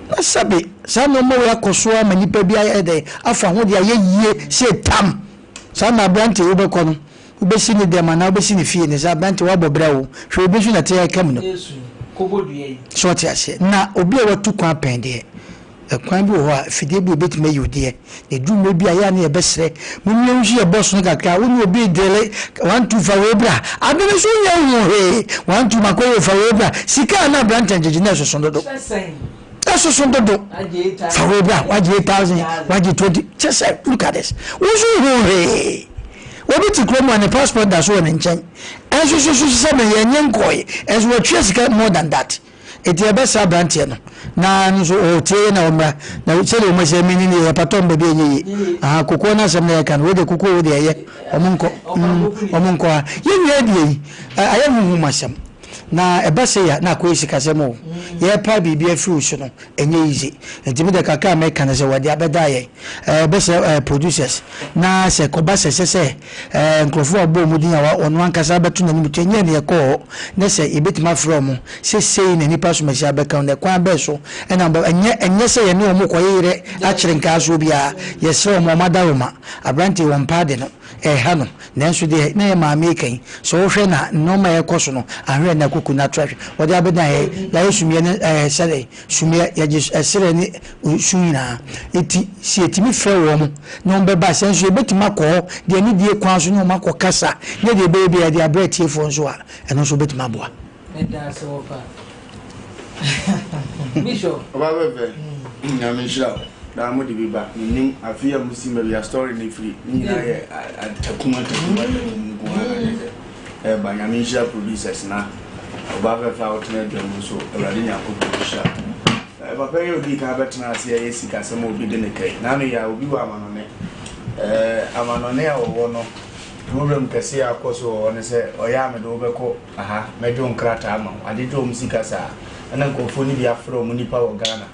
Na sɛbe saa nneɛma wei akɔ so ama nnipa bi ayɛ dɛn afa ho de ayɛ yie sɛ tam. Saa na aberante yi wobɛkɔ no, wobɛsi ne dɛm anaa wobɛsi ne fie no sɛ aberante woabɔ bra o, hwɛ obi nso na ɛte ɛka mu no. So ɔte aseɛ? Na obi a watu kwan pɛn deɛ, ɛkwan bi wɔ hɔ a, afidie bi wɔ bɛtumi ayi wo deɛ. Na ɛduru mmerɛ bi a, yɛ a ne yɛbɛsrɛ, mommie nso yɛ bɔs no kakra, wo ne obi redele, one two fa wei bra, ade no nso wonyɛ nhuu hwee, one two makɔ wei fa wei bra, sika a na aberante gyegye no ɛsoso dodo. Ɛsoso dodo. Fa wei bra, wagye 8000, wagye 20. Kyɛ sɛ, look at this. Wo nso nhuu hwee. Obi te kurom a ne passport da so wɔ ne nkyɛn. Ɛnso so so sɛ me yɛnyɛ nkɔe. Ɛnso watua sika more than that. Eti ɛbɛsra aberanteɛ no. Na no nso ɔtie yɛ na ɔmmra. Na sɛdeɛ wɔn sɛ mini ne yɛ patɔ mba bi ɛnyɛ yie. Aha kokoɔ no asɛm na yɛka no. Wei deɛ kokoɔ wei deɛ ɛyɛ. Wɔn nkɔ. Wɔn nkɔ ha. Yɛn nyinaa deɛ yi, ayɛ huhum asɛm. Na ɛba sei a na akɔyɛ sikasɛm o. Yɛrepae biribi afiri wo so no, ɛnyɛ easy. Nti me deɛ kakra a mɛka ne sɛ wɔde abɛdaa yɛn. Ɛɛ bɛsrɛ ɛɛ producers na sɛ ɛkɔba sɛ ɛsɛ sɛ ɛɛ nkurɔfoɔ a wɔbɔ wɔn din a ɔno ankasa abɛto n'anim to ɛnyɛ nea ɛkɔɔ hɔ ne sɛ yɛbɛtumi afrɛ wɔn sɛ sei na nnipa asomasi abɛka no na ɛkwan bɛn so ɛna wɔbɛ ɛnyɛ ɛnyɛ sɛ yɛne wɔn rekɔyeyerɛ akyere nkaasoɔ biara. Yɛsrɛ wɔn wɔn adaworoma. Aberanteɛ yi wɔmpa ade no. Ɛreha no. Nanso deɛ na yɛn maame reka yi, sɛ wohwɛ na nnoɔma a ɛrekɔ so no, ahwɛ na kuku no ato ahwɛ. Wɔde abɛdan yɛn, yɛayɛ sumiiɛ ne ɛɛ sɛdeɛ, sumiiɛ, yɛgye ɛserɛ ne su nyinaa. Enti sɛ yɛtumi frɛ wɔn na wɔbɛba a, sɛ nso yɛbɛtumi akɔ hɔ de anidie kwan so ne wɔn akɔkasa ne deɛ ɛbɛyɛ biara yɛde abrɛ atiefoɔ nso a, ɛno nso bɛtumi aboa. Meda ase wɔfa. Bishop. Ɔba fɛfɛ, Nyame nhyira wo. Daa mo de bi ba. Mennim afe a mo si mawia story no firi. Ne nyinaa yɛ atakum atakum atakum nko ara na kyerɛ sɛ ɛreba. Nyame nhyira producers na ɔba fɛfɛ a wotena adwa mu nso Awurade Nyankopɔn nhyira wo. Eh, papa yi a odii kan bɛtena ase a ɛyɛ sikasɛm a obi de ne ka yi. N'ano yɛ a obi wɔ amanɔne. Eh, amanɔne a wɔwɔ no, problem kɛse a akɔ so wɔ hɔ ne sɛ ɔyɛ a mede wo bɛkɔ Aha, mɛgye wo nkrataa ama wo. Agyegye wɔn sika saa. Ɛna nkurɔfoɔ no bi afrɛ wɔn nipa wɔ Ghana.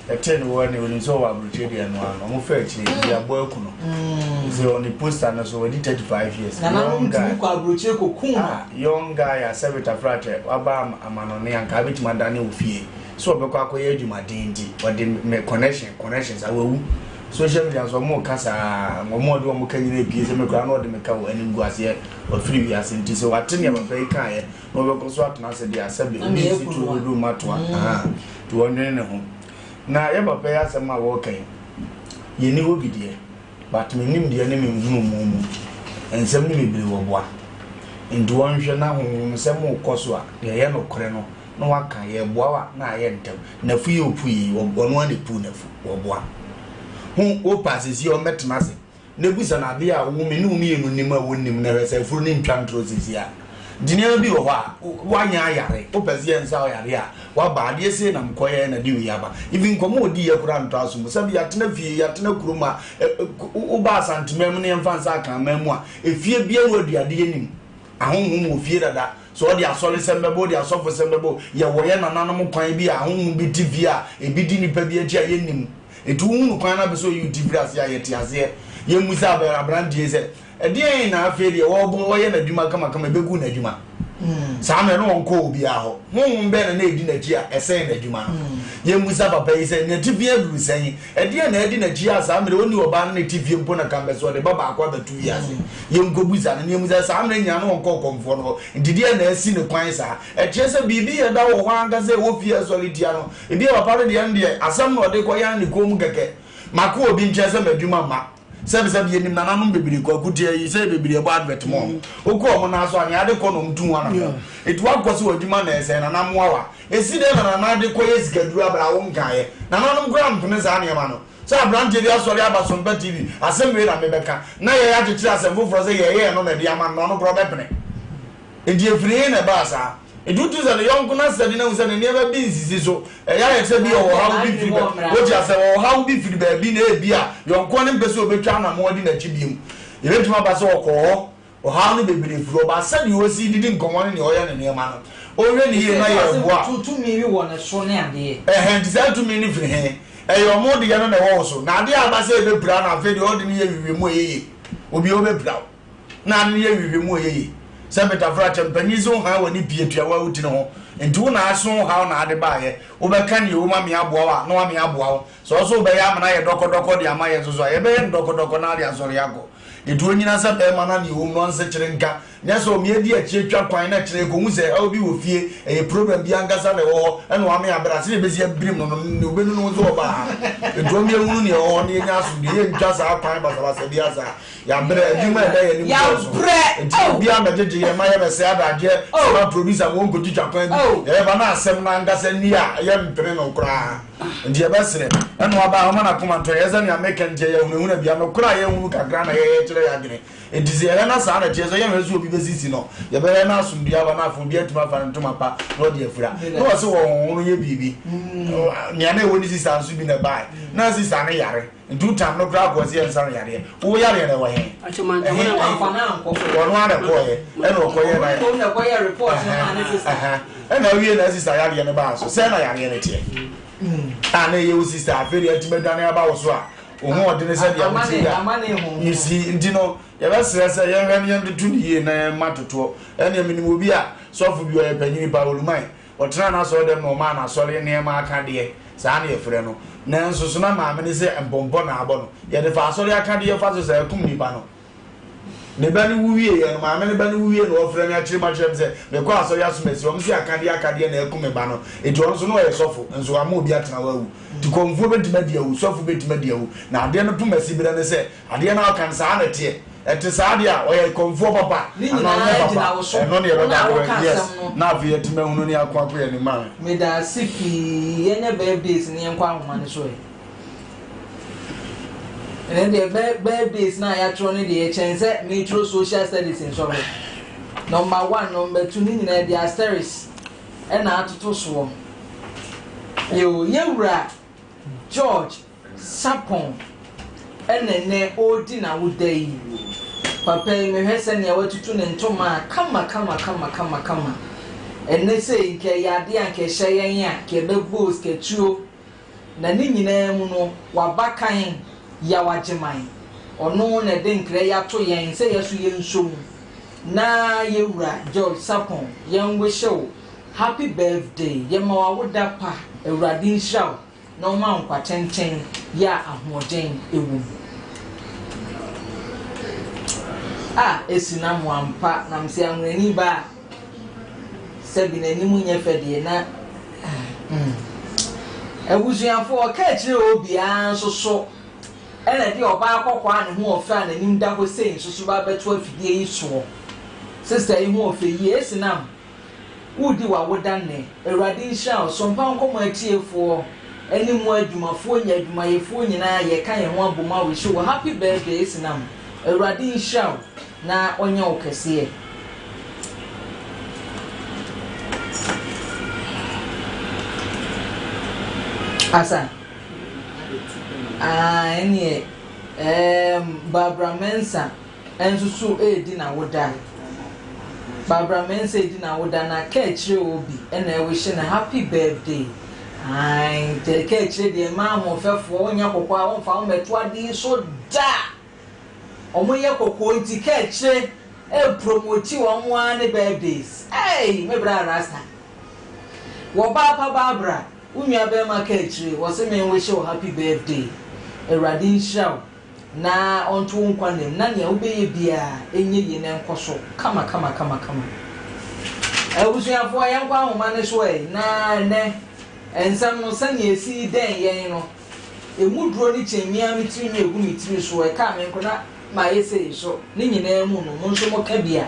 Ɛtee no wɔ ɛne onim sɛ ɔwɔ aburokyire deɛ ɛno ano. Wɔn fɛ akyire, ebi abɔ aku no. Sɛ ɔne poster no so, wadi 35 years. Nananom tumi kɔ aburokyire kɔ kum no. Ah, young guy a sɛbe tafrakyɛ, waba amanɔne anka abɛtumi adane wo fie. Sɛ ɔbɛkɔ akɔyɛ adwumaden nti, ɔde me connection, connections, awawu. Social media nso wɔn ka saa, wɔn a ɔde wɔn ka nyina epie sɛ me koraa na ɔde me ka wɔ animguaseɛ. Wafiri wiase nti sɛ wate nea papa yi kaeɛ na ɔbɛkɔ so atena ase deɛ a sɛbe obi nsi tuo bɛduru mmatoa ahaa nti wɔndwene ne ho. Na yɛ papa yi asɛm a wɔreka yi yɛnni hɔ bi deɛ but me nimdeɛ ne me nhunumu mu nsɛm no bebree wɔ boa nti wɔnhwɛ na honhomsɛm rekɔ so a deɛ ɛyɛ nokorɛ no na waka yɛboa wo a na ayɛ ntɛm nafu yi ɔpu yi ɔno ara na ɛpu nafu wɔboa ho wopɛ asɛsi ɔmmɛtena ase na bisa no adeɛ a wo me ne wo mmienu nim a wɔnnim na hwɛ sɛ afuro no ntwa ntorɔ seesei a. Nti nneɛma bi wɔ hɔ a woanyɛ ayare, wopɛ sɛ yɛnsa wo yareɛ a, woaba adeɛ sei na mekɔyɛɛ na de wei aba. Even nkɔmmɔ a ɔdiiɛ koraa ntɔ aso mu. Sɛbi yɛatena fie, yɛatena kurom a, woba Asanteman mu na yɛmfa nsa Akanman mu a, efie biara wɔ aduadeɛ nim. Ahonhom wɔ fie dada. Sɛ ɔde asɔresɛm bɛba, ɔde asɔfosɛm bɛba, yɛwɔ yɛn nananom kwan bi a ahonhom bi te fie a ebi di nnipa bi akyi a yɛnnim. Enti wohunu kwan na pɛ sɛ oyi wo ti firi aseɛ a, yɛte aseɛ. Yɛmmisa aberanteɛ yi sɛ, ɛdeɛn na afei deɛ ɔrebɔ ɔyɛ n'adwuma kamakama ɛbɛgu n'adwuma? Saa mmerɛ no ɔnkɔɔ obiara hɔ. Honhom bɛn na na ɛdi n'akyi a ɛsɛe n'adwuma no? Yɛmmisa papa yi sɛ, n'atifi aduru sɛn? Ɛdeɛn na adi n'akyi a saa mmerɛ ɔnni ɔbaa no n'atifi mpo na ka mpɛ sɛ ɔde ba baako abɛto wiase? Yɛnkɔbisa no na yɛmmisa sɛ, saa mmerɛ nyinaa na ɔnkɔɔ kɔmfoɔ no hɔ, nti deɛn na asi ne kwan saa? Ɛkyerɛ sɛ biribi a ɛda wɔ hɔ ankasa a ɛwɔ fie a ɛsɔre tia no. Ebia papa no deɛ no deɛ, asɛm na ɔde kɔyan ne kɔn mu kɛkɛ. Makɔ obi nkyɛn sɛ m'adwuma mma. Sɛbesɛbe, yɛnim nananom bebree, Kwaku te ayi, sɛ bebree ɛbɔ advert ma wɔn. Wokɔ wɔn nan so a, nea ade kɔ na wɔtu ho anammɔn. Enti woakɔ sɛ w'adwuma na ɛsɛe, nana mmoa wo a, ɛsi dɛn na nana de kɔyɛ sikaduro abrɛ a wonkaeɛ? Nananom koraa mpene saa nneɛma no. Sɛ aberanteɛ bi asɔre aba Sompa TV, asɛm wei na mebɛka, na yɛn akyekyere asɛm foforɔ sɛ yɛyɛɛ no na ɛde ama no, na ɔno koraa ɔbɛpene. Enti efiri he na ɛbaa saa? Enti wotu sɛ ne yɔnko no asɛde no ahu sɛ ne nneɛma bi nsisi so. Ɛyɛ ayɛ sɛ bi ɔwɔ ɔhaw bi firi bɛ, wote asɛ, ɔwɔ ɔhaw bi firi baabi na ebia yɔnkoɔ no mpɛ sɛ obetwa anammɔn adi n'akyi biom. Ebetumi aba sɛ ɔkɔɔ hɔ, ɔhaw no bebree firi hɔ, but sɛdeɛ osi didi nkɔmmɔ ne nea ɔyɛ ne nneɛma no, wohwɛ no yie na yɛreboa. Tumi bi wɔ ne so ne adeɛ. Ɛhɛn, nti saa tumi no firi he? Ɛyɛ ɔmo deɛ no na ɛwɔ wo so. Na adeɛ a aba sɛ ebepira no, afei deɛ ɔde no yɛ nhwehwɛmu a ɛyɛ yie. Obiara obepira wo. na ano yɛ nhwehwɛmu a ɛyɛ yie. Sɛ metafra kyɛ mpanin sɛ wo han w'ani pie tua wo tiri ho nti wo na aso wo haw na ade baayɛ wobɛka neɛ ɛwom ame aboa wo a na wame aboa wo sɛ ɔso wobɛyɛ amena ayɛ dɔkɔdɔkɔ de ama yɛ nso so a yɛbɛyɛ no dɔkɔdɔkɔ na ade asɔre akɔ nti onyina sɛ bɛɛma na neɛ ɛwom no ɔnsekyere nka nyɛ sɛ ɔme adi akyi atwa kwan na kyerɛ ɛkɔhu sɛ ɛhaw bi wɔ fie ɛyɛ program bi ankasa na ɛwɔ hɔ ɛna wame abra sɛdeɛ ɛbɛsi abirim no no ne wobɛnu no ho sɛ ɔbaa ha nti ɔme ahunu neɛ ɛwɔ hɔ na yɛnya asomdwoeɛ yɛntwa saa kwan basabasa bi asa Yɛabrɛ, adwuma a ɛda yɛn anim dɔɔso. Enti obiara mmɛgyegye yɛn mma yɛmmɛsɛe adagyeɛ mma producer ma ɔnkɔtwitwa kwan bi. Yɛbɛba na asɛm no ankasa nni a, yɛmpene no koraa. Enti yɛbɛsrɛ. Ɛna waba a, ɔma n'akoma ntɔ yɛn. Sɛ nea meka nti ɛyɛ ahunahuna bi a, nokorɛ a yɛnhunu kakra na yɛyɛ kyerɛ yɛn adwene. Enti sɛ yɛhwɛ na saa na ɛteɛ, sɛ yɛnhwɛ sɛ obi bɛsisi no, yɛbɛhwɛ na asomdwoeɛ aba na afei obiara atumi afa ne ntoma pa na ɔde afira. Na ɔse wɔn ho no yɛ biribi. Nea na ɛwɔ ne sista nso bi na ɛbaeɛ. Na sista no yare. Nti wotam no koraa kɔɔ sɛ yɛnsa no yareɛ. Wo yareɛ no ɛwɔ he? Ɛhe? Ɔno ara na ɛkɔɔyɛ. Ɛna ɔkɔyɛ na ɛna awie na sista yareɛ no baa so. Sɛ na yareɛ no teɛ. A na ɛyɛ wo sista afei deɛ atumi adwane aba wo so a wo ho ɔdene sɛ deɛ wote yi a. You see, nti no yɛbɛsrɛ sɛ yɛnhwɛ no yɛntoto no yie na yɛmma totoɔ. Ɛnneɛ menim obi a sɔfo bi ɔyɛ panyini paa Oluman. Ɔtenaa n'asɔredɛm na ɔmaa n'asɔre nneɛma akadeɛ, saa na yɛfrɛ no. Nanso so na maame no sɛ mpɔmpɔ na abɔ no? Yɛde fa asɔre akadeɛ fa so saa kum nipa no. Ne ba no wu wieeɛ no, maame no ba no wu wieeɛ na ɔfrɛ me akyerɛ mu akyerɛ me sɛ mekɔ asɔre asomasi, wɔn se akadeɛ akadeɛ na akum me ba no. Enti ɔno nso na ɔyɛ sɔfo, nso wama obi atena hɔ awu. Nti kɔmfoɔ bɛtumi adi awu, sɔfo bɛtumi adi awu. Na adeɛ no poma siberɛ ne sɛ, Adeɛ no a ɔka no saa na ɛteɛ. Ɛte saa deɛ a, ɔyɛ kɔmfoɔ papa Ne anaa nyinaa ɔnyɛ gyina papa? wo so. Ɛno na Wo yɛbɛkɔ na akɔhwɛ. woka Yes, asɛm no. na afei yɛatumi ahunu ne ako akɔ yɛn anim. Maame. Medaase pii yɛnyɛ birthdays no yɛnkɔ ahoma no so ɛ. Ɛnɛ deɛ birthdays no a yɛatwerɛ no deɛ ɛkyɛn sɛ metwerɛ social studies nsɔhwɛ. Number one, number two ne nyinaa de asterisk ɛna atoto soɔ. Yoo, yɛwura George Sarpong na nnɛ ɔredi n'awoda yi. Papa yi, mehwɛ sɛnea watutu ne ntoma a, kama kama kama kama kama. Ɛnnɛ sei, nka ɛyɛ adeɛ a nka ɛhyɛ yɛn a, nka yɛbɛbɔ sikatuo. Na ne nyinaa mu no, w'abakan Yaw Agyeman, ɔno na ɛde nkra yi ato yɛn sɛ yɛn nso yɛnsɔ mu. Na yɛn wura George Sarpong, yɛn wihye wo happy birthday, yɛma wo awoda pa, Awurade nhyira wo. Na ɔma nkwa tenten yɛ a ahoɔden wɔ mu. A esi na mo ampa na mese anwonani ba a sɛbi n'anim nyɛ fɛ deɛ na mm. Abusuafoɔ ɔka akyire obiara nso so ɛna de ɔbaa kɔkɔɔ a ne ho ɔfɛ a n'anim da hɔ sei nso so ba abɛto afidie yi soɔ. Sista yi ho ɔfɛ yie esi nam. Woredi w'awoda nnɛ. Awurade nhyira wo. Sompa Nkɔmmɔ atiefoɔ ne mo adwumafoɔ nyɛ adwumayɛfoɔ nyinaa yɛka yɛn ho abom a wish wo happy birthday Esinam. Awurade nhyira wo na ɔnyɛ wo kɛseɛ. Asa. Ah, ɛneɛ, ɛɛm, Barbara Mensah. Nso so redi n'awoda. Barbara Mensah redi n'awoda na kaakyire obi na ɛwihye no happy birthday. Ae nti kaakyire deɛ mmaa ahoɔfɛfoɔ wonyɛ kɔkɔɔ a womfa wo mmɛto ade yi so da. Wɔn yɛ kɔkɔɔ nti kaakyire ɛrepromoti wɔn ara ne birthdays. Ei me bra rasta. Wɔ baa pa Barbara wo nua bɛrima kaakyire wɔse menwihye wo happy birthday. Awurade nhyira wo. Na ɔnto wo nkwa nna mu, na nea wobɛyɛ biara ɛnyɛ yie na ɛnkɔ so kama kama kama kama. Abusuafoɔ yɛnkɔ ahoma no so ɛ, na ɛnɛ nsɛm no sɛnea ɛsi dɛn yɛn no, ɛmu duro no kyɛn me ara me tiri nwi ɛgu me tiri so, ɛkaa me nko na mayɛ sei so, ne nyinaa mu no mo nso moka bi a,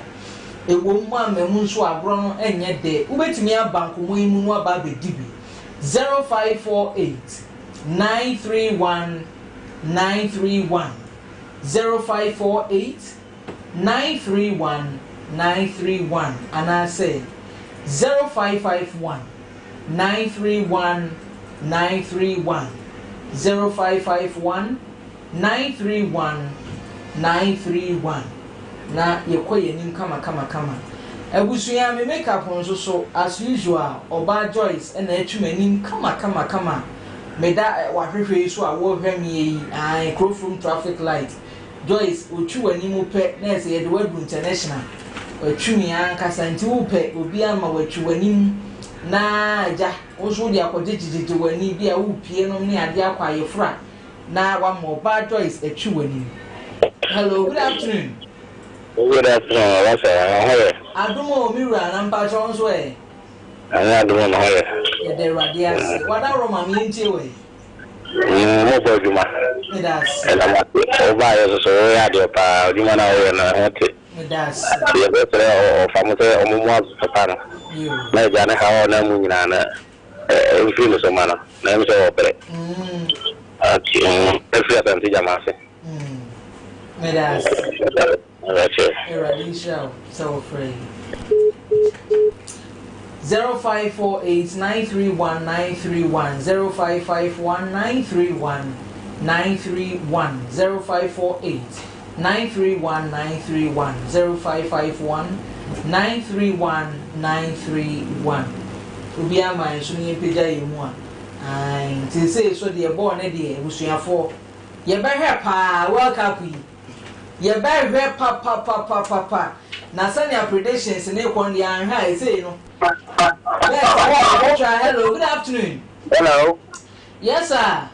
ɛwom mo amma mu nso agorɔ no nyɛ dɛ, wobɛtumi aba nkɔmmɔ yi mu na woaba abɛdi bi, 0548 931 931 0548 931 931 anaasɛ 0551 931 931 0551 931 931 na yɛkɔ yɛn anim kamakamakama. Abusua, me makeup nso so as usual ɔbaa Joyce na atwi m'anim kamakamakama. Meda w'ahwehwɛ yi so a worehwɛ meɛ yi ae Kurofrom traffic light Joyce otwi w'anim pɛ na ɛsɛ yɛde wo aduru international Watwi me ankasa nti wopɛ obi ama watwi w'anim na agya wo nso wode akɔgyegyegyegye w'ani bi a worepie nom ne adeɛ akɔ ayeforo a na wama ɔbaa Joyce atwi w'anim Hello good afternoon. Good afternoon, wasa, ho yɛ? Adom o me wura na mpakyɛ wo nso ɛ? Nyame adom o, me ho yɛ. Yɛda Awurade ase. Wada Roma me yɛntie wo ɛ. Mm, mo bɔ adwuma. Meda ase. Ɛna mo ase. Wo ba yɛ soso, wo yɛ adeɛ paa. Adwuma na wo yɛ no, ɛho te. Meda ase. Nti yɛbɛsrɛ ɔfa mo sɛ ɔmo mo aso papa no. Yo. Na agya ne haw a ɔnam mu nyinaa no, ɛmfiri ne so ma no. Na ɛm sɛ ɔbrɛ. Mm. Ati, mm, ɛfiri Asante Gyama ase. Mm. Meda ase. Awurade. Awurade nhyira wo sɛ wofrɛ yi. 0548 931 931 0551 931 931, 0548 931 931, 0551 931 931. Obiara ma yɛn so na yɛmpagya yɛn mu a. Ae, nti seesei so deɛ bɔɔl no deɛ abusuafoɔ yɛbɛhwɛ paa World Cup yi. Yɛbɛhwɛ papapapapapa na sɛnea predictions no rekɔ no deɛ anhwɛ a seesei no bɛɛ sɛ hello good afternoon. Hello. Yes sir.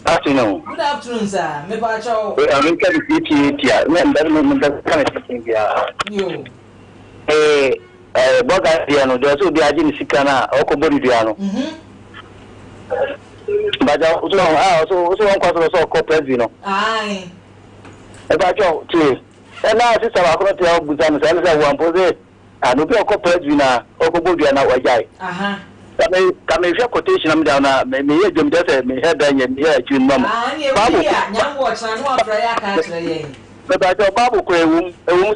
Afternoon. Good afternoon sir. Mepa kyɛw. Ame nka de tietie tia. Me mba me mba ka me sisi bia. Yo. Eh eh boga dia no de so obi agye ne sika na ɔkɔ bɔ dua no. Mhm. Baja so ah so so wɔn kɔ so so ɔkɔ presby no. Aye. E ba kyɛw tie. E na sister ba ko no tia obusa no sɛ ne sɛ wɔn po se ah no obi ɔkɔ presby na ɔkɔ bɔ dua na wagyae. Aha. Kame kame hwɛ quotation am da na me me yɛ dwom kyerɛ sɛ me hɛ da nyɛ me yɛ akyiri nnɔ mo. Ah, ɛne ɛwɔ yi a nyambo ɔkyena ne wafrɛ yɛ aka akyerɛ yɛn. Mepakyɛw Bible kora ɛwom ɛwom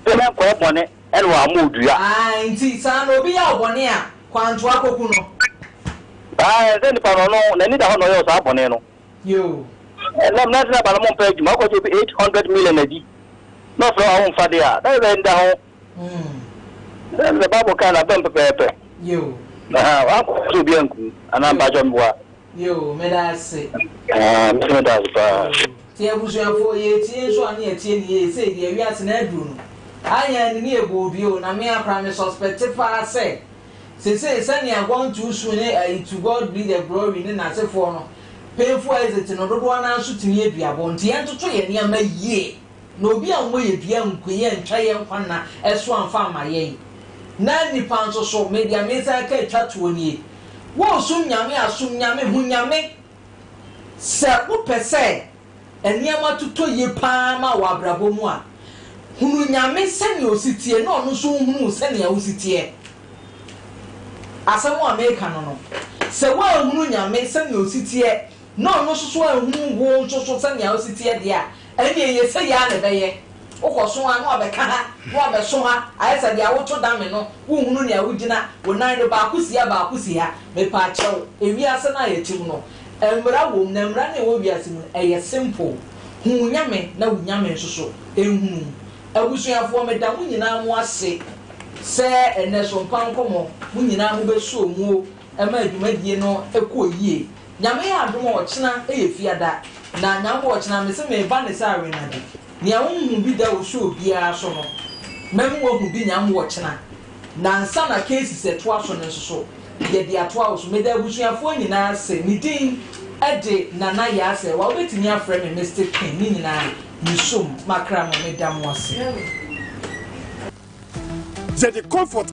sɛ na nkɔyɛ bɔne ɛna wamma odua. Ah, nti saa na obi yɛ wo bɔne a, kwantoa koku no. Ah, sɛ nipa no ɔno n'ani da hɔ na ɔyɛ wo saa bɔne no. Yoo. Ɛnam na sɛ aba no mompɛ adwuma wokɔgye obi 800 million adi na ɔfrɛ wo a womfa de a na ɛsɛ nda ho. Sɛ sɛ Bible kaa no abam pɛpɛɛpɛ. Yoo. Aha, wankɔ sɛ obi anku anaa mpakyɛ mboa. Yoo, meda ase. Ah, mese meda ase paa. Nti abusuafoɔ yɛtie nso a ne yɛtie ne yie sei deɛ wiase no aduru no ayɛ ani ne yɛbɔɔ dua o na me ara koraa me suspect paa sɛ sesei sɛnea gone too soon ne ayi to God be the glory ne n'asefoɔ no painful exit no dodoɔ no ara nso tumi yɛ duabɔ nti yɛntoto yɛn nneɛma yie Na obi ammɔ yɛ dua anku yɛn antwa yɛn nkwa nna so amfa amma yɛn. Na nnipa nso so, me deɛ mesan ka atwa toɔ nie, Woresom Nyame a, som Nyame, hu Nyame. Sɛ wopɛ sɛ nneɛma totɔ yie pa ara ma wo wɔ abrabɔ mu a, hunu Nyame sɛnea ɔsi teɛ na ɔno nso nhunu wo sɛnea wosi teɛ. Asɛm a meka no no, sɛ woanhunu Nyame sɛnea ɔsi teɛ na ɔno nso so anhunu wo nso so sɛnea wosi teɛ deɛ a, ɛnneɛ ɛyɛ sei ara na ɛbɛyɛ. Wokɔso ha na wabɛka ha, na wabɛso ha, ayɛ sɛ deɛ woto dame no, wonhunu nea wogyina, wo nan no baako si ha, baako si ha. Mepaakyɛw, ewiase no a yɛte mu no, mmara wom, na mmara no a ɛwɔ wiase mu no, ɛyɛ simple. Hu wo Nyame na wo Nyame nso so nhunu wo. Abusuafoɔ, meda mo nyinaa mo ase sɛ ɛnnɛ so mpa nkɔmmɔ, mo nyinaa mobɛsɔɔ muo ma dwumadie no kɔɔ yie. Nyame yɛ adom a ɔkyena yɛ fiada na Nyame bɔ ɔkyena mese meba ne sɛ awenade nea wonhu bi da wɔ show biara so no mɛma wahu bi Nyame bɔ ɔkyena na ansa na cases ɛtoa so no nso so yɛde atoa wo so meda abusuafoɔ nyinaa ase me din de Nana Yaa Sɛɛwa wobɛtumi afrɛ me Mystic Queen ne nyinaa mesom makra mo meda mo ase. Yɛde comfort.